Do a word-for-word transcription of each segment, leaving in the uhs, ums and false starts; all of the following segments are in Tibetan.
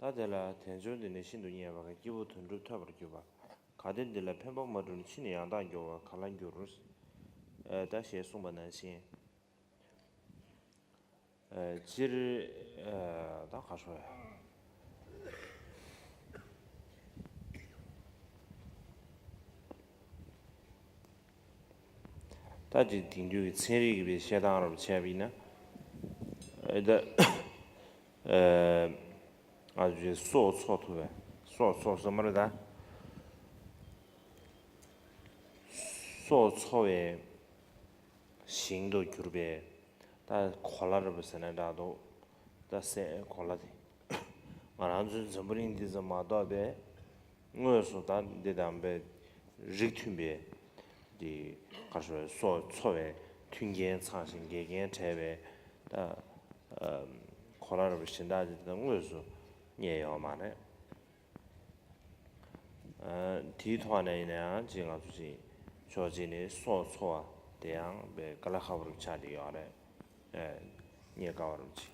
ད་དེ་ལ་དལ་འབྱོར་འདི་ནི་ཤིན་ཏུ་རྙེད་པ་གང་། སྐྱེས་བུ་དོན་གྲུབ་ཐོས་པར་གྱུར་པ། གལ་ཏེ་འདི་ལ་ཕན་པ་མ་བསྒྲུབས་ན། ཕྱིས་ནས་ཡང་དག་འགྱུར་བ་ག་ལ་འགྱུར། ཨེ་ད་ཞེས་གསུངས་པ་ནང་བཞིན། ཨེ་སྤྱིར་ཨེ་ད་ག་ཤོ་ཡ། ད་ཅིག་དེང་དུས་ཀྱི་ཚན་རིག་གི་བཤད་སྟངས་རབ་བྱས་པ་ཡིན་ན། ཨེ་ད་ཨེ་ང་ཚོས་སྲོག་འཚོ་ཐུབ་པས། སྲོག་འཚོ་ཟེར་མ་རེད་ད། སྲོག་འཚོ་བའི་ཞིང་དུ་གྱུར་པའི་ད་གོ་ལ་རབ་ཟེར་ན་འདྲ་འདུག་ད་སའི་གོ་ལ་དེ་ང་རང་ཚོའི་འཛམ་བུ་གླིང་འདི་ཙམ་མ་གཏོགས་པའི་དངོས་སུ་ད་འདི་དང་པའི་རིགས་མཐུན་པའི་འདི་ག་རེ་ཟེར། སྲོག་འཚོ་བའི་མཐུན་རྐྱེན་ཚང་ཞིང་འགལ་རྐྱེན་བྲལ་བའི་ད་གོ་ལ་རབ་གཞན་དག་འདི་ད་དངོས་སུ་རྙེད་ཡོད་མ་རེད། ཨ་དེའི་ཐོག་ནས་ཡིན་ན་ཡང་ཅིག་ང་ཚོ་ཅིག་ཕྱོགས་གཅིག་ནས་སྲོག་འཚོ་བ་དེ་ཡང་དཔེ་དཀའ་ལས་ཁག་པོ་རུ་ཆགས་བསྡད་ཡོད་རེད། ཨེ་རྙེད་དཀའ་བ་རུ་ཅིག་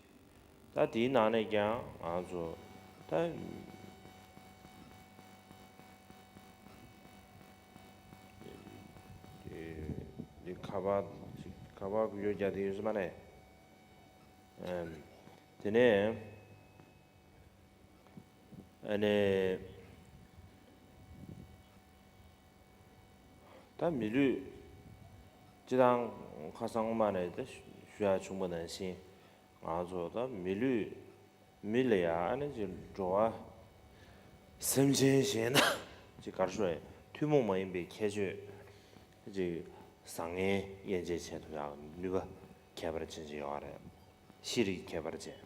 ད་དེའི་ནང་ནས་ཀྱང་ང་ཚོ་ད་འདི་ཁ་པར་ཅིག་ཁ་པར་ཡོད་རྒྱ་དེ་ཡོད་ས་མ་རེད། ཨེམ། དེ་ནས། ཨ་ནི། ད་མི་ལུས་སྤྱི་དང་ཁ་སང་མ་ནས་ད་ཞུ་ཡ་བྱུང་བ་ནང་བཞིན། ང་ཚོ་ད་མི་ལུས་མི་ལ་ཡ་ཨ་ནི་ཅིག་འགྲོ་བ་སེམས་ཅན་གཞན་དང་ཅིག་གར་ཤོག་ཡ་ཐུན་མོང་མ་ཡིན་པའི་ཁྱད་ཆོས་ཅིག་བཟང་ངན་དབྱེ་འབྱེད་བྱེད་ཐུབ་ཡ་ནུས་པ་ཁྱད་པར་ཅན་ཅིག་ཡོད་རེད། ཤེས་རིག་ཁྱད་པར་ཅན།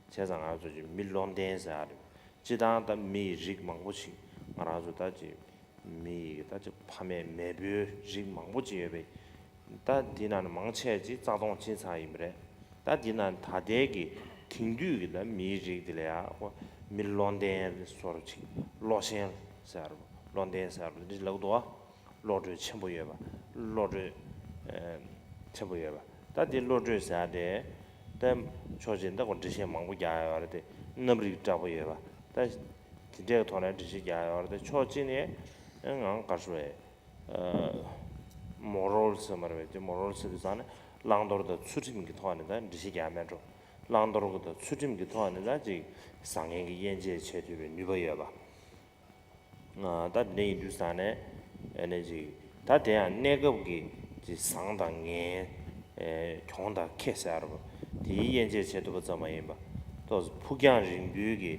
བྱས་ཙང་ང་ཚོ་ཅིག་མི་བློ་ལྡན་ཟེར་ཡ་རེད། སྤྱི་བཏང་ད་མི་ཡི་རིགས་མང་པོ་ཅིག་ང་རང་ཚོ་ད་ཅིག་མི་ཡི་ད་ཅིག་ཕ་མེས་མེས་པོའི་རིགས་མང་པོ་ཅིག་ཡོད་པས། ད་འདི་ནང་ནས་མང་ཆེ་ཅིག་རྩ་སྟོངས་ཕྱིན་ཚར་ཡིན་པ་རེད། ད་འདི་ནང་ད་ལྟའི་གི་དེང་དུས་ཀྱི་ད་མིའི་རིགས་འདི་ལ་ཡ་ཁོ་མི་བློ་ལྡན་སོར་ཅིག་བློ་ཞན་ཟེར་བློ་ལྡན་ཟེར་འདི་ལབ་འདུག་བ། བློ་གྲོས་ཆེན་པོ་ཡོད་པ། བློ་གྲོས་ཨེ་ཆེན་པོ་ཡོད་པ། ད་དེ་བློ་གྲོས་ཟེར་ཡ་དེ་ད་ཕྱོགས་གཅིག་ད་ཁོ་འགྲེལ་བཤད་མང་པོ་རྒྱག་ཡ་ཡོད་རེད་དེ། རྣམ་རིག་དྲག་པོ་ཡོད་པ། ད་དེ་འདྲའི་ཐོག་ནས་འགྲེལ་བཤད་རྒྱག་ཡ་ཡོད་རེད་དེ། ཕྱོགས་གཅིག་ནས་ཨེ་ང་ག་རེ་ཟེར་བས། ཨེ་མོ་རལ་ཟེར་མ་རེད་པས། དེ་མོ་རལ་ཟེར་དུས་ཙང་ནས་བླང་དོར་དང་ཚུལ་ཁྲིམས་ཀྱི་ཐོག་ནས་ད་འགྲེལ་བཤད་རྒྱག་མེད་འགྲོ། བླང་དོར་གྱི་དང་ཚུལ་ཁྲིམས་ཀྱི་ཐོག་ནས་ད་ཅིག་བཟང་ངན་གྱི་དབྱེ་འབྱེད་བྱེད་ཐུབ་པའི་ནུས་པ་ཡོད་པ། ད་དེ་འདྲ་ཡིན་དུས་ཙང་ནས་ཨ་ནི་ཅིག་ད་དེ་ཡང་གནས་སྐབས་ཀྱི་ཅིག་བཟང་དང་ངན། ཨེ་གྱོང་དང་ཁེ་ཟེར་བ་དེའི་དབྱེ་འབྱེད་བྱེད་ཐུབ་པ་ཙམ་མ་ཡིན་པ། ཏོག་ཙམ་ཕུགས་རྒྱང་རིང་པོའི་གི་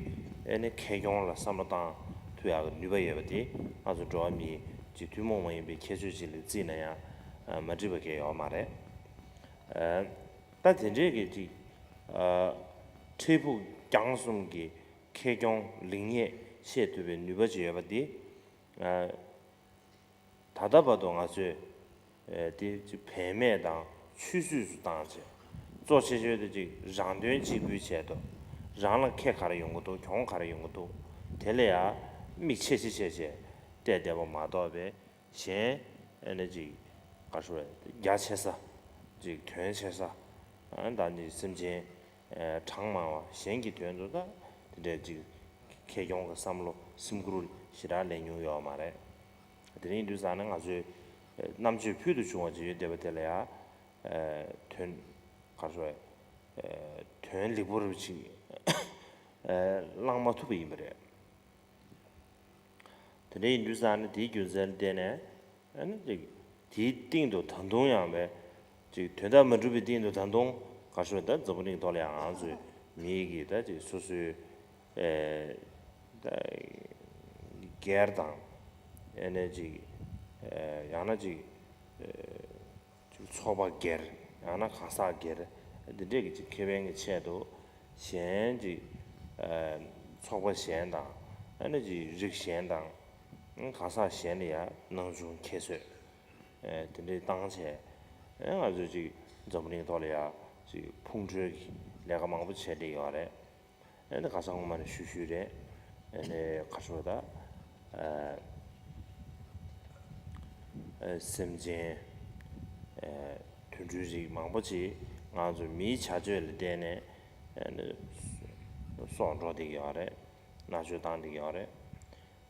ཨ་ནི་ཁེ་གྱོང་ལ་བསམ་བློ་བཏང་ཐུབ་ཡག་གི་ནུས་པ་ཡོད་པ་དེ་ང་ཚོ་འགྲོ་བ་མིའི་ཅིག་ཐུན་མོང་མ་ཡིན་པའི་ཁྱད་ཆོས་ཅིག་ལ་བརྩིས་ན་ཡང་མ་འགྲིག་པ་གང་ཡང་ཡོད་མ་རེད། ཨ་ད་དེ་འདྲའི་གི་ཅིག་ཨ་འཕྲལ་ཕུགས་རྒྱང་གསུམ་གྱི་ཁེ་གྱོང་ལེགས་ཉེས་ཤེས་ཐུབ་པའི་ནུས་པ་ཅིག་ཡོད་པ་འདི། ཨ་ད་ལྟ་བར་དུ་ང་ཚོས་ཨ་དེ་ཅིག་བེད་མེད་དང་ཆུད་ཟོས་སུ་བཏང་བྱས། གཙོ་ཆེ་ཤོས་དེ་ཅིག་རང་དོན་གཅིག་པུའི་ཆེད་དུ། རང་ལ་ཁེ་ག་རེ་ཡོང་གི་འདུག་གྱོང་ག་རེ་ཡོང་གི་འདུག་དེ་ལ་ཡང་དམིགས་ཆེ་ཆེ་བྱས་བྱས་བལྟས་བསྡད་པ་མ་གཏོགས་པའི། གཞན་ཨ་ནི་ཅིག་ག་རེ་ཟེར་རྒྱ་ཆེ་ས། ཅིག་དོན་ཆེ་ས། ཨ་ད་ནི་སེམས་ཅན་ཨ་གྲངས་མང་བ་གཞན་གྱི་དོན་དུ་ད་དེ་འདྲའི་ཅིག་ཁེ་གྱོང་གི་བསམ་བློ་སེམས་ཁུར་ཞེ་དྲག་ལེན་མྱོང་ཡོད་མ་རེད། དེ་རིང་དུས་ཙང་ནས་ང་ཚོས་ཨ་རྣམ་དཔྱོད་ཕུལ་དུ་བྱུང་བ་ཅིག་ཡོད་བསྡད་པ་དེ་ལ་ཡང་ཨ་དོན་ག་རེ་ཟེར་ཨ་དོན་ལེགས་པོ་རེ་ཅིག་ཨ་བླངས་མ་ཐུབ་པ་ཡིན་པ་རེད། དེ་འདྲ་ཡིན་དུས་ཙང་ནས་དེའི་རྒྱུ་མཚན་ལ་བརྟེན་ནས་ཨ་ནི་ཅིག་དེའི་སྟེང་དུ་ད་དུང་ཡང་བས་ཅིག་དོན་དག་མ་འགྲུབ་པའི་སྟེང་དུ་ད་དུང་ག་རེ་ཟེར་ད་འཛམ་བུ་གླིང་ཐོག་ལ་ཡང་ང་ཚོའི་མིའི་གི་ད་ཅིག་སོ་སོའི་ཨེ་ད་སྒེར་དང་ཨ་ནི་ཅིག་ཨེ་ཡང་ན་ཅིག་ཨེ། ཅིག་ཚོགས་པ་སྒེར་ཡང་ན་གང་ཟག་སྒེར་འདི་འདྲས་ཀྱི་ཅིག་ཁེ་ཕན་གྱི་ཆེད་དུ་གཞན་ཅིག་ཨ་ཚོགས་པ་གཞན་དང་ཨ་ནི་ཅིག་རིགས་གཞན་དང་གང་ཟག་གཞན་ལ་ཡང་སྣང་ཆུང་ཁྱད་གསོད་ཨ་དེ་འདྲས་བཏང་བྱས་ཨ་ང་ཚོས་ཅིག་འཛམ་བུ་གླིང་ཐོག་ལ་ཡང་ཅིག་ཕུང་ཁྲོལ་གྱི་ལས་ཀ་མང་པོ་བྱས་བསྡད་ཡོད་རེད། ཨ་ནི་ཁ་སང་སྔོན་མ་ནས་ཞུ་ཞུས་རེད། ཨ་ནི་ག་རེ་ཟེར་ད། ཨ་ཨ་སེམས་ཅན་ཨ་དུད་འགྲོའི་རིགས་མང་པོ་ཅིག་ང་ཚོ་མིའི་བྱ་སྤྱོད་ལ་བརྟེན་ནས་ཨ་ནི་སྲོག་འགྲོ་བསྡད་ཀྱི་ཡོད་རེད། མནར་གཅོད་བཏང་བསྡད་ཀྱི་ཡོད་རེད།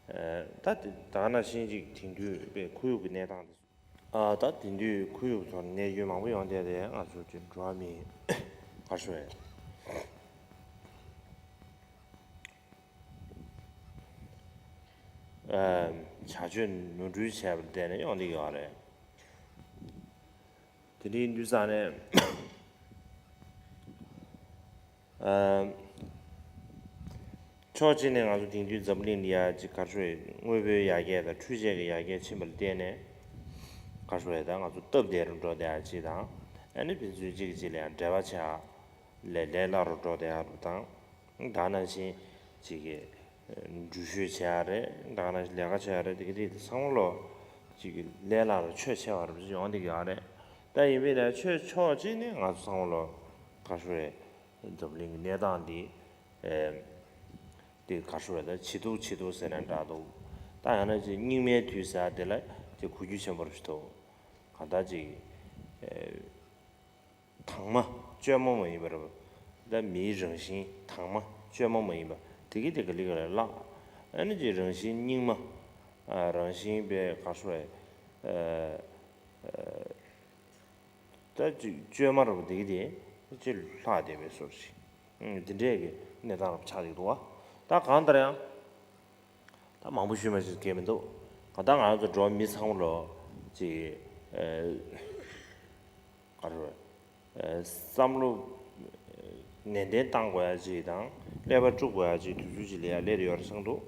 ཨ། ད་དེ་ད་ག་ནང་བཞིན་ཅིག་དེང་དུས་པའི་ཁོར་ཡུག་གི་གནས་སྟངས་དེ། ཨ། ད་དེང་དུས་ཁོར་ཡུག་ཐོག་གནས་ཡུལ་མང་པོ་ཡོང་བསྡད་དེ། ང་ཚོ་ཅིག་འགྲོ་བ་མིའི་ག་རེ་ཞུ་དགོས་རེད། ཨ། བྱ་སྤྱོད་ནོར་འཁྲུལ་བྱས་པ་ལ་བརྟེན་ནས་ཡོང་བསྡད་ཀྱི་ཡོད་རེད། དེ་འདྲའི་དུས་ཙང་ནས། ཨ། ཕྱོགས་གཅིག་ནས་ང་ཚོ་དེང་དུས་འཛམ་བུ་གླིང་འདི་ཡ་ཅིག་ག་རེ་ཞུ་དགོས་རེད། དངོས་པོའི་ཡར་རྒྱས་དང་འཕྲུལ་ཆས་ཀྱི་ཡར་རྒྱས་ཕྱིན་པ་ལ་བརྟེན་ནས། ག་རེ་ཞུ་དགོས་རེད། ད་ང་ཚོ་སྟབས་བདེ་རུ་འགྲོ་བསྡད་ཡ་ཅིག་དང་། ཨ་ནི་ཕན་ཚུན་གཅིག་གིས་གཅིག་ལ་ཡང་འབྲེལ་བ་བྱེད་ཡ་ལས་ལས་སླ་རུ་འགྲོ་བསྡད་ཡ་རུ་དང་། ད་ནང་བཞིན་ཅིག་གི་འགྲུལ་བཞུད་བྱེད་ཡ་རེད། ད་ནང་བཞིན་ལས་ཀ་བྱེད་ཡ་རེད། དེ་ག་དེ་ཚང་མ་ལོ་ཅིག་གི་ལས་སླ་རུ་ཆོད་ཆེ་བ་རུ་ཡོང་བསྡད་ཀྱི་ཡོད་རེད། ད་ཡིན་པས་ན་ཆོས་ཕྱོགས་གཅིག་ནས་ང་ཚོ་ཚང་མ་ལོ་ག་རེ་ཞུ་དགོས་རེད། འཛམ་གླིང་གི་གནས་སྟངས་འདི། ཨེ། འདི་ག་རེ་ཞུ་དགོས་རེད། ད་ཇེ་སྡུག་ཇེ་སྡུག་ཟེར་ན་འདྲ་འདུག་ད་ཡང་ན་ཅིག་སྙིགས་མའི་དུས་ཟེར་ཡ་དེ་ལ་ཅིག་གོ་རྒྱུ་ཆེན་པོ་རུ་ཞིག་འདུག་གང་ལྟར་ཅིག་ཨེ། དྭངས་མ་བཅོས་མ་མ་ཡིན་པ་རེད་པ། ད་མིའི་རང་བཞིན་དྭངས་མ་བཅོས་མ་མ་ཡིན་པ་དེ་གི་དེ་ག་ལེ་ག་ལེ་བརླག་ཨ་ནི་ཅིག་རང་བཞིན་སྙིགས་མ། ཨ། རང་བཞིན་པའི་ག་རེ་ཞུ་དགོས་རེད། ཨ། ཨ། ད་ཅིག་བཅོས་མ་རེད་པ། དེ་གི་དེ་ཅིག་ལྷག་བསྡད་པའི་བཟོ་ཞིག་ཨ། དེ་འདྲས་ཀྱི་གནས་སྟངས་རུ་ཆགས་ཀྱི་འདུག་བ། ད་གང་ལྟར་ཡང་། ད་མང་པོ་ཞུས་མ་ཞུས་སྐད་མི་འདུག་གང་ལྟར་ང་ཚོ་འགྲོ་བ་མི་ཚང་མ་ལོ་ཅིག་ཨ། ག་རེ་ཞུ་དགོས་རེད། ཨ། བསམ་བློ་ནན་ཏན་བཏང་དགོས་ཡ་ཅིག་དང་། ཀླད་པ་དཀྲུག་དགོས་ཡ་ཅིག་དུས་ཚོད་ཅིག་ལ་ཡ་སླེབས་ཡོད་རེད་བསམ་འདུག་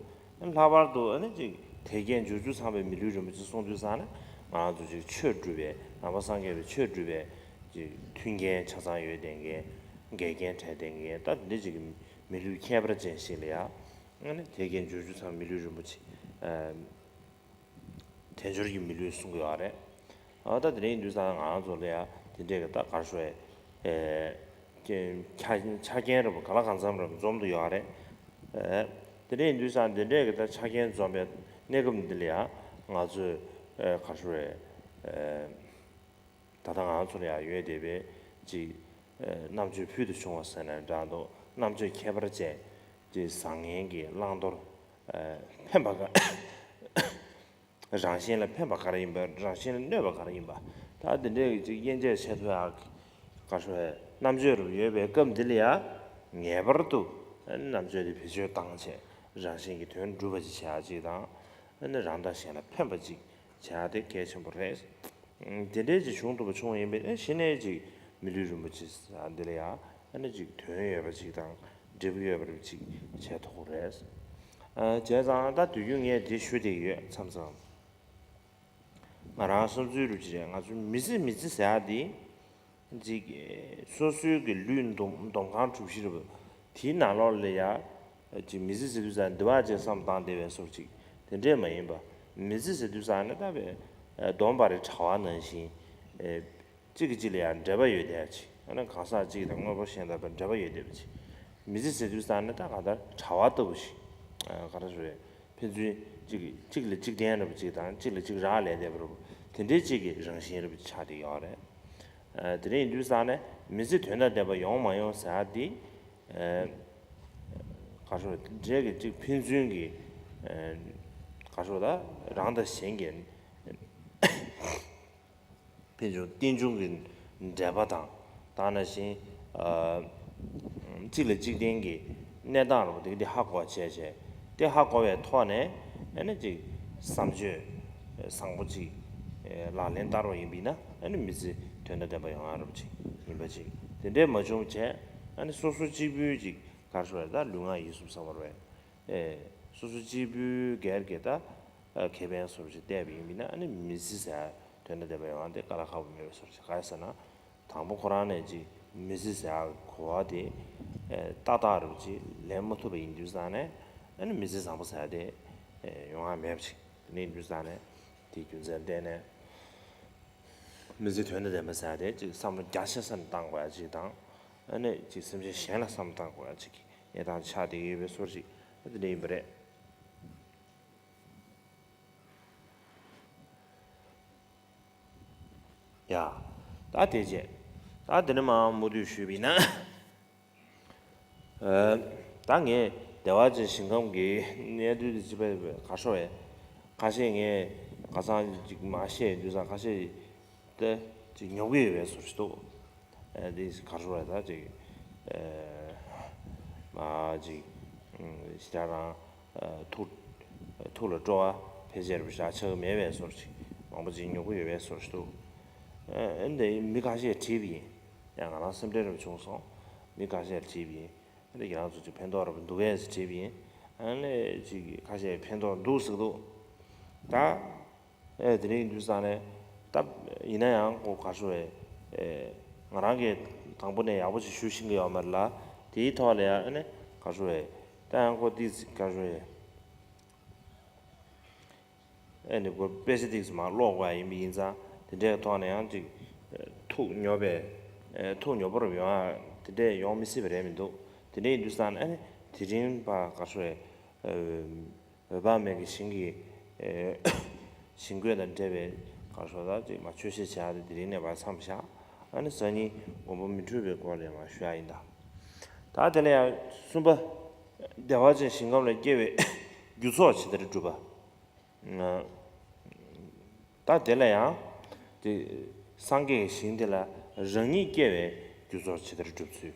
ལྷག་པར་དུ་ཨ་ནི་ཅིག་དལ་བརྒྱད་འབྱོར་བཅུ་ཚང་བའི་མི་ལུས་རིན་པོ་ཆེ་གསུང་དུས་ཙང་ན། ང་ཚོ་ཅིག་ཆོས་སྒྲུབ་པའི། ནང་པ་སངས་རྒྱས་པའི་ཆོས་སྒྲུབ་པའི་ཅིག་མཐུན་རྐྱེན་ཆ་ཚང་ཡོད་བསྡད་མཁན། འགལ་རྐྱེན་བྲལ་བསྡད་མཁན། ད་འདི་ཅིག་མི་ལུས་ཁྱད་པར་ཅན་ཞིག་ལ་ཡ། ཨ་ནི་དལ་བརྒྱད་འབྱོར་བཅུ་ཚང་མི་ལུས་རིན་པོ་ཆེ། ཨ། དལ་འབྱོར་གྱི་མི་ལུས་གསུང་གི་ཡོད་རེད། ཨ། ད་དེ་རིང་དུས་ཚང་ང་ཚོ་ལ་ཡ་དེ་འདྲས་ཀྱི་ད་ག་རེ་ཞུ་དགོས་རེད། ཨེ། ཆ་ཆ་རྐྱེན་རེད་པ། ག་ལ་གང་འཚམ་རེད་པ། འཛོམས་འདུག་ཡོད་རེད། ཨེ། དེ་རིང་དུས་ཚང་དེ་འདྲས་ཀྱི་ད་ཆ་རྐྱེན་འཛོམས་པའི་གནས་སྐབས་འདི་ལ་ཡ་ང་ཚོས། ཨེ། ག་རེ་ཞུ་དགོས་རེད། ཨེ། ད་ལྟ་ང་ཚོ་ལ་ཡང་ཡོད་བསྡད་པའི་ཅིག་ཨ། རྣམ་དཔྱོད་ཕུལ་དུ་བྱུང་བ་ཟེར་ན་འདྲ་འདུག་རྣམ་དཔྱོད་ཁྱད་པར་ཅན་ཅིག་བཟང་ངན་གྱི་བླང་དོར། ཨ། ཕན་པ་ག་རང་གཞན་ལ་ཕན་པ་ག་རེ་ཡིན་པ། རང་གཞན་ལ་གནོད་པ་ག་རེ་ཡིན་པ། ད་དེ་འདྲའི་ཅིག་དབྱེ་འབྱེད་བྱེད་ཐུབ་ཡག་ག་རེ་ཞུ་དགོས་རེད། རྣམ་དཔྱོད་རུ་ཡོད་པའི་སྐབས་འདི་ལ་ཡང་ངེས་པར་དུ་རྣམ་དཔྱོད་དེ་བེད་སྤྱོད་བཏང་བྱས། རང་གཞན་གྱི་དོན་སྒྲུབ་པ་ཅིག་བྱེད་ཡག་ཅིག་དང་། ཨ་ནི་རང་དང་གཞན་ལ་ཕན་པ་ཅིག་བྱེད་ཡག་དེ་གལ་ཆེན་པོ་རེད། དེ་འདྲའི་ཅིག་བྱུང་ཐུབ་པ་བྱུང་བ་ཡིན་པས། ཨ། གཞི་ནས་ཅིག་མི་ལུས་རིན་པོ་ཆེ་འདི་ལ་ཡང་ཨ་ནི་ཅིག་དོན་ཡོད་པ་ཅིག་དང་འབྲས་བུ་ཡོད་པ་རེ་ཅིག་བྱེད་ཐུབ་ཀྱི་རེད། ཨ། བྱས་ཙང་ད་དུས་རྒྱུན་ངས་འདི་ཞུ་བསྡད་ཀྱི་ཡོད་མཚམས་མཚམས། ང་རང་བསམ་ཚུལ་རུ་ཅིག་རེད། ང་ཚོ་མི་ཚེ་མི་ཚེ་ཟེར་ཡག་འདི་ཅིག་སོ་སོའི་གི་ལུས་འདོམ་འདོམ་ཁང་གྲུ་བཞི་རེད་པ། དེའི་ནང་ལོགས་ལ་ཡ་ཅིག་མི་ཚེ་ཟེར་དུས་ཙང་འདི་བ་ཅིག་བསམ་བཏང་བསྡད་པའི་བཟོ་ཅིག་དེ་འདྲས་མ་ཡིན་པ། མི་ཚེ་ཟེར་དུས་ཙང་ནི་ད་བའི་སྡོམ་པ་རེ་དྲ་བ་ནང་བཞིན། ཨེ། གཅིག་གིས་གཅིག་ལ་ཡང་འབྲེལ་བ་ཡོད་བསྡད་ཡ་ཅིག་ཨ་ནི་གང་ཟག་གཅིག་དང་དངོས་པོ་གཞན་དག་དང་འབྲེལ་བ་ཡོད་བསྡད་པ་ཅིག་མི་ཚེ་ཟེར་དུས་ཙང་ནི་ད་གང་ལྟར་དྲ་བ་ལྟ་བུ་ཞིག་ཨ། ག་རེ་ཞུ་དགོས་རེད། ཕན་ཚུན་གཅིག་གིས་གཅིག་ལ་གཅིག་བརྟེན་འདྲ་པོ་ཅིག་དང་། གཅིག་ལ་གཅིག་རག་ལས་བསྡད་པ་འདྲ་པོ། དེ་འདྲའི་གཅིག་གི་རང་བཞིན་འདྲ་པོ་ཅིག་ཆགས་བསྡད་ཡོད་རེད། ཨ། དེ་འདྲ་ཡིན་དུས་ཙང་ནས་མི་ཚེ་དོན་དང་ལྡན་པ་ཡོང་མ་ཡོང་ཟེར་ཡ་དེ། ཨ། ག་རེ་ཞུ་དགོས་རེད། དེ་འདྲའི་གི་གཅིག་ཕན་ཚུན་གྱི། ཨ། ག་རེ་ཞུ་དགོས་རེད། ད་རང་དང་གཞན་གྱི་ཕན་ཚུན་རྟེན་འབྱུང་གི་འབྲེལ་བ་དང་། ད་ནང་བཞིན། ཨ། གཅིག་ལ་གཅིག་བརྟེན་གྱི་གནས་སྟངས་རུ་དེ་གི་དེ་ཧ་གོ་བ་བྱས་བྱས། དེ་ཧ་གོ་བའི་ཐོག་ནས་ཨ་ནི་ཅིག་བསམ་སྤྱོད་བཟང་པོ་ཅིག་ལག་ལེན་བསྟར་བ་ཡིན་པ་ཡིན་ན། ཨ་ནི་མི་ཚེ་དོན་དང་ལྡན་པ་ཡོང་ཡག་རུ་ཅིག་ཡིན་པ་ཅིག་དེ་འདྲས་མ་བྱུང་བྱས། ཨ་ནི་སོ་སོ་གཅིག་པུའི་ཅིག་ག་རེ་ཞུ་དགོས་རེད། ད་ལུས་ངག་ཡིད་གསུམ་ཚང་མ་རེད། ཨེ། སོ་སོ་གཅིག་པུའི་སྒེར་གྱི་ད་ཨ་ཁེ་ཕན་བཟོ་འདྲ་ཅིག་བལྟས་པ་ཡིན་པ་ཡིན་ན། ཨ་ནི་མི་ཚེ་ཟེར་ཡག་དོན་དང་ལྡན་པ་ཡོང་ཡག་དེ་དཀའ་ལས་ཁག་པོ་མེད་པའི་བཟོ་འདྲ་ཅིག་ག་རེ་ཟེར་ན། དང་པོ་ཁོ་རང་ནས་ཅིག་མི་ཚེ་ཟེར་ཡག་གོ་བ་དེ། ཨེ། ཏག་ཏག་རུ་ཅིག་ལེན་མ་ཐུབ་པ་ཡིན་དུས་ཙང་ནས། ཨ་ནི་མི་ཚེ་བཟང་པོ་ཟེར་ཡག་དེ། ཨེ། ཡོང་ཡག་མེད་པ་ཅིག་དེ་འདྲ་ཡིན་དུས་ཙང་ནས། དེའི་རྒྱུ་མཚན་བརྟེན་ནས། མི་ཚེ་དོན་དང་ལྡན་པ་ཟེར་ཡག་དེ་ཅིག་བསམ་བློ་རྒྱ་ཆེ་ས་ནས་བཏང་དགོས་ཡག་ཅིག་དང་། ཨ་ནི་ཅིག་སེམས་ཅན་གཞན་ལ་བསམ་བློ་བཏང་དགོས་ཡག་ཅིག་གི་གནས་སྟངས་ཆགས་བསྡད་ཀྱི་ཡོད་པའི་བཟོ་འདྲ་ཅིག་དེ་འདྲ་ཡིན་པ་རེད། ཡ། ད་དེ་རྗེས། ད་དེ་ནས་མར་མུ་མཐུད་ཞུས་པ་ཡིན་ན། ཨ། ད་ངས་ བདེ་བ་ཅན་ཞིང་ཁམས་ཀྱི་གནས་ཚུལ་དེ་ཅི་བས་ག་ཤོ་བས། ཁ་ཤས་ངས་ག་ཚང་ཅིག་མ་བཤད་དུས་ཙང་ཁ་ཤས་དེ་ཅིག་ཉོབ་ཀྱི་ཡོད་པའི་བཟོ་ཞིག་འདུག་ཨ་དེ་ག་ཤོ་བས་ད་ཅིག་ཨ་མ་ཅིག་ཞེ་དྲག་རང་ཨ་ཐུགས་ཐུགས་ལ་སྤྲོ་བ་ཕལ་ཆེར་བཞག་ཆགས་ཀྱི་མེད་པའི་བཟོ་ཞིག་མང་པོ་ཅིག་ཉོབ་ཀྱི་ཡོད་པའི་བཟོ་ཞིག་འདུག་ཨ་འདི་མི་ཁ་ཤས་བྲིས་པ་ཡིན། ཡང་ང་རང་སེམས་ཁྲལ་རབ་བྱུང་སོང་། མི་ཁ་ཤས་བྲིས་པ་ཡིན། ཨ་ནི་ཁྱེད་རང་ཚོ་ཅིག་ཕན་ཐོགས་རབ་འདུག་གས་བྲིས་པ་ཡིན། ཨ་ནི་ཅིག་ཁ་ཤས་ཕན་ཐོགས་འདུག་ཟེར་འདུག་ད་ཨེ་དེ་རིང་དུས་སང་ནས་ད་ཡིན་ན་ཡང་ཁོ་ག་ཤོ་བས་ཨེ་ང་རང་གིས་དང་པོ་ནས་ཡག་པོ་ཅིག་ཞུ་ཤེས་ཀྱི་ཡོད་མ་རེད་ལ། དེའི་ཐོག་ལ་ཡང་ཨ་ནི་ག་ཤོ་བས་ད་ཡང་ཁོ་ཏིས་ག་ཤོ་བས། ཨེ་ནི་ཁོ་དཔེ་ཆ་ཏིག་ཙམ་མར་ཀློག་དགོས་ཡ་ཡིན་པ་ཡིན་ཙང་དེ་འདྲའི་ཐོག་ནས་ཡང་ཅིག་ཐུགས་ཉོབ་པའི་ཨེ་ཐུགས་ཉོབ་པོ་རུ་ཡོང་ཡ་དེ་འདྲས་ཡོང་མི་སྲིད་པ་རེད་མི་འདུག་དེ་འདྲ་ཡིན་དུས་ཙང་ཨ་ནི་དེ་རིང་ཕར་ག་ཤོ་ཨེ་འོད་དཔག་མེད་ཀྱི་ཞིང་གི་ཨེ་ཞིང་བཀོད་དང་འབྲེལ་བའི་ག་ཤོ་ད་ཅིག་མ་ཆོས་བཤད་བྱ་དེ་དེ་རིང་ནས་ཕར་མཚམས་བཞག་ཨ་ནི་གཟའ་ཉིན་མགོན་པོ་མི་འཁྲུགས་པའི་སྐོར་ལ་མར་ཞུ་ཡ་ཡིན་ད། ད་དེ་ལ་ཡང་གསུམ་པ། བདེ་བ་ཅན་ཞིང་ཁམས་ལ་སྐྱེ་བའི་རྒྱུ་ཚོགས་ཇི་ལྟར་སྒྲུབ་པ། ད་དེ་ལ་ཡང་དེ་སངས་རྒྱས་ཀྱི་ཞིང་དེ་ལ་རང་ཉིད་སྐྱེ་བའི་རྒྱུ་ཚོགས་ཇི་ལྟར་སྒྲུབ་ཚུལ།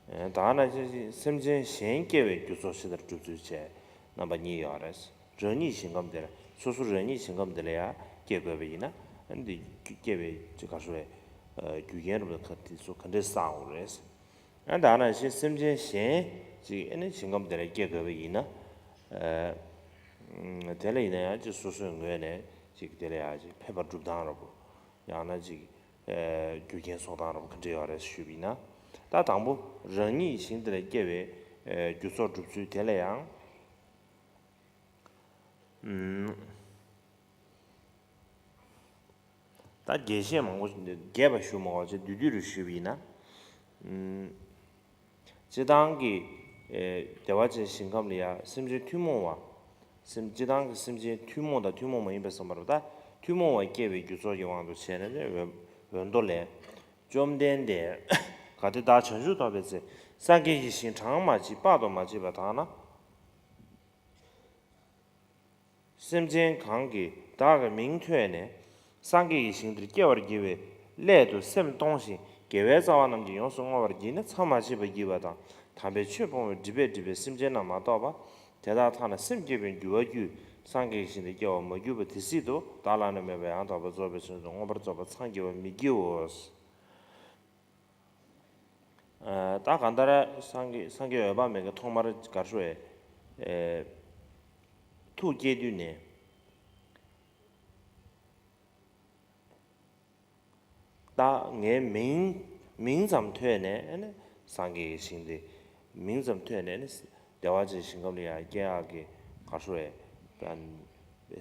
ད་ནང་བཞིན་སེམས་ཅན་གཞན་སྐྱེ་བའི་རྒྱུ་ཚོགས་ཇི་ལྟར་སྒྲུབ་ཚུལ་བཅས་རྣམ་པ་གཉིས་ཡོད་རེད། རང་ཉིད་ཞིང་ཁམས་དེ་ལ་སོ་སོ་རང་ཉིད་ཞིང་ཁམས་དེ་ལ་ཡང་སྐྱེ་དགོས་པ་ཡིན་ན་འདི་སྐྱེ་བའི་ཅི་ག་ཤོ་བའི་རྒྱུ་རྐྱེན་རིམ་པ་དེ་ཚོ་ག་འདྲས་བསགས་འོང་རེད། ཨ་ད་ནང་བཞིན་སེམས་ཅན་གཞན་ཅིག་ཨ་ནི་ཞིང་ཁམས་དེ་ལ་སྐྱེ་དགོས་པ་ཡིན་ན། ཨ་དེ་ལ་ཡིན་ན་ཡང་ཅིག་སོ་སོའི་ངོས་ནས་ཅིག་དེ་ལ་ཡང་ཅིག་ཕན་པ་སྒྲུབ་སྟངས་ར་བོ། ཡང་ན་ཅིག་ཨ་རྒྱུ་རྐྱེན་གསོག་སྟངས་ར་བོ་ག་འདྲ་ཡོད་རེད་ཞུས་པ་ཡིན་ན། ད་དང་པོ་རང་ཉིད་ཞིང་དེ་ལ་སྐྱེ་བའི་ཨ་རྒྱུ་ཚོགས་སྒྲུབ་ཚུལ་དེ་ལ་ཡང་། ཨུམ། ད་རྒྱས་བཤད་མང་པོ་རྒྱས་པ་ཞུ་མ་དགོས་ཅེས་བསྡུས་བསྡུས་རུ་ཞུས་པ་ཡིན་ན། ཨུམ། སྤྱིར་བཏང་གི་ཨེ་བདེ་བ་ཅན་ཞིང་ཁམས་ལ་ཡང་སེམས་ཅན་ཐུན་མོང་བ། སེམས་སྤྱིར་བཏང་གི་སེམས་ཅན་ཐུན་མོང་དང་ཐུན་མོང་མ་ཡིན་པ་གསུངས་པ་རེད་ད། ཐུན་མོང་བ་སྐྱེ་བའི་རྒྱུ་ཚོགས་ཀྱི་དབང་དུ་བྱས་ནས་ནི་འོད་འོད་མདོ་ལས། བཅོམ་ལྡན་འདས་གལ་ཏེ་བདག་བྱང་ཆུབ་ཐོབ་པའི་ཚེ་སངས་རྒྱས་ཀྱི་ཞིང་གྲངས་མ་མཆིས་དཔག་ཏུ་མ་མཆིས་པ་དག་ན། སེམས་ཅན་གང་གིས་བདག་གི་མིང་ཐོས་ནས་སངས་རྒྱས་ཀྱི་ཞིང་དེར་སྐྱེ་བར་བགྱི་བའི་སླད་དུ་སེམས་གཏོང་ཞིང་དགེ་བའི་རྩ་བ་རྣམས་ཀྱིས་ཡོངས་སུ་བསྔོ་བར་བགྱིས་ན་མཚམས་མ་མཆིས་པར་བགྱིས་པ་དང་དམ་པའི་ཆོས་སྤོང་བའི་སྒྲིབ་པས་བསྒྲིབས་པའི་སེམས་ཅན་རྣམས་མ་གཏོགས་པ། དེ་དག་ཐ་ན་སེམས་བསྐྱེད་པའི་འགྱུར་བ་བརྒྱུད་སངས་རྒྱས་ཀྱི་ཞིང་དུ་སྐྱེ་བར་མ་གྱུར་པ་དེ་སྲིད་དུ་བདག་བླ་ན་མེད་པ་ཡང་དག་པར་རྫོགས་པའི་བྱང་ཆུབ་ཏུ་མངོན་པར་རྫོགས་པར་འཚང་རྒྱ་བར་མི་བགྱིའོ། ད་གང་ལྟར་སངས་རྒྱས་སངས་རྒྱས་འོད་དཔག་མེད་ཀྱིས་ཐོག་མར་གར་ཤོ་བའི་ཐུགས་བསྐྱེད་དུས་ནས། ད་ངའི་མིང་མིང་ཙམ་ཐོས་ནས་ཨ་ནི་སངས་རྒྱས་ཀྱི་ཞིང་དེ་མིང་ཙམ་ཐོས་ནས་ཨ་ནི་བདེ་བ་ཅན་ཞིང་ཁམས་ལ་ཡང་སྐྱེ་ཡག་གི་གར་ཤོ་བའི་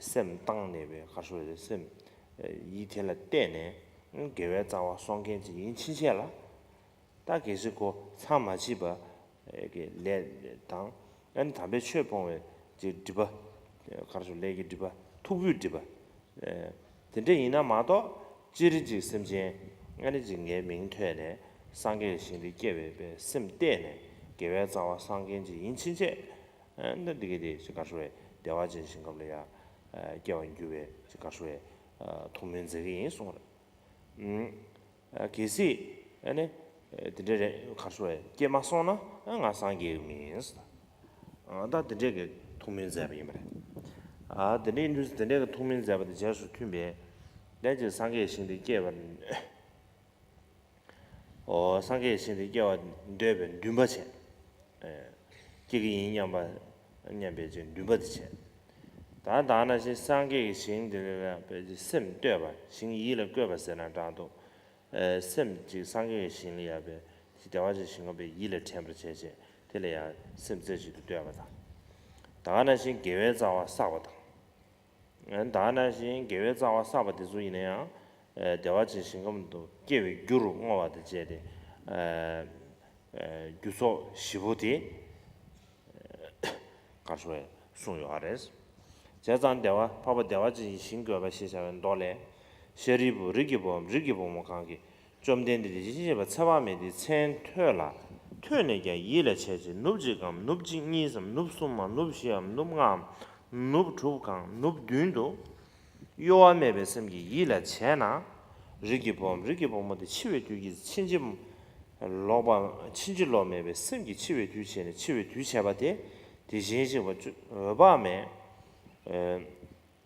སེམས་བཏང་ནས་པའི་གར་ཤོ་བའི་སེམས་ཡིད་དེ་ལ་གཏད་ནས་དགེ་བའི་རྩ་བ་གསོག་མཁན་ཅིག་ཡིན་ཕྱིན་ཆད་ལ། ད་གལ་སྲིད་ཁོ་མཚམས་མ་མཆིས་པ་གི་ལས་དང་ཨ་ནི་དམ་པའི་ཆོས་སྤོང་བའི་ཅིག་སྒྲིབ་པ། ག་རེ་ཞུ་ལས་ཀྱི་སྒྲིབ་པ་ཐུག་པོའི་སྒྲིབ་པ། དེ་འདྲ་ཡིན་ན་མ་གཏོགས་སྤྱིར་ཅིག་སེམས་ཅན་ཨ་ནི་ཅིག་ངའི་མིང་ཐོས་ནས་སངས་རྒྱས་ཞིང་དུ་སྐྱེ་བའི་པའི་སེམས་གཏད་ནས་དགེ་བའི་རྩ་བ་གསོག་མཁན་ཅིག་ཡིན་ཕྱིན་ཆད། ཨ་ནི་འདི་ག་དེ་ཅིག་ག་རེ་ཞུ་བའི་བདེ་བ་ཅན་ཞིང་ཁམས་ལ་ཡང་སྐྱེ་བར་འགྱུར་བའི་ཅིག་ག་རེ་ཞུ་བའི་ཐུགས་སྨོན་མཛད་ཀྱི་ཡིན་གསུངས་རེད། གལ་སྲིད་ཨ་ནི་དེ་འདྲ་རེད་ག་རེ་ཞུ་བས་སྐྱེས་མ་སོང་ན་ང་སངས་རྒྱས་མིན། ད་དེ་འདྲས་ཀྱི་ཐུགས་སྨོན་མཛད་པ་ཡིན་པ་རེད། དེ་འདྲའི་དུས་དེ་འདྲས་ཀྱི་ཐུགས་སྨོན་མཛད་པ་དེ་རྗེས་སུ་མཐུན་པས། ལན་ཅིག་སངས་རྒྱས་ཞིང་དུ་སྐྱེ་བར། འོ་སངས་རྒྱས་ཞིང་དུ་སྐྱེ་བར་འདོད་པའི་འདུན་པ་བྱས། སྐྱེ་གི་ཡིན་སྙམ་པ་སྙམ་པའི་ཅིག་འདུན་པ་དེ་བྱས། ད་ད་ནང་བཞིན་སངས་རྒྱས་ཀྱི་ཞིང་འདི་ལ་ཡང་སེམས་གཏོད་པ་ཞིང་ཡིད་ལ་བཀོད་པ་ཟེར་ན་འདྲ་འདུག་སེམས་ཅིག་སངས་རྒྱས་ཀྱི་ཞིང་ལ་ཡང་བདེ་བ་ཅན་ཞིང་ཁམས་པའི་ཡིད་ལ་དྲན་པར་བྱས་བྱས་དེ་ལ་ཡང་སེམས་རྩེ་གཅིག་ཏུ་གཏོད་པ་དང་། ད་ནང་བཞིན་དགེ་བའི་རྩ་བ་བསགས་པ་དང་། ད་ནང་བཞིན་དགེ་བའི་རྩ་བ་བསགས་པ་དེ་ཚོ་ཡིན་ན་ཡང་། བདེ་བ་ཅན་ཞིང་ཁམས་དུ་སྐྱེ་བའི་རྒྱུ་རུ་བསྔོ་བ་དང་བཅས་ཏེ། རྒྱུ་ཚོགས་བཞི་པོ་དེ། ག་རེ་ཞུ་བས་གསུངས་ཡོད་རེད། བྱས་ཙང་བདེ་བ་འཕགས་པ་བདེ་བ་ཅན་གྱི་ཞིང་བཀོད་པ་ཞེས་བྱ་བའི་མདོ་ལས། ཤཱ་རིའི་བུ་རིགས་ཀྱི་བུའམ་རིགས་ཀྱི་བུ་མོ་གང་གིས་བཅོམ་ལྡན་འདས་དེ་བཞིན་གཤེགས་པ་ཚེ་དཔག་མེད་དེའི་མཚན་ཐོས་ལ། ཐོས་ནས་ཀྱང་ཡིད་ལ་བྱས་ཏེ། ནུབ་གཅིག་གམ་ནུབ་གཅིག་གཉིས་སམ་ནུབ་གསུམ་མམ་ནུབ་བཞི་འམ་ནུབ་ལྔའམ་ནུབ་དྲུག་གམ་ནུབ་བདུན་དུ། གཡོ་བ་མེད་པའི་སེམས་ཀྱིས་ཡིད་ལ་བྱས་ན། རིགས་ཀྱི་བུའམ་རིགས་ཀྱི་བུ་མོ་དེ་འཆི་བའི་དུས་ཀྱི་ཕྱིན་ཅི་ལོག་པ་ཕྱིན་ཅི་ལོག་མེད་པའི་སེམས་ཀྱིས་འཆི་བའི་དུས་བྱས་ནས་འཆི་བའི་དུས་བྱས་པ་དེ། དེ་བཞིན་གཤེགས་པ་འོད་དཔག་མེད།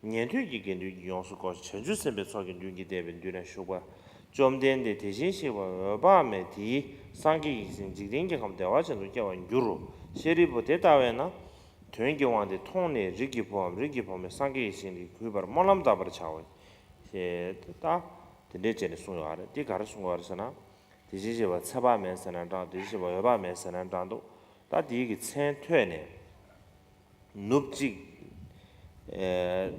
ཉན་ཐོས་ཀྱི་དགེ་འདུན་གྱིས་ཡོངས་སུ་བསྐོར་ཞིང་བྱང་ཆུབ་སེམས་དཔའི་ཚོགས་ཀྱིས་མདུན་གྱིས་བདེ་བའི་མདུན་ན་བཞུགས་པ། བཅོམ་ལྡན་འདས་དེ་བཞིན་གཤེགས་པ་འོད་དཔག་མེད་དེའི་སངས་རྒྱས་ཀྱི་ཞིང་འཇིག་རྟེན་གྱི་ཁམས་བདེ་བ་ཅན་དུ་སྐྱེ་བར་འགྱུར་རོ། ཤཱ་རིའི་བུ་དེ་ལྟ་བས་ན། དོན་གྱི་དབང་དེ་མཐོང་ནས་རིགས་ཀྱི་བུའམ་རིགས་ཀྱི་བུ་མོས་སངས་རྒྱས་ཀྱི་ཞིང་དེ་གུས་པར་སྨོན་ལམ་བཏབ་པར་བྱའོ། ཞེས་ད་དེ་འདྲས་བྱས་ནས་གསུངས་ཡོད་རེད། འདི་ག་རེ་གསུངས་ཡོད་རེད་ཟེར་ན། དེ་བཞིན་གཤེགས་པ་ཚེ་དཔག་མེད་ཟེར་ན་འདྲ། དེ་བཞིན་གཤེགས་པ་འོད་དཔག་མེད་ཟེར་ན་འདྲ་འདུག་ད་དེའི་གི་མཚན་ཐོས་ནས། ནུབ་གཅིག་ཨེ།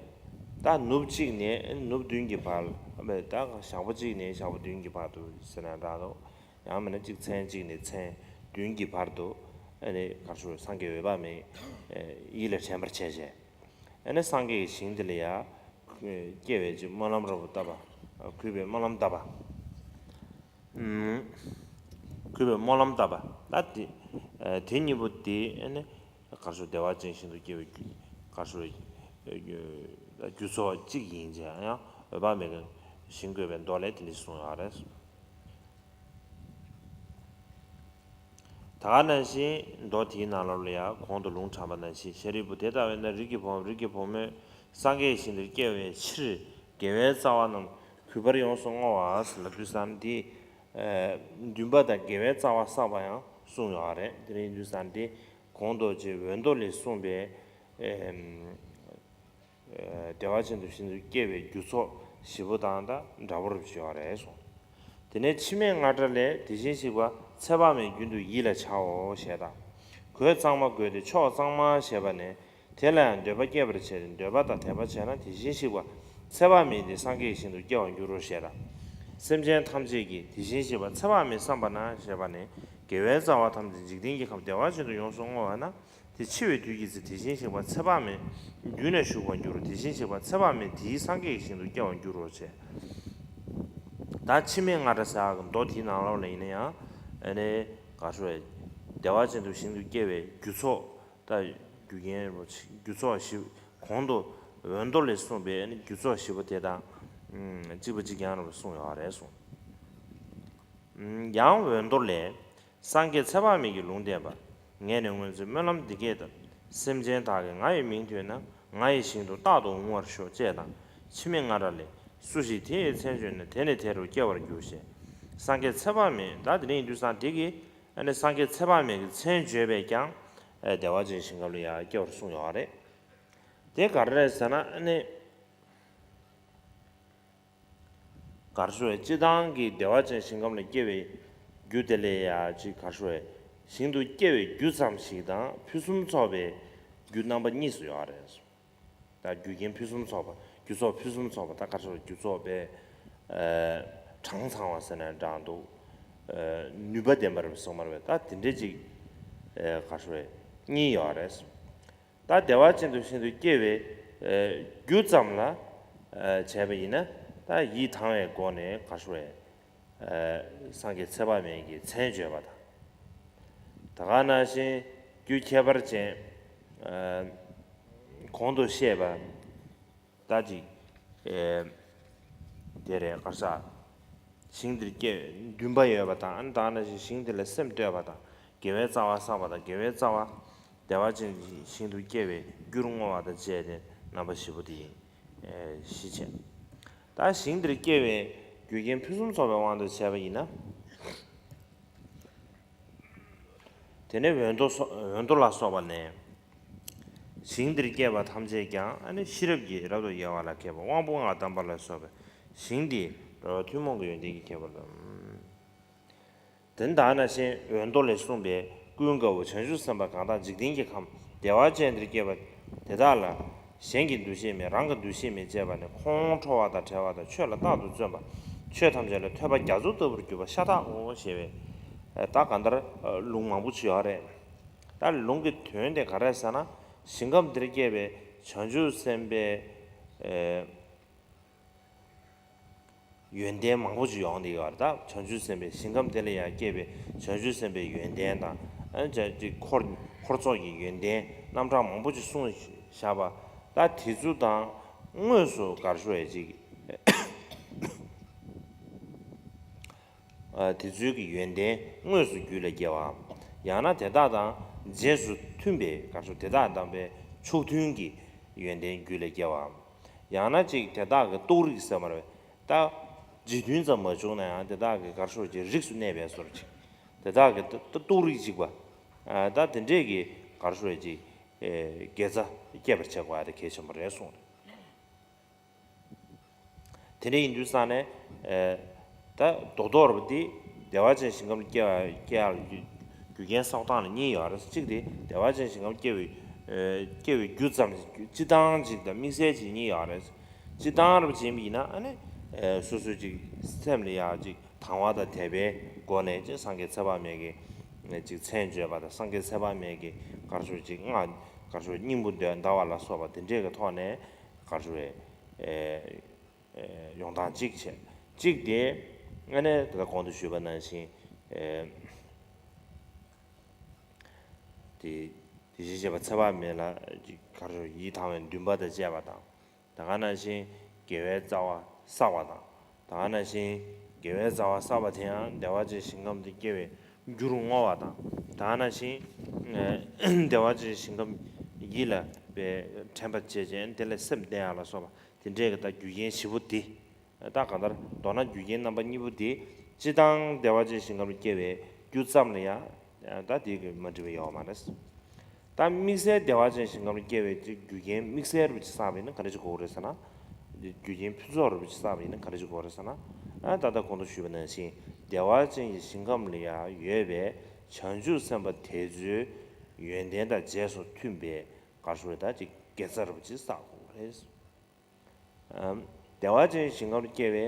ད་ནུབ་གཅིག་ནས་ནུབ་བདུན་གྱི་བར། ཨ་མེ་ད་ཞག་པོ་གཅིག་ནས་ཞག་པོ་བདུན་གྱི་བར་དུ་ཟེར་ན་འདྲ་འདུག་ཡང་མིན་ན་གཅིག་མཚན་གཅིག་ནས་མཚན་བདུན་གྱི་བར་དུ། ཨ་ནི་གར་ཞུ་སངས་རྒྱས་འོད་དཔག་མེད་ཡིད་ལ་དྲན་པར་བྱས་བྱས། ཨ་ནི་སངས་རྒྱས་ཀྱི་ཞིང་དེ་ལ་ཡ་སྐྱེ་བའི་ཅིག་སྨོན་ལམ་རབ་ཏུ་བཏབ་པ། གུས་པའི་སྨོན་ལམ་བཏབ་པ། གུས་པའི་སྨོན་ལམ་བཏབ་པ། ད་དེ་དེ་གཉིས་པོ་དེ་ཨ་ནི་གར་ཞུ་བདེ་བ་ཅན་ཞིང་དུ་སྐྱེ་བའི་རྒྱུ། གར་ཞུ་རྒྱུ་ཚོགས་གཅིག་ཡིན་ཅེས་ཡང་འོད་དཔག་མེད་ཀྱི་ཞིང་བཀོད་པའི་མདོ་ལས་དེ་འདྲ་གསུངས་ཡོད་རེད། ད་ག་ནང་བཞིན་མདོ་དེའི་ནང་ལོགས་ལ་ཡང་གོང་དུ་ལུང་དྲངས་པ་ནང་བཞིན། ཤཱ་རིའི་བུ་དེ་ལྟ་བས་ན་རིགས་ཀྱི་བུའམ་རིགས་ཀྱི་བུ་མོས་སངས་རྒྱས་ཞིང་དུ་སྐྱེ་བའི་ཕྱིར་དགེ་བའི་རྩ་བ་རྣམས་གུས་པར་ཡོངས་སུ་བསྔོ་བ་ལབ་དུས་ཙམ་འདི། འདུན་པ་དང་དགེ་བའི་རྩ་བ་བསགས་པ་ཡང་གསུངས་ཡོད་རེད། དེ་རིང་དུས་ཙམ་འདི་གོང་དུ་ཅིག་འོད་མདོ་ལས་གསུངས་པའི། བདེ་བ་ཅན་དུ་ཞིང་དུ་སྐྱེ་བའི་རྒྱུ་ཚོགས་བཞི་པོ་དང་ད་འདྲ་པོ་རུ་བྱས་པ་རེད་གསུངས། དེ་ནས་འཆི་མེད་རྔ་སྒྲ་ལས། དེ་བཞིན་གཤེགས་པ་ཚེ་དཔག་མེད་རྒྱུན་དུ་ཡིད་ལ་བྱའོ་ཞེས་དང་། གོས་གཙང་མ་བགོས་ཏེ་ཕྱོགས་གཙང་མར་བྱེད་པ་ནས། དེ་ལ་ཡང་འདོད་པ་སྐྱེད་པར་བྱས་ཏེ་འདོད་པ་དང་དད་པ་བྱས་ན་དེ་བཞིན་གཤེགས་པ་ཚེ་དཔག་མེད་དེ་སངས་རྒྱས་ཀྱི་ཞིང་དུ་སྐྱེ་བར་འགྱུར་རོ་ཞེས་དང་། སེམས་ཅན་ཐམས་ཅད་ཀྱིས་དེ་བཞིན་གཤེགས་པ་ཚེ་དཔག་མེད་བསམ་པ་ན་ཞེས་པ་ནས། དགེ་བའི་རྩ་བ་ཐམས་ཅད་འཇིག་རྟེན་གྱི་ཁམས་བདེ་བ་ཅན་དུ་ཡོངས་སུ་བསྔོ་བ་ན། དེ་འཆི་བའི་དུས་ཀྱི་ཚེ་དེ་བཞིན་གཤེགས་པ་ཚེ་དཔག་མེད་རྒྱུད་ན་བཞུགས་པར་འགྱུར་རོ། དེ་བཞིན་གཤེགས་པ་ཚེ་དཔག་མེད་དེའི་སངས་རྒྱས་ཀྱི་ཞིང་དུ་སྐྱེ་བར་འགྱུར་རོ་ཞེས། ད་འཆི་མེད་རྔ་སྒྲ་ཟེར་ཡག་གི་མདོ་དེའི་ནང་ལོགས་ལ་ཡིན་ན་ཡང་། ཨ་ནི་ག་རེ་ཞུ་དགེ་བ་ཅན་དུ་ཞིང་དུ་སྐྱེ་བའི་རྒྱུ་ཚོགས། ད་རྒྱུ་རྐྱེན་རོ་རྒྱུ་ཚོགས་བཞི། གོང་དུ་འོད་མདོ་ལས་གསུངས་པའི་ཨ་ནི་རྒྱུ་ཚོགས་བཞི་པོ་དེ་དང་། ཨུམ། གཅིག་པ་གཅིག་རྐྱང་རེད་པ་གསུངས་ཡོད་རེད་གསུངས། ཡང་འོད་མདོ་ལས། སངས་རྒྱས་ཚེ་དཔག་མེད་ཀྱིས་ལུང་བསྟན་པ། ངས་ནི་སྔོན་ཚེ་སྨོན་ལམ་འདི་སྐད་བཏབ། སེམས་ཅན་དག་གིས་ང་ཡི་མིང་ཐོས་ན་ང་ཡི་ཞིང་དུ་རྟག་ཏུ་འོང་བར་ཤོག་ཅེས་དང་། འཆི་མེད་རྔ་སྒྲ་ལས། སུ་ཞིག་དེ་ཡི་མཚན་བརྗོད་ན་དེ་ནི་དེ་རུ་སྐྱེ་བར་འགྱུར་ཞེས། སངས་རྒྱས་ཚེ་དཔག་མེད་ད་དེ་རིང་ཡིན་དུས་ཙང་དེ་གིས་ཨ་ནི་སངས་རྒྱས་ཚེ་དཔག་མེད་ཀྱི་མཚན་བརྗོད་པས་ཀྱང་བདེ་བ་ཅན་ཞིང་ཁམས་ལ་ཡང་སྐྱེ་བར་གསུངས་ཡོད་རེད། དེ་ག་རེ་རེད་ཟེར་ན་ཨ་ནི། གར་ཞུ་བའི་སྤྱི་བཏང་གི་བདེ་བ་ཅན་ཞིང་ཁམས་ལ་སྐྱེ་བའི་རྒྱུ་དེ་ལས་ཡ་ཅིག་གར་ཞུ་བའི་ཞིང་དུ་སྐྱེ་བའི་རྒྱུ་ཙམ་ཞིག་དང་ཕུན་སུམ་ཚོགས་པའི་རྒྱུ་རྣམ་པ་གཉིས་སུ་ཡོད་རེད། ད་རྒྱུ་རྐྱེན་ཕུན་སུམ་ཚོགས་པ་རྒྱུ་ཚོགས་ཕུན་སུམ་ཚོགས་པ་ད་གར་ཞུ་བའི་རྒྱུ་ཚོགས་པའི་གྲངས་ཚང་བ་ཟེར་ན་འདྲ་འདུག་ནུས་པ་ལྡན་པ་རེད་པ་གསུངས་པ་རེད་པས། ད་དེ་འདྲས་ཅིག་གར་ཞུ་བའི་གཉིས་ཡོད་རེད། ད་བདེ་བ་ཅན་དུ་ཤིན་ཏུ་སྐྱེ་བའི་རྒྱུ་ཙམ་ལ་བྱས་པ་ཡིན་ན། ད་ཡིད་དང་བའི་སྒོ་ནས་ག་ཞུ་བས་སངས་རྒྱས་ཚེ་དཔག་མེད་ཀྱི་མཚན་བརྗོད་པ་དང་། ད་ག་ནང་བཞིན་རྒྱུ་ཁྱད་པར་ཅན། གོང་དུ་བཤད་པ། ད་ཅིག་དེ་རེད་ག་ས། ཞིང་འདིར་སྐྱེ་འདུན་པ་ཡོད་པ་དང་། ཨ་ནི་ད་ག་ནང་བཞིན་ཞིང་འདི་ལ་སེམས་གཏད་པ་དང་། དགེ་བའི་རྩ་བ་བསགས་པ་དང་། དགེ་བའི་རྩ་བ་བདེ་བ་ཅན་གྱི་ཞིང་དུ་སྐྱེ་བའི་རྒྱུར་བསྔོ་བ་དང་བཅས་ཏེ་རྣམ་པ་བཞི་པོ་དེ་ཡིན། གཞི་བྱས། ད་ཞིང་འདིར་སྐྱེ་བའི་རྒྱུ་རྐྱེན་ཕུན་སུམ་ཚོགས་པའི་དབང་དུ་བྱས་པ་ཡིན་ན། དེ་ནས་འོད་མདོ་སོགས་འོད་མདོ་ལ་སོགས་པ་ནས། ཞིང་འདིར་སྐྱེས་པ་ཐམས་ཅད་ཀྱང་། ཨ་ནི་ཤེས་རབ་ཀྱིས་རབ་ཏུ་དབྱེ་བ་ལ་མཁས་པ་དབང་པོ་ལྔ་བསྡམས་པ་ལ་སོགས་པའི་ཞིང་འདི་འགྲོ་བ་ཐུན་མོང་གི་ཡོན་ཏན་གྱི་ཁྱད་པར་དང་། དེ་ནི་ད་ག་ནང་བཞིན་འོད་མདོ་ལས་གསུངས་པའི་ཀུན་དགའ་བོ་བྱང་ཆུབ་སེམས་དཔའ་གང་དག་འཇིག་རྟེན་གྱི་ཁམས་བདེ་བ་ཅན་འདིར་སྐྱེས་པ་དེ་དག་ལ། གཞན་གྱི་འདུ་ཤེས་མེད། རང་གི་འདུ་ཤེས་མེད་ཅེས་པ་ནི་ཁོང་ཁྲོ་བ་དང་བྲལ་བ་དང་། ཆོས་ལ་རྟག་ཏུ་བརྩོན་པ། ཆོས་ཐམས་ཅད་ལ་ཐོས་པ་རྒྱ་མཚོ་ལྟ་བུར་གྱུར་པ་ཤ་སྟག་གོ་ཞེས་པའི། ད་གང་ལྟར་ལུང་མང་པོ་ཅིག་ཡོད་རེད། ད་ལུང་གི་དོན་དེ་ག་རེ་ཟེར་ན། ཞིང་ཁམས་འདིར་སྐྱེས་པའི་བྱང་ཆུབ་སེམས་དཔའི། ཡོན་ཏན་མང་པོ་ཅིག་ཡོང་བསྡད་ཡོད་རེད། ད་བྱང་ཆུབ་སེམས་དཔའི་ཞིང་ཁམས་དེ་ལ་ཡང་སྐྱེས་པའི་བྱང་ཆུབ་སེམས་དཔའི་ཡོན་ཏན་དང་། ཨ་ནི་ཅིག་འཁོར་འཁོར་ཚོགས་ཀྱི་ཡོན་ཏན་རྣམ་གྲངས་མང་པོ་ཅིག་གསུངས་བཞག་པ། ད་དེ་ཚོ་དང་དངོས་སུ་ག་རེ་ཞུ་ཡས་ཅིག་ཨ། དེ་ཚོའི་གི་ཡོན་ཏན་དངོས་སུ་རྒྱུད་ལ་སྐྱེ་བའམ། ཡང་ན་དེ་དག་དང་རྗེས་སུ་མཐུན་པའི་ག་རེ་ཞུ། དེ་དག་དང་པའི་ཕྱོགས་མཐུན་གྱི་ཡོན་ཏན་རྒྱུད་ལ་སྐྱེ་བའམ། ཡང་ན་ཅིག་དེ་དག་གི་རྟོགས་རིགས་ཟེར་མ་རེད། ད་རྗེས་མཐུན་ཙམ་མ་བྱུང་ན་ཡང་དེ་དག་གི་ག་རེ་ཞུ་ཅིག་རིགས་སུ་གནས་པའི་བཟོ་འདྲ་ཅིག་དེ་དག་གི་ད་ད་རྟོགས་རིགས་གཅིག་པ། ཨ། ད་དེ་འདྲས་ཀྱི་ག་རེ་ཞུ་ཅིག་ཨེ། དགེ་རྩ་སྐྱེད་པར་བྱེད་དགོས་ཡ་དེ་གལ་ཆེན་པོ་རེད་གསུངས་རེད། དེ་འདྲ་ཡིན་དུས་ཙང་ནས། ཨེ། ད་རྡོག་རྡོག་རེད་པ་འདི་བདེ་བ་ཅན་ཞིང་ཁམས་ལ་སྐྱེ་བ་སྐྱེ་ཡག་རྒྱུ་རྒྱུ་རྐྱེན་བསགས་སྟངས་ལ་གཉིས་ཡོད་རེད། གཅིག་དེ་བདེ་བ་ཅན་ཞིང་ཁམས་སྐྱེ་བའི། ཨེ། སྐྱེ་བའི་རྒྱུ་ཙམ་ཞིག་སྤྱི་བཏང་ཅིག་དང་དམིགས་བསལ་ཅིག་གཉིས་ཡོད་རེད། སྤྱི་བཏང་རེད་པ་ཅིག་ཡིན་པ་ཡིན་ན། ཨ་ནི། ཨེ། སོ་སོ་ཅིག་སེམས་ལ་ཡག་ཅིག་དང་བ་དང་དད་པའི་སྒོ་ནས་ཅིག་སངས་རྒྱས་ཚེ་དཔག་མེད་ཀྱི་ཅིག་མཚན་བརྗོད་པ་དང་། སངས་རྒྱས་ཚེ་དཔག་མེད་ཀྱི་ག་རེ་ཞུ་ཅིག་སྔགས་ག་རེ་ཞུ་སྙིང་པོ་འདོན་བདག་པ་ལ་སོགས་པ་དེ་འདྲས་ཀྱི་ཐོག་ནས་ག་རེ་ཞུ་རེད། ཨེ། ཨེ། ཡོང་སྟངས་གཅིག་བྱས། གཅིག་དེ་ཨ་ནི་ད་ལྟ་གོང་དུ་ཞུས་པ་ནང་བཞིན། ཨེ། དེ་དེ་བཞིན་གཤེགས་པ་ཚེ་དཔག་མེད་ལ་ག་རེ་ཞུ་ཡིད་ཐང་བའི་འདུན་པ་དང་བཅས་པ་དང་། ད་ག་ནང་བཞིན་དགེ་བའི་རྩ་བ་བསགས་པ་དང་། ད་ག་ནང་བཞིན་དགེ་བའི་རྩ་བ་བསགས་པ་དེ་ཡང་བདེ་བ་ཅན་ཞིང་ཁམས་དུ་སྐྱེ་བའི་རྒྱུར་བསྔོ་བ་དང་། ད་ག་ནང་བཞིན་ཨེ། བདེ་བ་ཅན་ཞིང་ཁམས་ཡིད་ལ་དཔེ་དྲན་པ་བྱས་རྗེས་དེ་ལ་སེམས་གཏད་ཡག་ལ་སོགས་པ་དེ་འདྲས་ཀྱི་ད་རྒྱུ་རྐྱེན་བཞི་པོ་དེ། ད་གང་ལྟར་མདོར་ན་རྒྱུ་རྐྱེན་རྣམ་པ་གཉིས་པོ་དེ་སྤྱི་བཏང་བདེ་བ་ཅན་ཞིང་ཁམས་ལ་སྐྱེ་བའི་རྒྱུ་ཙམ་ལ་ཡང་ད་དེ་གི་མ་འགྲིག་པ་ཡོད་མ་རེད། ད་དམིགས་བསལ་བདེ་བ་ཅན་ཞིང་ཁམས་ལ་སྐྱེ་བའི་རྒྱུ་རྐྱེན་དམིགས་བསལ་རུ་ཅིག་བསགས་པ་ཡིན་ན་ག་འདྲ་ཅིག་དགོས་རེད་ཟེར་ན། རྒྱུ་རྐྱེན་ཕུན་ཚོགས་རུ་ཅིག་བསགས་པ་ཡིན་ན་ག་འདྲ་ཅིག་དགོས་རེད་ཟེར་ན། ཨ། ད་ལྟ་གོང་དུ་ཞུས་པ་ནང་བཞིན་བདེ་བ་ཅན་གྱི་ཞིང་ཁམས་ལ་ཡང་ཡོད་པའི་བྱང་ཆུབ་སེམས་དཔའ་དེ་ཚོའི་ཡོན་ཏན་དང་རྗེས་སུ་མཐུན་པའི་ག་རེ་ཞུ་རེད། ད་ཅིག་དགེ་རྩ་རུ་ཅིག་བསགས་དགོས་རེད། ཨམ། བདེ་བ་ཅན་ཞིང་ཁམས་སུ་སྐྱེ་བའི་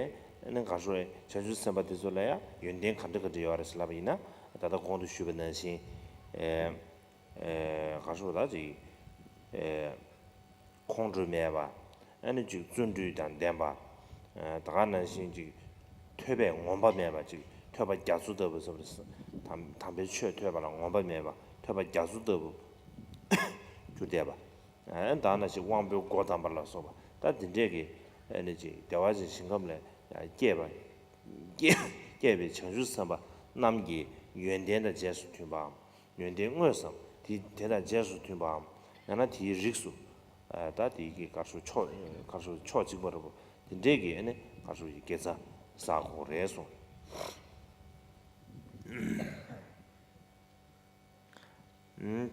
ནི་ག་རེ་ཞུ་རེད། བྱང་ཆུབ་སེམས་དཔའ་དེ་ཚོ་ལ་ཡང་ཡོན་ཏན་ག་འདྲ་ག་འདྲ་ཡོད་རེད་ཟེར་ལབ་པ་ཡིན་ན། ད་ལྟ་གོང་དུ་ཞུས་པ་ནང་བཞིན། ཨེ། ཨེ། ག་རེ་ཞུ་རེད། ད་ཅིག་ཨེ། ཁོང་ཁྲོ་མེད་པ། ཨ་ནི་ཅིག་བརྩོན་འགྲུས་དང་ལྡན་པ། ཨེ། ད་ག་ནང་བཞིན་ཅིག་ཐོས་པས་ངོམས་པ་མེད་པ། ཅིག་ཐོས་པ་རྒྱ་མཚོ་ལྟ་བུ་ཟེར་བ་རེད། དམ་དམ་པའི་ཆོས་ཐོས་པ་ལ་ངོམས་པ་མེད་པ། ཐོས་པ་རྒྱ་མཚོ་ལྟ་བུ་གྱུར་བསྡད་པ། ཨ། ད་ནང་བཞིན་དབང་པོའི་སྒོ་དམ་པ་ལ་སོགས་པ། ད་དེ་འདྲས་ཀྱི་ཨ་ནི་ཅིག་བདེ་བ་ཅན་ཞིང་ཁམས་ལ་སྐྱེས་པ། སྐྱེས་སྐྱེས་པའི་བྱང་ཆུབ་སེམས་དཔའ་རྣམས་ཀྱི་ཡོན་ཏན་དང་རྗེས་སུ་མཐུན་པའམ། ཡོན་ཏན་དངོས་སམ་དེ་དེ་དང་རྗེས་སུ་མཐུན་པའམ། ཡང་ན་དེའི་རིགས་སུ། ཨ། ད་དེའི་གི་ག་རེ་ཞུ་ཕྱོགས་ག་རེ་ཞུ་ཕྱོགས་གཅིག་པ་རེད་པ། དེ་འདྲས་ཀྱི་ཨ་ནི་ག་རེ་ཞུ་དགེ་རྩ་བསགས་དགོས་རེད་གསུངས།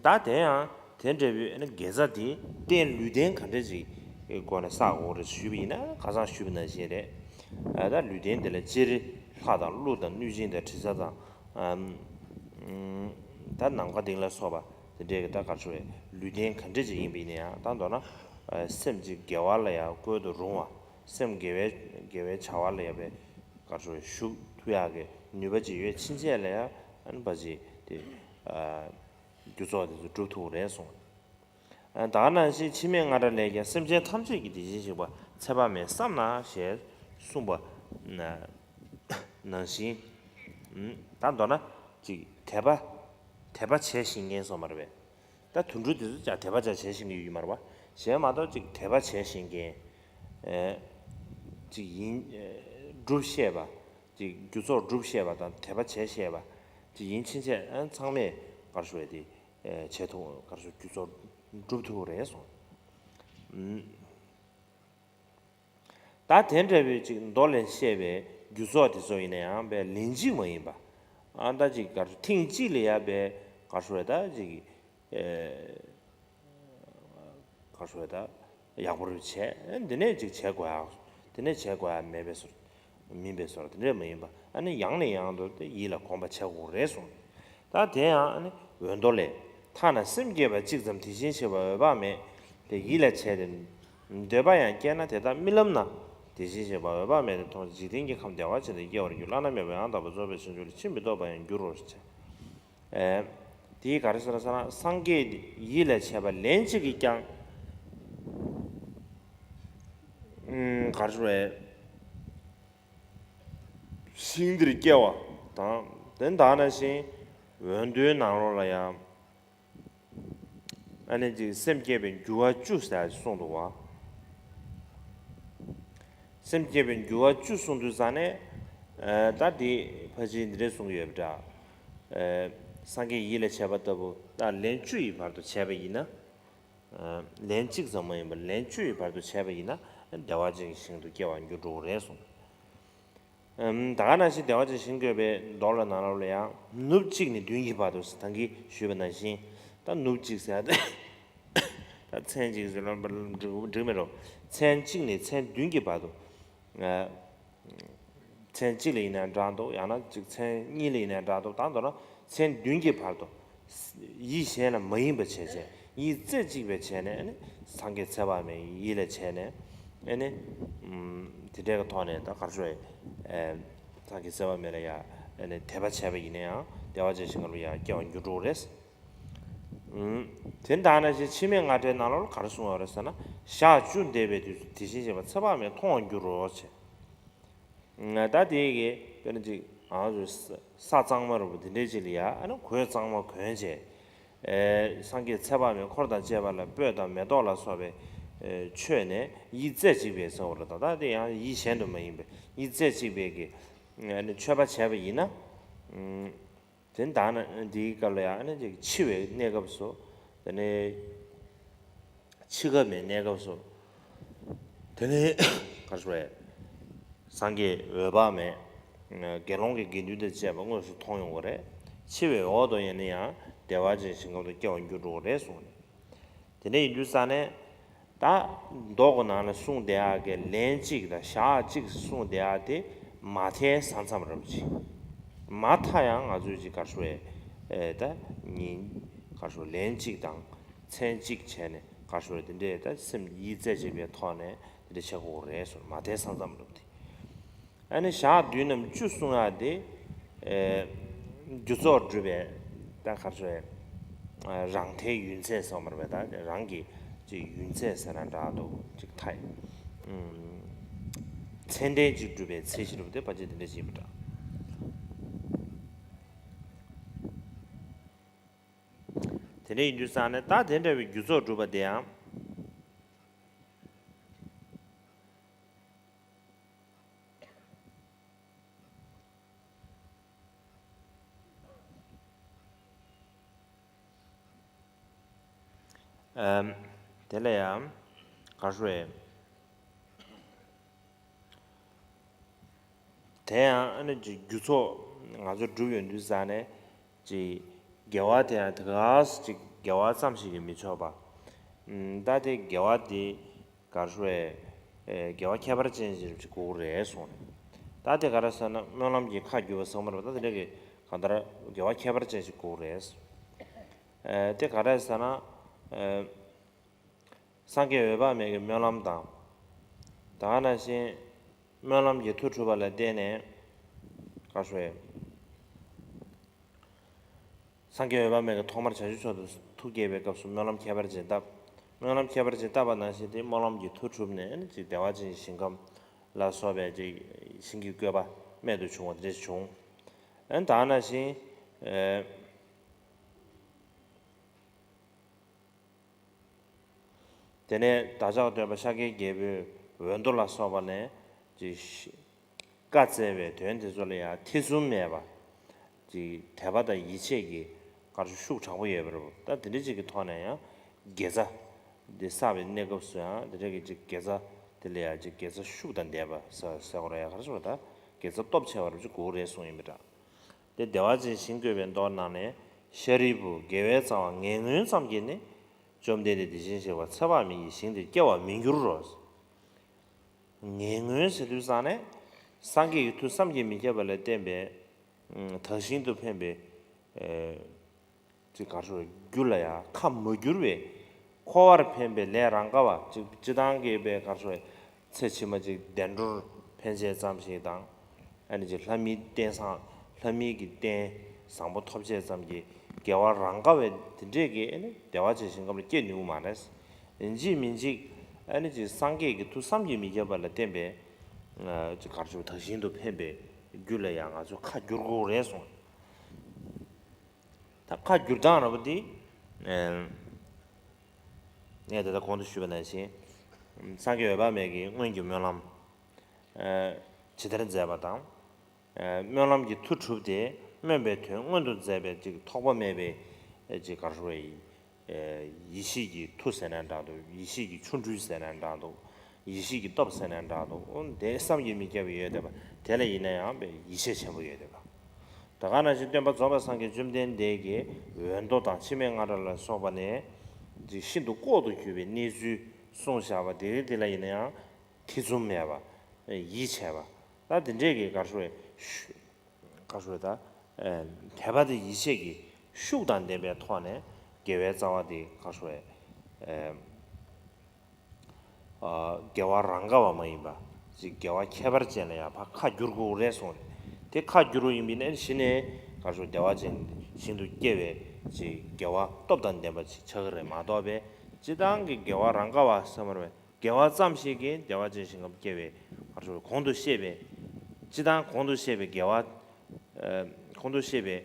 ད་དེ་ཡང་དེ་འདྲ་བའི་ཨ་ནི་དགེ་རྩ་དེ་རྟེན་ལུས་རྟེན་ག་འདྲ་ཅིག་སྒོ་ནས་བསགས་དགོས་རེད་ཞུས་པ་ཡིན་ན། ཁ་སང་ཞུས་པ་ནང་བཞིན་རེད། ཨ། ད་ལུས་རྟེན་དེ་ལ་སྤྱིར་ལྷ་དང་ཀླུ་དང་གནོད་སྦྱིན་དང་དྲི་ཟ་དང་། ཨམ། ད་ནམ་མཁའ་ལྡིང་ལ་སོགས་པ་དེ་འདྲའི་གི་ད་ག་རེ་ཞུ་རེད། ལུས་རྟེན་ག་འདྲ་ཅིག་ཡིན་པ་ཡིན་ན་ཡང་། ད་མདོར་ན་སེམས་ཅིག་དགེ་བ་ལ་ཡང་བཀོལ་དུ་རུང་བ། སེམས་དགེ་བའི་དགེ་བའི་བྱ་བ་ལ་ཡང་བའི་ག་རེ་ཞུ་རེད། ཞུགས་ཐུབ་ཡག་གི་ནུས་པ་ཅིག་ཡོད་ཕྱིན་ཆད་ལ་ཡང་། ཨ་ནི་ཕར་ཅིག་དེ། ཨ། རྒྱུ་ཚོགས་དེ་ཚོ་སྒྲུབ་ཐུབ་རེད་གསུངས། ཨ། ད་ག་ནང་བཞིན་འཆི་མེད་རྔ་སྒྲ་ལས་ཀྱང་། སེམས་ཅན་ཐམས་ཅད་ཀྱི་དེ་བཞིན་གཤེགས་པ་ཚེ་དཔག་མེད་བསམ་ན་ཞེས་གསུངས་པ་ནང་བཞིན། ཨ། ད་མདོར་ན་ཅིག་དད་པ་དད་པ་བྱས་ཤེས་མཁན་སོགས་མ་རེད་པས། ད་དུད་འགྲོ་དེ་ཚོ་ཀྱང་དད་པ་ཅིག་བྱས་ཤེས་མཁན་ཡོད་མ་རེད་པ། བྱས་མ་གཏོགས་ཅིག་དད་པ་བྱས་ཤེས་མཁན། ཨེ། ཅིག་ཡིན། ཨེ། སྒྲུབ་ཤེས་པ། ཅིག་རྒྱུ་ཚོགས་སྒྲུབ་ཤེས་པ་དང་དད་པ་བྱས་ཤེས་པ་ཅིག་ཡིན་ཕྱིན་ཆད། ཨ། ཚང་མས་ག་རེ་ཞུ་རེད། དེ། ཨེ། བྱེད་ཐུབ། ག་རེ་ཞུ། རྒྱུ་ཚོགས་སྒྲུབ་ཐུབ་རེད་གསུངས། ཨུམ། ད་དེ་འདྲ་བའི་ཅིག་མདོ་ལས་བཤད་པའི་རྒྱུ་ཚོགས་དེ་ཚོ་ཡིན་ན་ཡང་དཔེ་ལན་གཅིག་མ་ཡིན་པ། ཨ། ད་ཅིག་ག་རེ་ཞུ། ཐེངས་གཅིག་ལ་ཡང་དཔེ་ག་རེ་ཞུ་རེད། ད་ཅིག་ཨེ། ག་རེ་ཞུ་རེད། ད་ཡག་པོ་རེ་བྱས། འདི་ནས་ཅིག་བྱེད་དགོས་ཡག་འདི་ནས་བྱེད་དགོས་ཡག་མེད་པའི་བཟོ། མིན་པའི་བཟོ་འདྲ་དེ་འདྲས་མ་ཡིན་པ། ཨ་ནི་ཡང་ནས་ཡང་དུ་དེ་ཡིད་ལ་གོམས་པ་བྱེད་དགོས་རེད་གསུངས། ད་དེ་ཡང་ཨ་ནི་འོད་མདོ་ལས། ཐ་ན་སེམས་བསྐྱེད་པ་གཅིག་ཙམ་དེ་བཞིན་གཤེགས་པ་འོད་དཔག་མེད་དེ་ཡིད་ལ་བྱས་ཏེ། འདོད་པ་ཡང་སྐྱེས་ན་དེ་ལྟར་རྨི་ལམ་ན། དེ་བཞིན་གཤེགས་པ་འོད་དཔག་མེད་དེ་མཐོང་ཞིང་། འཇིག་རྟེན་གྱི་ཁམས་བདེ་བ་ཅན་དུ་སྐྱེ་བར་འགྱུར། བླ་ན་མེད་པ་ཡང་དག་པར་རྫོགས་པའི་བྱང་ཆུབ་ལ། ཕྱིན་པས་རྟོགས་པ་ཡང་འགྱུར་རོ་ཞེས། ཨེ། དེའི་ག་རེ་ཟེར་ཟེར་ན། སངས་རྒྱས་ཡིད་ལ་བྱས་པ་ལན་གཅིག་གིས་ཀྱང་། ཨུམ། ག་རེ་ཞུ་རེད། ཞིང་འདིར་སྐྱེ་བ་དང་། དེ་ད་ག་ནང་བཞིན་འོད་མདོའི་ནང་ལོགས་ལ་ཡང་། ཨ་ནི་ཅིག་སེམས་བསྐྱེད་པའི་འགྱུར་བ་བཅུ་ཟེར་གསུངས་འདུག་བ། སེམས་བསྐྱེད་པའི་འགྱུར་བ་བཅུ་གསུངས་དུས་ཙ་ནས། ཨ་ད་དེ་ཕལ་ཆེར་འདི་འདྲས་གསུང་གི་ཡོད་པ་འདྲ། ཨ་སངས་རྒྱས་ཡིད་ལ་བྱེད་པ་ལྟ་བུ་ད་ལན་བཅུ་ཡི་བར་དུ་བྱས་པ་ཡིན་ན། ཨ་ལན་གཅིག་ཙམ་མ་ཡིན་པར་ལན་བཅུ་ཡི་བར་དུ་བྱས་པ་ཡིན་ན་བདེ་བ་ཅན་གྱི་ཞིང་དུ་སྐྱེ་བར་འགྱུར་འགྲོ་གི་རེད་གསུངས། ཨམ། ད་ག་ནང་བཞིན་བདེ་བ་ཅན་ཞིང་བཀོད་པའི་མདོ་ལ་ནང་ལོགས་ལ་ཡང་ནུབ་གཅིག་ནས་བདུན་གྱི་བར་དུ་ད་གིན་ཞུས་པ་ནང་བཞིན། ད་ནུབ་གཅིག་ཟེར་ཡ་ད་མཚན་གཅིག་ཟེར་ལ་འགྲིག་འགྲིག་མེད་རོ། མཚན་གཅིག་ནས་མཚན་བདུན་གྱི་བར་དུ། ཨ་མཚན་གཅིག་ལ་ཡིན་ན་འདྲ་འདུག་ཡང་ན་གཅིག་མཚན་གཉིས་ལ་ཡིན་ན་འདྲ་འདུག་ད་མདོར་ན་མཚན་བདུན་གྱི་བར་དུ། ཡིད་གཞན་ལ་མ་ཡེངས་པ་བྱས་བྱས། ཡིད་རྩེ་གཅིག་པའི་བྱས་ནས་ཨ་ནི་སངས་རྒྱས་ཚེ་དཔག་མེད་ཡིད་ལ་བྱས་ནས། ཨ་ནི་ཨམ། དེ་འདྲའི་གི་ཐོག་ནས་ད་ག་རེ་ཞུ་དགོས། ཨེ། སངས་རྒྱས་ཚེ་དཔག་མེད་ལ་ཡ་ཨ་ནི་དད་པ་བྱས་པ་ཡིན་ན་ཡང་བདེ་བ་ཅན་ཞིང་ཁམས་ལ་ཡ་སྐྱེ་བར་འགྱུར་འགྲོ་གི་རེད། ཨམ། དེ་ད་ག་ནང་བཞིན་འཆི་མེད་རྔ་སྒྲའི་ནང་ལོགས་ལ་ག་རེ་གསུངས་ཡོད་རེད་ཟེར་ན། ཞག་བཅུ་འདས་པའི་དུས་སུ་དེ་བཞིན་གཤེགས་པ་ཚེ་དཔག་མེད་མཐོང་བར་འགྱུར་རོ་ཞེས། ད་དེ་གི་དཔེར་ན་ཅིག་ང་ཚོ་ས་གཙང་མ་རུ་དེ་འདྲའི་ཅིག་ལ་ཡ་ཨ་ནི་གོས་གཙང་མ་གོན་བྱས། ཨེ། སངས་རྒྱས་ཚེ་དཔག་མེད་འཁོར་དང་བཅས་པ་ལ་སྤོས་དང་མེ་ཏོག་ལ་སོགས་པའི་ཨེ་མཆོད་ནས་ཡིད་རྩེ་གཅིག་པའི་ཟེར་བ་རེད། ད་ལྟ་དེ་ཡང་ཡིད་གཞན་དུ་མ་ཡེངས་པའི་ཡིད་རྩེ་གཅིག་པའི་གི་ཨ་ནི་མཆོད་པ་བྱས་པ་ཡིན་ན། དེ་ད་ནི་འདིའི་སྐབས་ལ་ཡང་ཨ་ནི་ཅིག་འཆི་བའི་གནས་སྐབས་སུ། དེ་ནས་འཆི་ཁ་མའི་གནས་སྐབས་སུ། དེ་ནས་ག་རེ་ཞུ་དགོས། སངས་རྒྱས་འོད་དཔག་མེད། དགེ་སློང་གི་དགེ་འདུན་དང་བཅས་པ་དངོས་སུ་མཐོང་ཡོང་གི་རེད། འཆི་བའི་འོག་ཏུ་ཡིན་ན་ཡང་བདེ་བ་ཅན་ཞིང་ཁམས་སུ་སྐྱེ་བར་འགྱུར་འགྲོ་གི་རེད་གསུངས་ནས། དེ་འདྲ་ཡིན་དུས་ཙ་ནས། ད་མདོ་གི་ནང་ལ་གསུངས་བསྡད་ཡག་གི་ལན་གཅིག་དང་ཞག་གཅིག་གསུངས་བསྡད་ཡག་དེ་མ་མཐའི་ས་མཚམས་རབ་ཅིག་མ་མཐའ་ཡང་ང་ཚོས་ཅིག་ག་རེ་ཞུ་དགོས། ཨེ། ད་ཉིན་ག་རེ་ཞུ་དགོས། ལན་གཅིག་དང་མཚན་གཅིག་བྱས་ནས་ག་རེ་ཞུ་དགོས། དེ་འདྲས་ད་སེམས་ཡིད་རྩེ་གཅིག་པའི་ཐོག་ནས་དེ་འདྲས་བྱེད་དགོས་རེད་གསུངས། མ་མཐའི་ས་མཚམས་རབ་དེ། ཨ་ནི་ཞག་བདུན་ནམ་བཅུ་གསུང་ཡག་དེ། ཨེ། རྒྱུ་ཚོགས་སྒྲུབ་པའི་ད་ག་རེ་ཞུ་དགོས། རང་མཐའི་ཡུན་ཚད་ཟེར་བ་མ་རེད་པས། ད་རང་གི་ཅིག་ཡུན་ཚད་ཟེར་ན་འདྲ་འདུག་ཅིག་མཐའ་ཡི། ཨུམ། ཚད་ལྡན་ཅིག་སྒྲུབ་པའི་ཚེ་ཞིག་རེད་པ། དེ་ཕལ་ཆེར་དེ་འདྲ་ཞིག་ཡིན་པ་འདྲ། དེ་འདྲ་ཡིན་དུས་ཙང་ནས་ད་དེ་འདྲ་བའི་རྒྱུ་ཚོགས་སྒྲུབ་པ་དེ་ཡང་། ཨམ། དེ་ལ་ཡང་ག་རེ་ཞུ་དགོས། དེ་ཡང་ཨ་ནི་ཅིག་རྒྱུ་ཚོགས་ང་ཚོ་སྒྲུབ་ཡོང་དུས་ཙང་ནས་ཅིག་དགེ་བ་དེ་ཡང་དེ་ག་ཅིག་དགེ་བ་ཙམ་ཞིག་གིས་མི་ཆོག་པ། ཨམ། ད་དེ་དགེ་བ་དེ་ག་རེ་ཞུ་དགོས། ཨེ། དགེ་བ་ཁྱད་པར་ཅན་ཞིག་དགོས་རེད་གསུངས་ནས། ད་དེ་ག་རེ་ཟེར་ན་སྨོན་ལམ་གྱི་ཁ་བསྒྱུར་བ་ཟེར་བ་མ་རེད་པ། ད་དེ་འདྲ་གི་གང་ལྟར་དགེ་བ་ཁྱད་པར་ཅན་ཞིག་དགོས་རེད། ཨེ། དེ་ག་རེ་ཟེར་ན། ཨེ། སངས་རྒྱས་འོད་དཔག་མེད་ཀྱི་སྨོན་ལམ་དང་། ད་ག་ནང་བཞིན་སྨོན་ལམ་གྱི་མཐུ་གྲུབ་པ་ལ་བརྟེན་ནས་ག་རེ་ཞུ་དགོས། སངས་རྒྱས་འོད་དཔག་མེད་ཀྱིས་ཐོག་མར་བྱང་ཆུབ་མཆོག་ཏུ་ཐུགས་བསྐྱེད་པའི་སྐབས་སུ་སྨོན་ལམ་ཁྱད་པར་ཅན་བཏབ། སྨོན་ལམ་ཁྱད་པར་ཅན་བཏབ་པ་ནང་བཞིན་དེ་སྨོན་ལམ་གྱི་མཐུ་གྲུབ་ནས་ཨ་ནི་ཅིག་བདེ་བ་ཅན་ཞིང་ཁམས་ལ་སོགས་པའི་ཅིག་ཞིང་གི་བཀོད་པ་རྨད་དུ་བྱུང་བ་དེ་འདྲ་བྱུང་། ཨ་ནི་ད་ག་ནང་བཞིན། ཨེ། དེ་ནས་བདག་ཅག་སྟོན་པ་ཤཱཀྱའི་རྒྱལ་པོས་འོད་མདོ་ལ་སོགས་པ་ནས་ཀྱི་བཀའ་སྩལ་བའི་དོན་དེ་ཚོ་ལ་ཡང་ཐེ་ཚོམ་མེད་པ་ཅིག་དད་པ་དང་ཡིད་ཆེས་ཀྱི་ག་རེ་ཞུ་ཤུགས་དྲག་པོ་ཡོད་པ་རེད། ད་དེ་འདྲ་ཅིག་གི་ཐོག་ནས་ཡང་དགེ་རྩ་འདི་བསགས་པའི་གནས་སྐབས་སུ་ཡང་དེ་འདྲ་གི་ཅིག་དགེ་རྩ་དེ་ལ་ཡང་ཅིག་དགེ་རྩ་ཤུགས་དང་ལྡན་པ་ཟེར་ཟེར་དགོས་རེད། ཡ་ག་རེ་ཟེར་བ། ད་དགེ་རྩ་སྟོབས་ཆེ་བ་རུ་ཅིག་དགོས་རེད་གསུངས་ཡིན་པ་འདྲ། དེ་བདེ་བ་ཅན་ཞིང་བཀོད་པའི་མདོ་ནང་ནས་ཤཱ་རིའི་བུ་དགེ་བའི་རྩ་བ་ངན་ངོན་ཙམ་གྱིས་ནི། བཅོམ་ལྡན་འདས་དེ་བཞིན་གཤེགས་པ་ཚེ་དཔག་མེད་ཀྱི་ཞིང་དེར་སྐྱེ་བར་མི་འགྱུར་རོ། ངན་ངོན་ཟེར་དུས་ཙང་ནས་སངས་རྒྱས་ཀྱི་མཐུ་བསམ་གྱིས་མི་ཁྱབ་པ་ལ་བརྟེན་པའི་དག་ཞིང་དུ་འཕེན་པའི་ཅིག་ག་རེ་ཞུ་དགོས། རྒྱུ་ལ་ཡང་ཁ་མ་བསྒྱུར་བའི་འཁོར་བར་འཕེན་པའི་ལས་རང་དགའ་བ་ཅིག་སྤྱིར་བཏང་གི་པའི་ག་རེ་ཞུ་དགོས། ཚེ་ཕྱི་མ་ཅིག་བདེ་འགྲོར་འཕེན་བྱེད་ཙམ་ཞིག་དང་། ཨ་ནི་ཅིག་ལྷ་མིའི་རྟེན་བཟང་། ལྷ་མིའི་གི་རྟེན་བཟང་པོ་ཐོབ་བྱེད་ཙམ་གྱི་དགེ་བ་རང་དགའ་བའི་དེ་འདྲས་ཀྱི་ཨ་ནི་བདེ་བ་ཅན་ཞིང་ཁམས་ལ་སྐྱེ་ནུས་མ་རེད། ཡིན་གཅིག་མིན་གཅིག་ཨ་ནི་ཅིག་སངས་རྒྱས་ཀྱི་མཐུ་བསམ་གྱིས་མི་ཁྱབ་པ་ལ་བརྟེན་པའི་ཅིག་ག་རེ་ཞུ་དགོས། དག་ཞིང་དུ་འཕེན་པའི་ རྒྱུ་ལ་ཡང་ང་ཚོས་ཁ་བསྒྱུར་དགོས་རེད་གསུངས། ད་ཁ་བསྒྱུར་སྟངས་ར་བ་འདི། ཨེ། ངས་ད་ལྟ་གོང་དུ་ཞུས་པ་ནང་བཞིན། སངས་རྒྱས་འོད་དཔག་མེད་ཀྱི་སྔོན་གྱི་སྨོན་ལམ། ཨེ། ཇི་ལྟར་མཛད་པ་དང་། ཨེ། སྨོན་ལམ་གྱི་མཐུ་གྲུབ་སྟེ་སྨོན་པའི་དོན་མངོན་དུ་མཛད་པའི་ཅིག་ཐོགས་པ་མེད་པའི། ཨེ། ཅིག་ག་རེ་ཟེར་དགོས་རེད། ཡེ་ཤེས་ཀྱི་མཐུ་ཟེར་ན་འདྲ་འདུག་ཡེ་ཤེས་ཀྱི་ཆོ་འཕྲུལ་ཟེར་ན་འདྲ་འདུག་ཡེ་ཤེས་ཀྱི་སྟོབས་ཟེར་ན་འདྲ་འདུག་འོ་དེ་བསམ་གྱིས་མི་ཁྱབ་པ་ཡོད་བསྡད་པ་དེ་ལ་ཡིན་ན་ཡང་ཡིད་ཆེས་ཆེན་པོ་ཡོད་བསྡད་པ། ད་ག་ནང་བཞིན་སྟོན་པ་རྫོགས་པའི་སངས་རྒྱས་བཅོམ་ལྡན་འདས་ཀྱིས་འོད་མདོ་དང་འཆི་མེད་རྔ་སྒྲ་ལ་སོགས་པ་ནས་ཤིན་ཏུ་ལྐོག་ཏུ་གྱུར་པའི་གནས་ཚུལ་གསུངས་བཞག་པ་དེ་རིང་དེ་ལ་ཡིན་ན་ཡང་ཐེ་ཚོམ་མེད་པ། ཡིད་ཆེས་པ། ད་དེ་འདྲས་ཀྱི་ག་རེ་ཟེར་དགོས་རེད། ག་རེ་ཟེར་དགོས་རེད་ད། ཨེ། དད་པ་དང་ཡིད་ཆེས་ཀྱི་ཤུགས་དང་ལྡན་པའི་ཐོག་ནས་དགེ་བའི་རྩ་བ་དེ་ག་རེ་ཟེར་དགོས་རེད། ཨེ། ཨ། དགེ་བ་རང་ག་བ་མ་ཡིན་པ། ཅིག་དགེ་བ་ཁྱད་པར་ཅན་ལ་ཡང་ཕར་ཁ་བསྒྱུར་དགོས་རེད་གསུངས་རེད། དེ་ཁ་བསྒྱུར་བ་ཡིན་པས་ན་གཞི་ནས་ག་རེ་ཟེར་དགོས་བདེ་བ་ཅན་ཞིང་དུ་སྐྱེ་བའི་ཅིག་དགེ་བ་སྟོབས་དང་ལྡན་པ་ཅིག་ཆགས་ཀྱི་རེད་མ་གཏོགས་པས་སྤྱིར་བཏང་གི་དགེ་བ་རང་ག་བ་བསམ་པ་རེད། དགེ་བ་ཙམ་ཞིག་གིས་བདེ་བ་ཅན་ཞིང་ཁམས་སྐྱེ་བའི་ག་རེ་ཟེར་གོང་དུ་བཤད་པའི། སྤྱིར་བཏང་གོང་དུ་བཤད་པའི་དགེ་བ། ཨ། གོང་དུ་བཤད་པའི།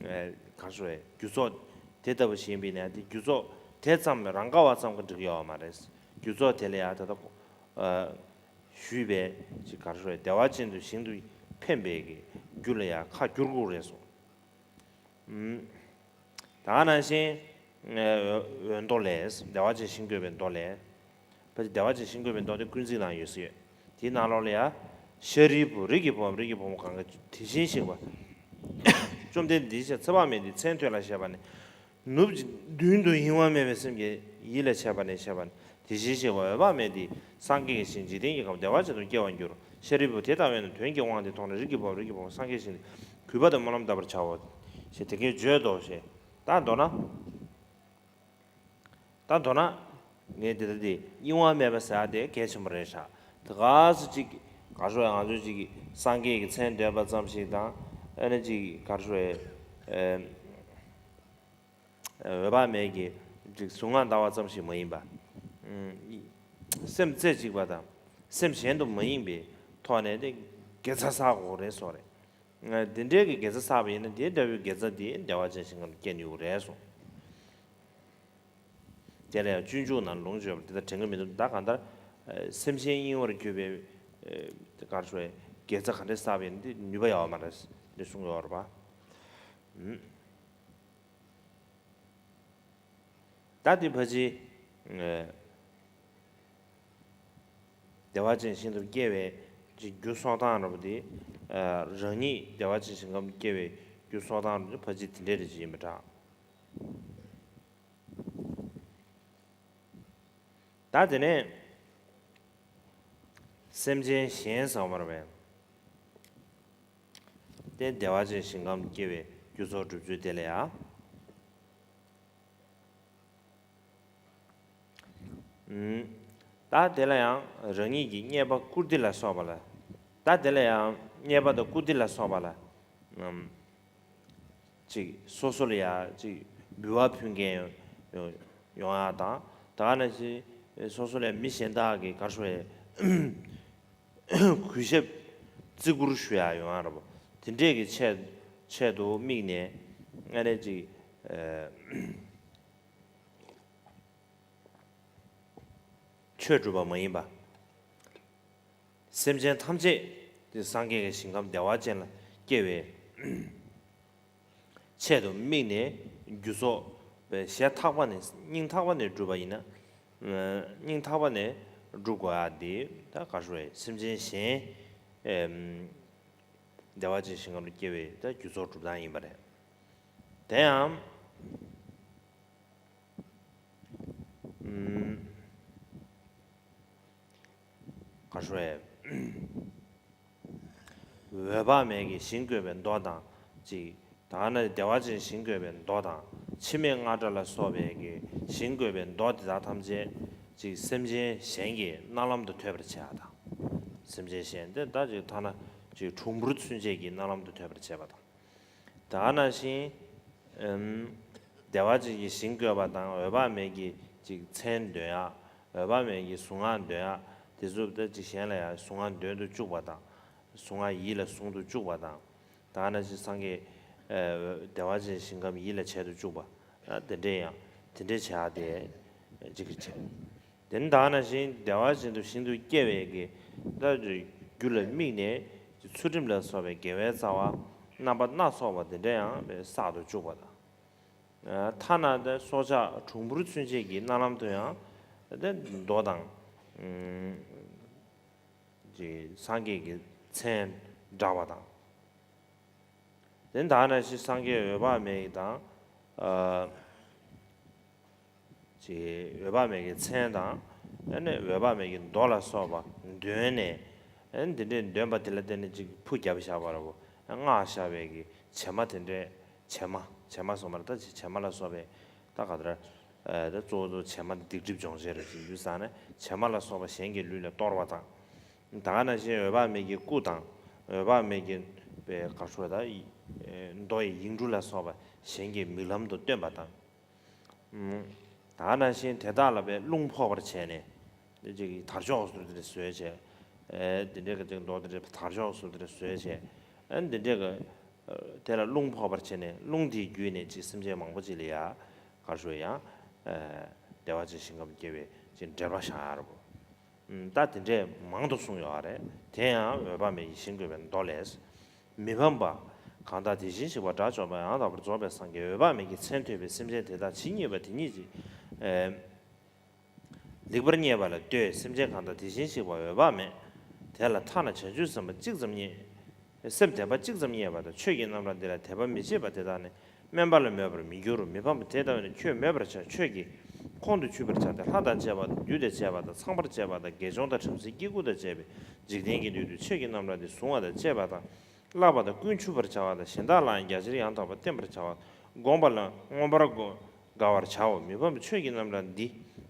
ཨ། ག་རེ་ཟེར་རྒྱུ་ཚོགས་དེ་ལྟ་བུ་ཞིག་ཡིན་པས་ན་དེ་རྒྱུ་ཚོགས་དེ་ཙམ་རང་ག་བ་ཙམ་གྱིས་འགྲིག་ཡོད་མ་རེད། རྒྱུ་ཚོགས་དེ་ལ་ཡང་ད་ལྟ། ཨ། ཞུས་པའི་ཅིག་ག་རེ་ཟེར་བདེ་བ་ཅན་དུ་ཞིང་དུ་འཕེན་པའི་གི་རྒྱུ་ལ་ཡང་ཁ་བསྒྱུར་དགོས་རེད་གསུངས། ད་ག་ནང་བཞིན། འོད་མདོ་ལས། བདེ་བ་ཅན་ཞིང་བཀོད་པའི་མདོ་ལས། ཕལ་ཆེར་བདེ་བ་ཅན་ཞིང་བཀོད་པའི་མདོ་དེ་ཀུན་གཟིགས་ནང་ཡོད་ས་ཡོད། དེའི་ནང་ལོགས་ལ་ཡ། ཤཱ་རིའི་བུ་རིགས་ཀྱི་བུའམ་རིགས་ཀྱི་བུ་མོ་གང་གིས་དེ་བཞིན་གཤེགས་པ། བཅོམ་ལྡན་འདས་ཞེས་ཚེ་དཔག་མེད་དེའི་མཚན་ཐོས་ལ་བཤད་པ་ནི། ནུབ་ཀྱི་མདུན་དུ་གཡེང་བ་མེད་པའི་སེམས་ཀྱིས་ཡིད་ལ་བྱེད་པ་ནས་བཤད་པ་ནི་དེ་བཞིན་གཤེགས་པ་འོད་དཔག་མེད་དེ་སངས་རྒྱས་ཀྱི་ཞིང་འཇིག་རྟེན་གྱི་ཁམས་བདེ་བ་ཅན་དུ་སྐྱེ་བར་འགྱུར། ཤཱ་རིའི་བུ་དེ་ལྟ་བས་ན་དོན་གྱི་དབང་དེ་མཐོང་ནས་རིགས་ཀྱི་བུའམ་རིགས་ཀྱི་བུ་མོ་སངས་རྒྱས་ཞིང་དུ་གུས་པ་དང་སྨོན་ལམ་བཏབ་པར་བྱའོ། ཞེས་དེ་སྐད་བརྗོད་དོ་ཞེས། ད་མདོར་ན། ད་མདོར་ན། ངས་འདི་ལྟ་སྟེ་གཡེང་བ་མེད་པ་ཟེར་ཡ་དེ་གལ་ཆེན་པོ་རེད་ཤག་དེ་ག་སུ་གཅིག་ག་ཤོད་ང་ཚོ་གཅིག་སངས་རྒྱས་ཀྱི་མཚན་འདོན་པ་ཙམ་ཞིག་དང་ཨ་ནི་གཅིག་ག་ཤོད་ཨེ། འོད་དཔག་མེད་ཀྱི་གཟུངས་སྔགས་བཟླ་བ་ཙམ་ཞིག་མ་ཡིན་པ། སེམས་རྩེ་གཅིག་པ་དང་སེམས་གཞན་དུ་མ་ཡེངས་པའི་ཐོག་ནས་དེ་དགེ་རྩ་བསགས་དགོས་རེད་གསུངས་རེད། འདི་འདྲའི་གི་དགེ་རྩ་བསགས་པ་ཡིན་ན་དེ་འདྲ་བའི་དགེ་རྩ་དེ་བདེ་བ་ཅན་ཞིང་ཁམས་སྐྱེ་ནུས་རེད་གསུངས། དེ་ལ་ཡང་སྤྱོད་འཇུག་ནང་ལུང་བརྗོད་པ་དེ་ལྟར་དྲན་གྱི་མི་འདུག་ད་གང་ལྟར་སེམས་ཅན་གཡེང་བར་གྱུར་པའི་ག་རེ་ཞུ་དགེ་རྩ་ག་འདྲས་བསགས་པ་ཡིན་ན་དེ་ནུས་པ་ཡོད་མ་རེད་འདི་གསུངས་ཡོད་རེད་པ། ད་དེ་ཕལ་ཆེར། བདེ་བ་ཅན་ཞིང་དུ་སྐྱེ་བའི་རྒྱུ་གསོག་སྟངས་ར་བ་དེ། རང་ཉིད་བདེ་བ་ཅན་ཞིང་ཁམས་སྐྱེ་བའི་རྒྱུ་གསོག་སྟངས་ར་བ་དེ་ཕལ་ཆེར་དེ་འདྲས་རེ་ཅིག་ཡིན་པ་འདྲ། ད་དེ་ནས་སེམས་ཅན་གཞན་ཟེར་བ་རེད་པས། དེ་བདེ་བ་ཅན་ཞིང་ཁམས་སྐྱེ་བའི་རྒྱུ་ཚོགས་སྒྲུབ་ཚུལ་དེ་ལ་ཡང་། ད་དེ་ལ་ཡང་རང་ཉིད་ཀྱི་རྙེད་པ་བཀུར་སྟི་ལ་སོགས་པ་ལ། ད་དེ་ལ་ཡང་རྙེད་པ་དང་བཀུར་སྟི་ལ་སོགས་པ་ལ། ཅིག་སོ་སོ་ལ་ཡང་ཅིག་འབུལ་བ་ཕུལ་མཁན་ཡོང་ཡོང་ཡ་དང་ད་ག་ནང་བཞིན་སོ་སོ་ལ་མི་གཞན་དག་གིས་ག་རེ་ཞུ་ཡ། གུས་ཞབས་བརྩི་བཀུར་ཞུ་ཡ་ཡོང་ཡ་ར་བ་དེ་འདྲས་ཀྱི་ཆེད་ཆེད་དུ་དམིགས་ནས་ཨ་ནི་ཅིག་ཆོས་སྒྲུབ་པ་མ་ཡིན་པ། སེམས་ཅན་ཐམས་ཅད་དེ་སངས་རྒྱས་ཀྱི་ཞིང་ཁམས་བདེ་བ་ཅན་ལ་སྐྱེ་བའི་ཆེད་དུ་དམིགས་ནས་རྒྱུ་ཚོགས་པའི་ཞེ་ཐག་པ་ནས་སྙིང་ཐག་པ་ནས་བསྒྲུབས་པ་ཡིན་ན། སྙིང་ཐག་པ་ནས་བསྒྲུབ་དགོས་ཡ་དེ་ད་ག་རེ་ཞུ་དགོས་རེད། སེམས་ཅན་གཞན་བདེ་བ་ཅན་ཞིང་ཁམས་ལ་སྐྱེ་བའི་ད་རྒྱུ་ཚོགས་སྒྲུབ་སྟངས་ཡིན་པ་རེད། དེ་ཡང་། ག་རེ་ཞུ་དགོས་རེད། འོད་དཔག་མེད་ཀྱི་ཞིང་བཀོད་པའི་མདོ་དང་གཅིག་ད་ག་ནང་བདེ་བ་ཅན་ཞིང་བཀོད་པའི་མདོ་དང་འཆི་མེད་རྔ་སྒྲ་ལ་སོགས་པའི་གི་ཞིང་བཀོད་པའི་མདོ་དེ་དག་ཐམས་ཅད་གཅིག་སེམས་ཅན་གཞན་གྱི་རྣ་ལམ་དུ་ཐོས་པར་བྱེད་པ་དང་། སེམས་ཅན་གཞན་དེ་ད་ཅིག་ཐ་ན་ཅིག་གྲུང་པོར་ཚུན་ཆད་ཀྱི་རྣ་ལམ་དུ་ཐོས་པར་བྱེད་པ་དང་། ད་ག་ནང་བཞིན། ཨམ། བདེ་བ་ཅན་གྱི་ཞིང་བཀོད་པ་དང་འོད་དཔག་མེད་ཀྱི་ཅིག་མཚན་འདོན་ཡག་འོད་དཔག་མེད་ཀྱི་གཟུངས་སྔགས་འདོན་ཡག་དེ་ཚོ་ད་ཅིག་གཞན་ལ་ཡང་གཟུངས་སྔགས་འདོན་དུ་བཅུག་པ་དང་ གཟུང་བ་ཡིད་ལ་བཟུང་དུ་བཅུག་པ་དང་། ད་ག་ནང་བཞིན་སངས་རྒྱས་ཨ་བདེ་བ་ཅན་ཞིང་ཁམས་ཡིད་ལ་བྱེད་དུ་བཅུག་པ། ཨ་དེ་འདྲས་ཡང་དེ་འདྲས་བྱ་སྟེ་ཅིག་གིས་བྱེད། དེ་ནི་ད་ག་ནང་བཞིན་བདེ་བ་ཅན་དུ་ཞིང་དུ་སྐྱེ་བའི་གི་ད་རྒྱུ་ལ་དམིགས་ནས་ཚུལ་ཁྲིམས་ལ་སོགས་པའི་དགེ་བའི་རྩ་བ་རྣམ་པ་སྣ་ཚོགས་པ་དེ་འདྲས་ཡང་བསགས་དུ་བཅུག་པ་དང་། ཐ་ན་དེ་སྲོག་ཆགས་གྲུང་པོར་ཚུན་ཆད་ཀྱི་རྣ་ལམ་དུ་ཡང་དེ་མདོ་དང་། ཅིག་སངས་རྒྱས་ཀྱི་མཚན་བསྒྲགས་པ་དང་། དེ་ད་ག་ནང་བཞིན་སངས་རྒྱས་འོད་དཔག་མེད་ཀྱི་དང་། ཅིག་འོད་དཔག་མེད་ཀྱི་མཚན་དང་། ཨ་ནི་འོད་དཔག་མེད་ཀྱི་མདོ་ལ་སོགས་པ་འདོན་ནས། ཨ་ནི་འདི་འདྲའི་འདོན་པ་དེ་ལ་བརྟེན་ནས་ཅིག་ཕུ་བརྒྱབ་བཞག་པ་ར་བོ། སྔགས་བཤགས་པའི་གི་བྱེ་མ་དེ་འདྲའི་བྱེ་མ་བྱེ་མ་གསུངས་པ་ར་ད་ཅིག་བྱེ་མ་ལ་སོགས་པའི་ད་ག་ད་ར། ད་གཙོ་བོ་བྱེ་མ་སྡིག་སྒྲིབ་སྦྱོང་བྱེད་ར་ཅིག་ཡུལ་ས་ནས་བྱེ་མ་ལ་སོགས་པ་གཞན་གྱི་ལུས་ལ་གཏོར་བ་དང་། ད་ག་ནང་བཞིན་འོད་དཔག་མེད་ཀྱི་སྐུ་དང་། འོད་དཔག་མེད་ཀྱི་པའི་གར་ཤོ་ད་མདོ་ཡི་ཡིག་འབྲུ་ལ་སོགས་པ་གཞན་གྱི་མིག་ལམ་དུ་སྟོན་པ་དང་། ད་ག་ནང་བཞིན་དེ་དག་ལ་པའི་རླུང་ཕོག་པར་བྱས་ནས། འདི་ཅིག་དར་ལྕོག་ཟུར་དེ་བཟོས་བྱས། འདི་འདྲའི་གི་ཅིག་མདོ་དེ་འདྲའི་དར་ལྕོག་ཟུར་དེ་བཟོས་བྱས། འདི་འདྲའི་གི་དེ་ལ་རླུང་ཕོག་པར་བྱས་ནས་རླུང་དེའི་བརྒྱུད་ནས་ཅིག་སེམས་ཅན་མང་པོ་ཅིག་ལ་ཡ། གར་ཤོ་ཡང་། བདེ་བ་ཅན་ཞིང་ཁམས་སྐྱེ་བའི་ཅིག་འབྲེལ་བ་བཞག་ཡ་ར་བོ། ད་དེ་འདྲས་མང་དུ་གསུངས་ཡོད་རེད། དེ་ཡང་འོད་དཔག་མེད་ཀྱི་ཞིང་བཀོད་པའི་མདོ་ལས། མི་ཕམ་པ། གང་དག་དེ་བཞིན་གཤེགས་པ་དགྲ་བཅོམ་པ་ཡང་དག་པར་རྫོགས་པའི་སངས་རྒྱས་འོད་དཔག་མེད་ཀྱི་མཚན་ཐོས་པའི་སེམས་ཅན་དེ་དག་ཇི་སྙེད་པ་དེ་ཉིད་ཀྱིས། ལེགས་པར་མཉེས་པ་ལ་ལྟོས། སེམས་ཅན་གང་དག་དེ་བཞིན་གཤེགས་པ་འོད་དཔག་མེད། དེ་ལ་ཐ་ན་བྱང་ཆུབ་སེམས་དཔའ་གཅིག་ཙམ་རྙེད། སེམས་དད་པ་གཅིག་ཙམ་རྙེད་པ་དང་ཆོས་ཀྱི་རྣམ་གྲངས་འདི་ལ་དད་པ་མི་བྱེད་པ་དེ་དག་ནི་སྨོན་པ་ལ་མོས་པར་མི་འགྱུར། མི་ཕམ་པ། དེ་ལྟ་བས་ན་ཁྱོད་མོས་པར་བྱ། ཆོས་ཀྱི་ཁོང་དུ་ཆུད་པར་བྱ་སྟེ། ལྷ་དང་བཅས་པ་དང་། བདུད་དང་བཅས་པ་དང་། ཚངས་པར་བཅས་པ་དང་། དགེ་སྦྱོང་དང་། བྲམ་ཟེའི་སྐྱེ་དགུ་དང་བཅས་པའི་འཇིག་རྟེན་གྱི་ནང་དུ་ཆོས་ཀྱི་རྣམ་གྲངས་འདི་གཟུང་བ་དང་བཅས་པ་དང་། བཀླག་པ་དང་། ཀུན་ཆུབ་པར་བྱ་བ་དང་། གཞན་དག་ལའང་རྒྱ་ཆེར་ཡང་དག་པར་བསྟན་པར་བྱ་བ། བསྒོམ་པ་ལ་མངོན་པར་དགའ་བར་བྱའོ། མི་ཕམ་པའི་ཆོས་ཀྱི་རྣམ་གྲངས་འདི་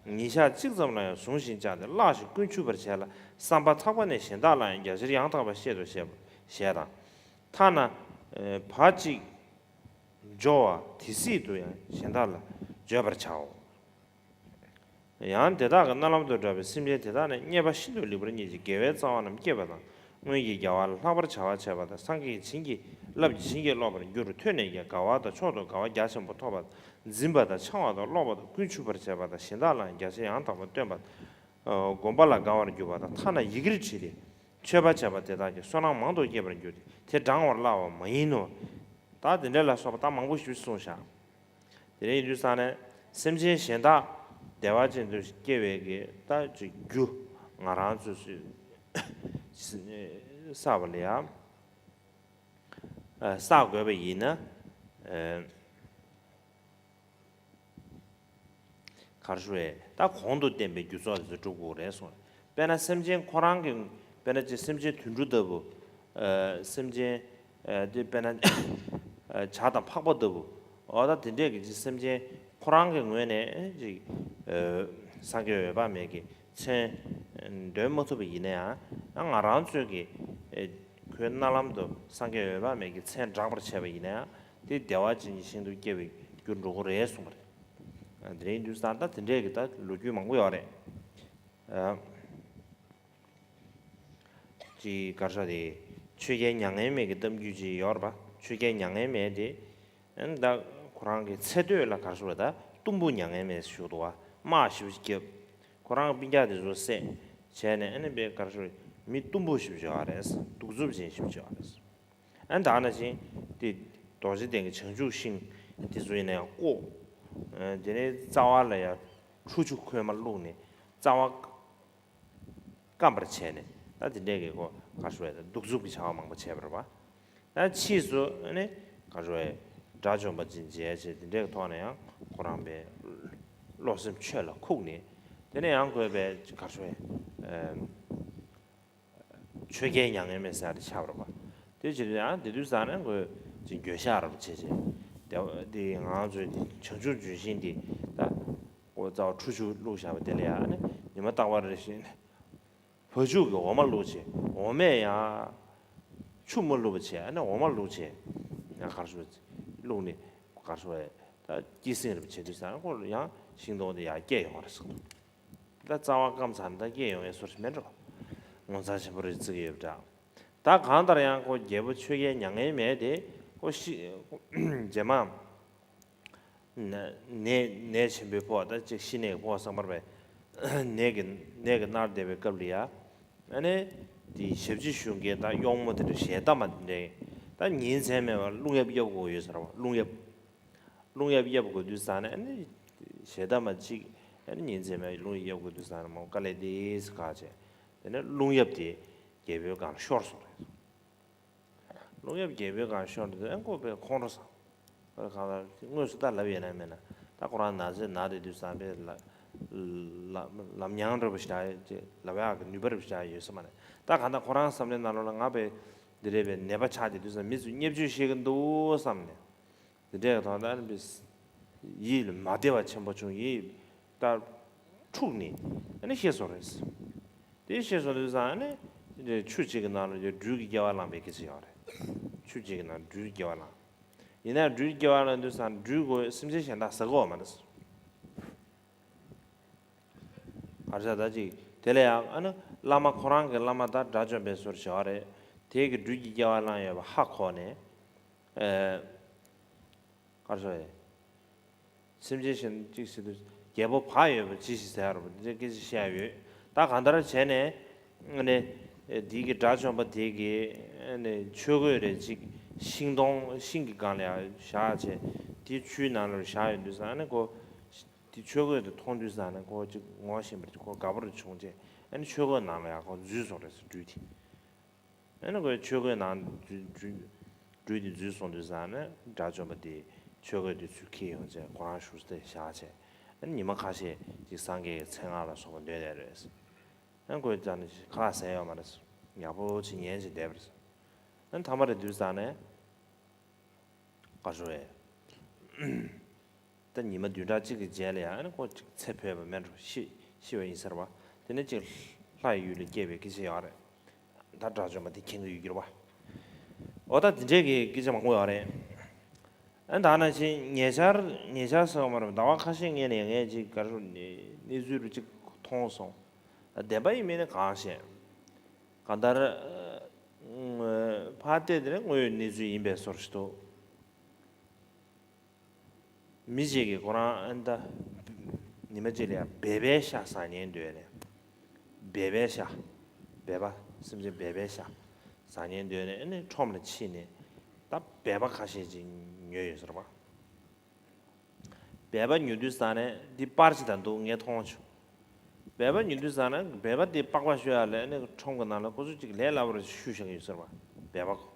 ཉིན་ཞག་གཅིག་ཙམ་ལ་ཡང་བཟུང་ཞིང་བཅངས་ཏེ་བཀླགས་ཤིང་ཀུན་ཆུབ་པར་བྱས་ལ་བསམ་པ་ཐག་པ་ནས་གཞན་དག་ལའང་རྒྱ་ཆེར་ཡང་དག་པར་བཤད་དོ་ཞེས་ཞེས་དང་། ཐ་ན། བ་གཅིག་སྦྱོར་བ་དེ་སྲིད་དུ་ཡང་གཞན་དག་ལ་བརྗོད་པར་བྱའོ། ཡང་དེ་དག་གི་རྣ་ལམ་དུ་བསྒྲགས་པའི་སེམས་ཅན་དེ་དག་ནི་མཉེས་པ་ཤིན་ཏུ་ལེགས་པར་མཉེས་ཤིང་དགེ་བའི་རྩ་བ་རྣམས་བསྐྱེད་པ་དང་། སྔོན་གྱི་རྒྱལ་བ་ལ་ལྷག་པར་བྱ་བ་བྱས་པ་དང་། སངས་རྒྱས་ཀྱིས་བྱིན་གྱིས་བརླབས་ཀྱིས་བྱིན་གྱིས་རློབ་པར་འགྱུར། ཐོས་ནས་ཀྱང་དགའ་བ་དང་མཆོག་ཏུ་དགའ་བ་རྒྱ་ཆེན་པོ་ཐོབ་པ་དང་། འཛིན་པ་དང་འཆང་བ་དང་ཀློག་པ་དང་ཀུན་ཆུབ་པར་བྱེད་པ་དང་། གཞན་དག་ལའང་རྒྱ་ཆེར་ཡང་དག་པར་སྟོན་པ་དང་། བསྒོམ་པ་ལ་དགའ་བར་གྱུར་པ་དང་། ཐ་ན་ཡི་གེར་བྲིས་ཏེ་མཆོད་པ་བྱས་པ་དེ་དག་གིས་བསོད་ནམས་མང་དུ་སྐྱེད་པར་འགྱུར་ཏེ། དེ་བགྲང་བར་སླ་བ་མ་ཡིན་ནོ། ད་དེ་འདྲ་ལ་སོགས་པ་ད་མང་པོ་ཞིག་གསུངས་བཞག་དེ་འདྲ་ཡིན་དུས་ཙང་ནས་སེམས་ཅན་གཞན་དག་བདེ་བ་ཅན་དུ་སྐྱེ་བའི་གི་ད་ཅིག་རྒྱུ་ང་རང་ཚོས་བསགས་པ་ལ་ཡང་བསགས་དགོས་པ་ཡིན་ན། གར་ཞུ་བས་ད་གོང་དུ་བསྟན་པའི་རྒྱུ་ཚོགས་དེ་ཚོ་སྒྲུབ་དགོས་རེད་གསུངས། དཔེར་ན་སེམས་ཅན་ཁོ་རང་གི་དཔེར་ན་ཅིག་སེམས་ཅན་དུད་འགྲོ་ལྟ་བུ། སེམས་ཅན་དེ་དཔེར་ན་བྱ་དང་ཕག་པ་ལྟ་བུ། འོ་ད་དེ་འདྲས་ཀྱི་ཅིག་སེམས་ཅན་ཁོ་རང་གི་ངོས་ནས་ཅིག་སངས་རྒྱས་འོད་དཔག་མེད་ཀྱི་མཚན་འདོན་མ་ཐུབ་པ་ཡིན་ན་ཡང་ང་རང་ཚོས་ཀྱི་ཁོའི་རྣ་ལམ་དུ་སངས་རྒྱས་འོད་དཔག་མེད་ཀྱི་མཚན་བསྒྲགས་པར་བྱས་པ་ཡིན་ན་ཡང་དེ་བདེ་བ་ཅན་གྱི་ཞིང་དུ་སྐྱེ་བའི་རྒྱུར་འགྲོ་གི་རེད་གསུངས་པ་རེད། དེ་རིང་དུས་སང་ད་དེ་འདྲས་ཀྱི་ད་ལོ་རྒྱུས་མང་པོ་ཡོད་རེད། ཅིག་གར་ཤག་དེ་ཆོས་རྒྱལ་མྱ་ངན་མེད་ཀྱི་གཏམ་རྒྱུད་ཅིག་ཡོད་རེད་པ། ཆོས་རྒྱལ་མྱ་ངན་མེད་དེ་ད་ཁོ་རང་གི་ཚེ་སྟོད་ལ་གར་ཤག་ད་གཏུམ་པོ་མྱ་ངན་མེད་ཞུ་འདུག་བ། དམག་ཞེ་པོ་ཅིག་བརྒྱབ། ཁོ་རང་གི་སྤུན་ཀྱག་དེ་ཚོ་བསད་བྱས་ནས་ཨ་ནི་པའི་གར་ཤག་མི་གཏུམ་པོ་ཞེ་པོ་ཅིག་ཡོད་རེད། གདུག་རྩུབ་ཅན་ཞེ་པོ་ཅིག་ཡོད་རེད། ཨ་ནི་ད་ནང་བཞིན་དེ་རྡོ་རྗེ་གདན་གྱི་བྱང་ཆུབ་ཤིང་དེ་ཚོ་ཡིན་ན་ཡང་བཀོག་དེ་ནས་རྩ་བ་ལ་ཡང་ཁྲུ་ཆུ་ཁོལ་མ་བླུགས་ནས་རྩ་བ་སྐམ་པར་བྱས་ནས་ད་དེ་འདྲས་ཀྱི་གོ་ག་ཞུ་བས་གདུག་རྩུབ་ཀྱི་བྱ་བ་མང་པོ་བྱས་པ་རེད་པ། ད་ཕྱིས་སུ་ཨ་ནི་ག་ཞུ་བས་དགྲ་བཅོམ་པ་ཅིག་མཇལ་བྱས་དེ་འདྲས་ཀྱི་ཐོག་ནས་ཡང་ཁོ་རང་པའི་བློ་སེམས་ཆོས་ལ་ཁུག་ནས་དེ་ནས་ཡང་དགོས་པའི་ག་ཞུ་བས། ཆོས་རྒྱལ་མྱ་ངན་མེད་ཟེར་ཡ་དེ་ཆགས་པ་རེད་པ། དེ་བྱེད་དུས་ཡང་དེ་དུས་ཙང་ནས་ཁོས་ཅིག་འགྱོད་བཤགས་རབ་བྱས་བྱས། དེ་དེ་ང་ཚོའི་དེ་བྱང་ཆུབ་ལྗོན་ཤིང་དེ་ད་ཁོ་རྩ་བ་ཁྲུ་ཆུ་བླུགས་བཞག་པ་དེ་ལ་ཡང་ནི་ཉི་མ་རྟག་པར་རེ་བཞིན་བ་ཕྱུགས་ཀྱི་འོ་མ་བླུགས་བྱས། འོ་མས་ཡང་ཆུ་མ་བླུགས་པ་བྱས། ཨ་ནི་འོ་མ་བླུགས་བྱས་ཡང་གར་ཞུ་བླུགས་ནས་གར་ཞུ་བས་ད་སྐྱེད་སྲིང་རབ་བྱེད་དུས་ཙང་ཁོ་ཡང་ཤིང་སྡོང་དེ་ཡང་སྐྱེས་ཡོང་བ་རེད་ཟེར། ད་རྩ་བ་སྐམ་ཚར་ནས་ད་སྐྱེས་ཡོང་ཡས་སོར་མེད་འགྲོ། ངོ་མཚར་ཆེན་པོ་རེད་བརྩི་གི་ཡོད་པ་འདྲ། ད་གང་ལྟར་ཡང་ཁོ་རྒྱལ་པོ་ཆོས་རྒྱལ་མྱ་ངན་མེད་དེ་ཁོ་ཤི་རྗེས་མ། ནད་ནད་ཆེན་པོའི་ཕོག་ད་ཅིག་ཤི་ནས་ཕོག་བསམ་པར་བས། ནད་ཀྱི་ནད་ཀྱིས་མནར་བསྡད་པའི་སྐབས་ལ་ཡ། ཨ་ནི། དེ་ཞབས་ཕྱི་ཞུ་མཁན་ད་གཡོག་མོ་དེ་འདྲ་ཞལ་ཏ་མ་དེ་འདྲས། ད་ཉིན་མཚན་མེད་པར་རླུང་གཡབ་གཡབ་དགོས་ཡོད་ཟེར་བ་རླུང་གཡབ། རླུང་གཡབ་གཡབ་དགོས་དུས་ཙང་ནས་ཨ་ནི། ཞལ་ཏ་མ་གཅིག་ཨ་ནི་ཉིན་མཚན་མེད་རླུང་གཡབ་དགོས་དུས་ཙང་ནས་མོ་དཀའ་ལས་དེ་སི་ཁག་བྱས། དེ་ནས་རླུང་གཡབ་དེ་རྒྱལ་པོའི་སྒང་ལ་ཤོར་སོང་རེད། རླུང་གཡབ་རྒྱལ་པོའི་སྒང་ཤོར་འདུག་ཨ་ཁོ་པས་ཁོང་ཁྲོ་ཟ། ཁོ་གང་ལ་དངོས་སུ་ད་ལབ་ཡོད་ན་མེད་ན་ད་ཁོ་རང་ན་ཚོད་ན་དེ་དུས་བསམ་པས་ལ་ལ་ལམ་ཡང་འདྲ་པོ་ཞིག་ལབ་ཡག་གི་ནུས་པ་རེ་ཞིག་ཡོད་ས་མ་རེད། ད་གང་ལྟར་ཁོ་རང་བསམ་བློའི་ནང་ལོགས་ལ་ང་པས་འདི་རེད་པས་ནད་པ་ཆགས་དེ་དུས་བསམ་མི་ཚོས་བརྙས་བཅོས་བྱེད་ཀྱི་འདུག་བསམ་ནས་འདི་འདྲའི་ཐོག་ད་ནི་པས་ཡིད་ལ་མ་བདེ་བ་ཆེན་པོ་བྱུང་ཡིད་ད་འཁྲུགས་ནས་ཨ་ནི་ཤི་སོང་རེད། དེ་ཤི་སོང་དུས་ཙང་ཨ་ནི་ཆུ་གཅིག་གི་ནང་ལ་ཡོད་སྦྲུལ་གྱི་སྐྱེ་བ་བླངས་པའི་སྐད་ཆ་ཡོད་རེད། ཆུ་གཅིག་གི་ནང་སྦྲུལ་གྱི་སྐྱེ་བ་བླངས། ཡིན་ན་སྦྲུལ་གྱི་སྐྱེ་བ་བླངས་དུས་ཙང་སྦྲུལ་གོ་སེམས་ཅན་གཞན་དག་ཟ་གི་ཡོད་མ་རེད། གར་ས་ད་ཅིག་དེ་ལ་ཡང་ཨ་ནི་བླ་མ་ཁོ་རང་གི་བླ་མ་ད་དགྲ་བཅོམ་པའི་ཟུར་བྱས་པ་རེད། དེ་གི་སྦྲུལ་གྱི་སྐྱེ་བ་བླངས་ཡོད་པ་ཧ་གོ་ནས། ཨེ། གར་སོང་ཡས། སེམས་ཅན་གཞན་གཅིག་ཟེར་དུས་རྒྱལ་པོ་བག་ཡོད་པ་ཅི་ཞིག་ཟེར་ཡ་རུ་འདི་འདྲའི་སྐད་ཆ་བཤད་ཡ་ཡོད། ད་གང་ལྟར་བྱས་ནས་ཨ་ནི་འདི་གི་དགྲ་བཅོམ་པ་དེ་གི་ཨ་ནི་ཆོས་གོས་རེ་གཅིག་ཤིང་སྡོང་ཤིང་གི་སྒང་ལ་ཡ་བཞག་བྱས་དེ་ཆུའི་ནང་ལ་བཞག་ཡོད་དུས་ཙང་ཨ་ནི་ཁོ་དེ་ཆོས་གོས་དེ་མཐོང་དུས་ཙང་ཨ་ནི་ཁོ་གཅིག་ངོ་ཤེས་པར་ཁོ་དགའ་པོ་རུ་བྱུང་བྱས་ཨ་ནི་ཆོས་གོས་ནང་ལ་ཡ་ཁོ་འཛུལ་སོང་རེད་ཟེར་སྦྲུལ་དེ། ཨ་ནི་ཁོས་ཆོས་གོས་ནང་འཛུལ་འཛུལ་སྦྲུལ་དེ་འཛུལ་སོང་དུས་ཙང་ནས་དགྲ་བཅོམ་པ་དེས་ཆོས་གོས་དེ་ཚུར་ཁྱེར་ཡོང་བྱས་ཁོ་རང་བཞུགས་སའི་བཞག་བྱས་ཨ་ནི་ཉི་མ་ཁ་ཤས་ཅིག་སངས་རྒྱས་ཀྱི་མཚན་སྔགས་ལ་སོགས་པ་འདོན་བསྡད་རེད། ཨ་ནི་ཁོས་ཙང་ནས་ཁ་ལག་ཟས་ཡོད་མ་རེད། ཡག་པོ་ཅིག་ཉལ་བྱས་བསྡད་པ་རེད། ཨ་ནི་ཐ་མ་རེ་དུས་ཙང་ནས། ག་རེ་ཟེར་བས། ད་ཉི་མ་བདུན་ཕྲག་གཅིག་གི་རྗེས་ལ་ཡང་ཨ་ནི་ཁོ་ཅིག་ཚེ་འཕོས་པ་མེད་འགྲོ་ཤི་ཤི་བ་ཡིན་ཟེར་བ། དེ་ནས་ཅིག་ལྷ་ཡི་ཡུལ་ལ་སྐྱེས་པའི་སྐད་ཆ་ཡོད་རེད། ད་དགྲ་བཅོམ་པ་དེ་མཁྱེན་གྱི་ཡོད་ཀྱི་རེད་བ། འོ་ད་དེ་འདྲས་ཀྱི་སྐད་ཆ་མང་པོ་ཡོད་རེད། ཨ་ནི་ད་ནང་བཞིན་ཉེ་ཆར་ཉེ་ཆར་ཟེར་བ་མ་རེད་ཟླ་བ་ཁ་ཤས་སྔོན་ནས་ངས་ཅིག་ག་རེ་ཟེར་གནས་ཚུལ་རུ་ཅིག་མཐོང་སོང་། བདེན་པ་ཡིན་མིན་ནི་གང་ཤེས། གང་ལྟར། ཕར་བལྟས་དེ་ནི་དངོས་ཡོད་གནས་ཚུལ་ཡིན་པའི་བཟོ་འདྲ་ཞིག་འདུག་མི་གཅིག་གིས་ཁོ་རང་ཨ་ནི་ད། ཉི་མ་གཅིག་ལ་ཡང་སྦལ་པའི་ཤ་ཟ་མཁན་འདོད་ནས། སྦལ་པའི་ཤ། སྦལ་པ་སེམས་ཅན་སྦལ་པའི་ཤ། ཟ་མཁན་འདོད་ནས་ཨ་ནི་ཁྲོམ་ལ་ཕྱིན་ནས། ད་སྦལ་པ་ཁ་ཤས་ཅིག་ཉོས་ཡོད་ཟེར་བ། སྦལ་པ་ཉོ་དུས་ཙང་ནས་འདི་པར་ཅིག་ད་འདུག་ངས་མཐོང་བྱུང་། སྦལ་པ་ཉོ་དུས་ཙང་ནས་སྦལ་པ་དེ་པགས་པ་བཤུ་ཡག་ལས་ནི་ཁྲོམ་གྱི་ནང་ལ་ཁོ་ཚོ་ཅིག་ལས་སླ་པོ་རེ་བཤུ་བཞག་གི་ཡོད་ཟེར་བ། སྦལ་པ་ཁོ།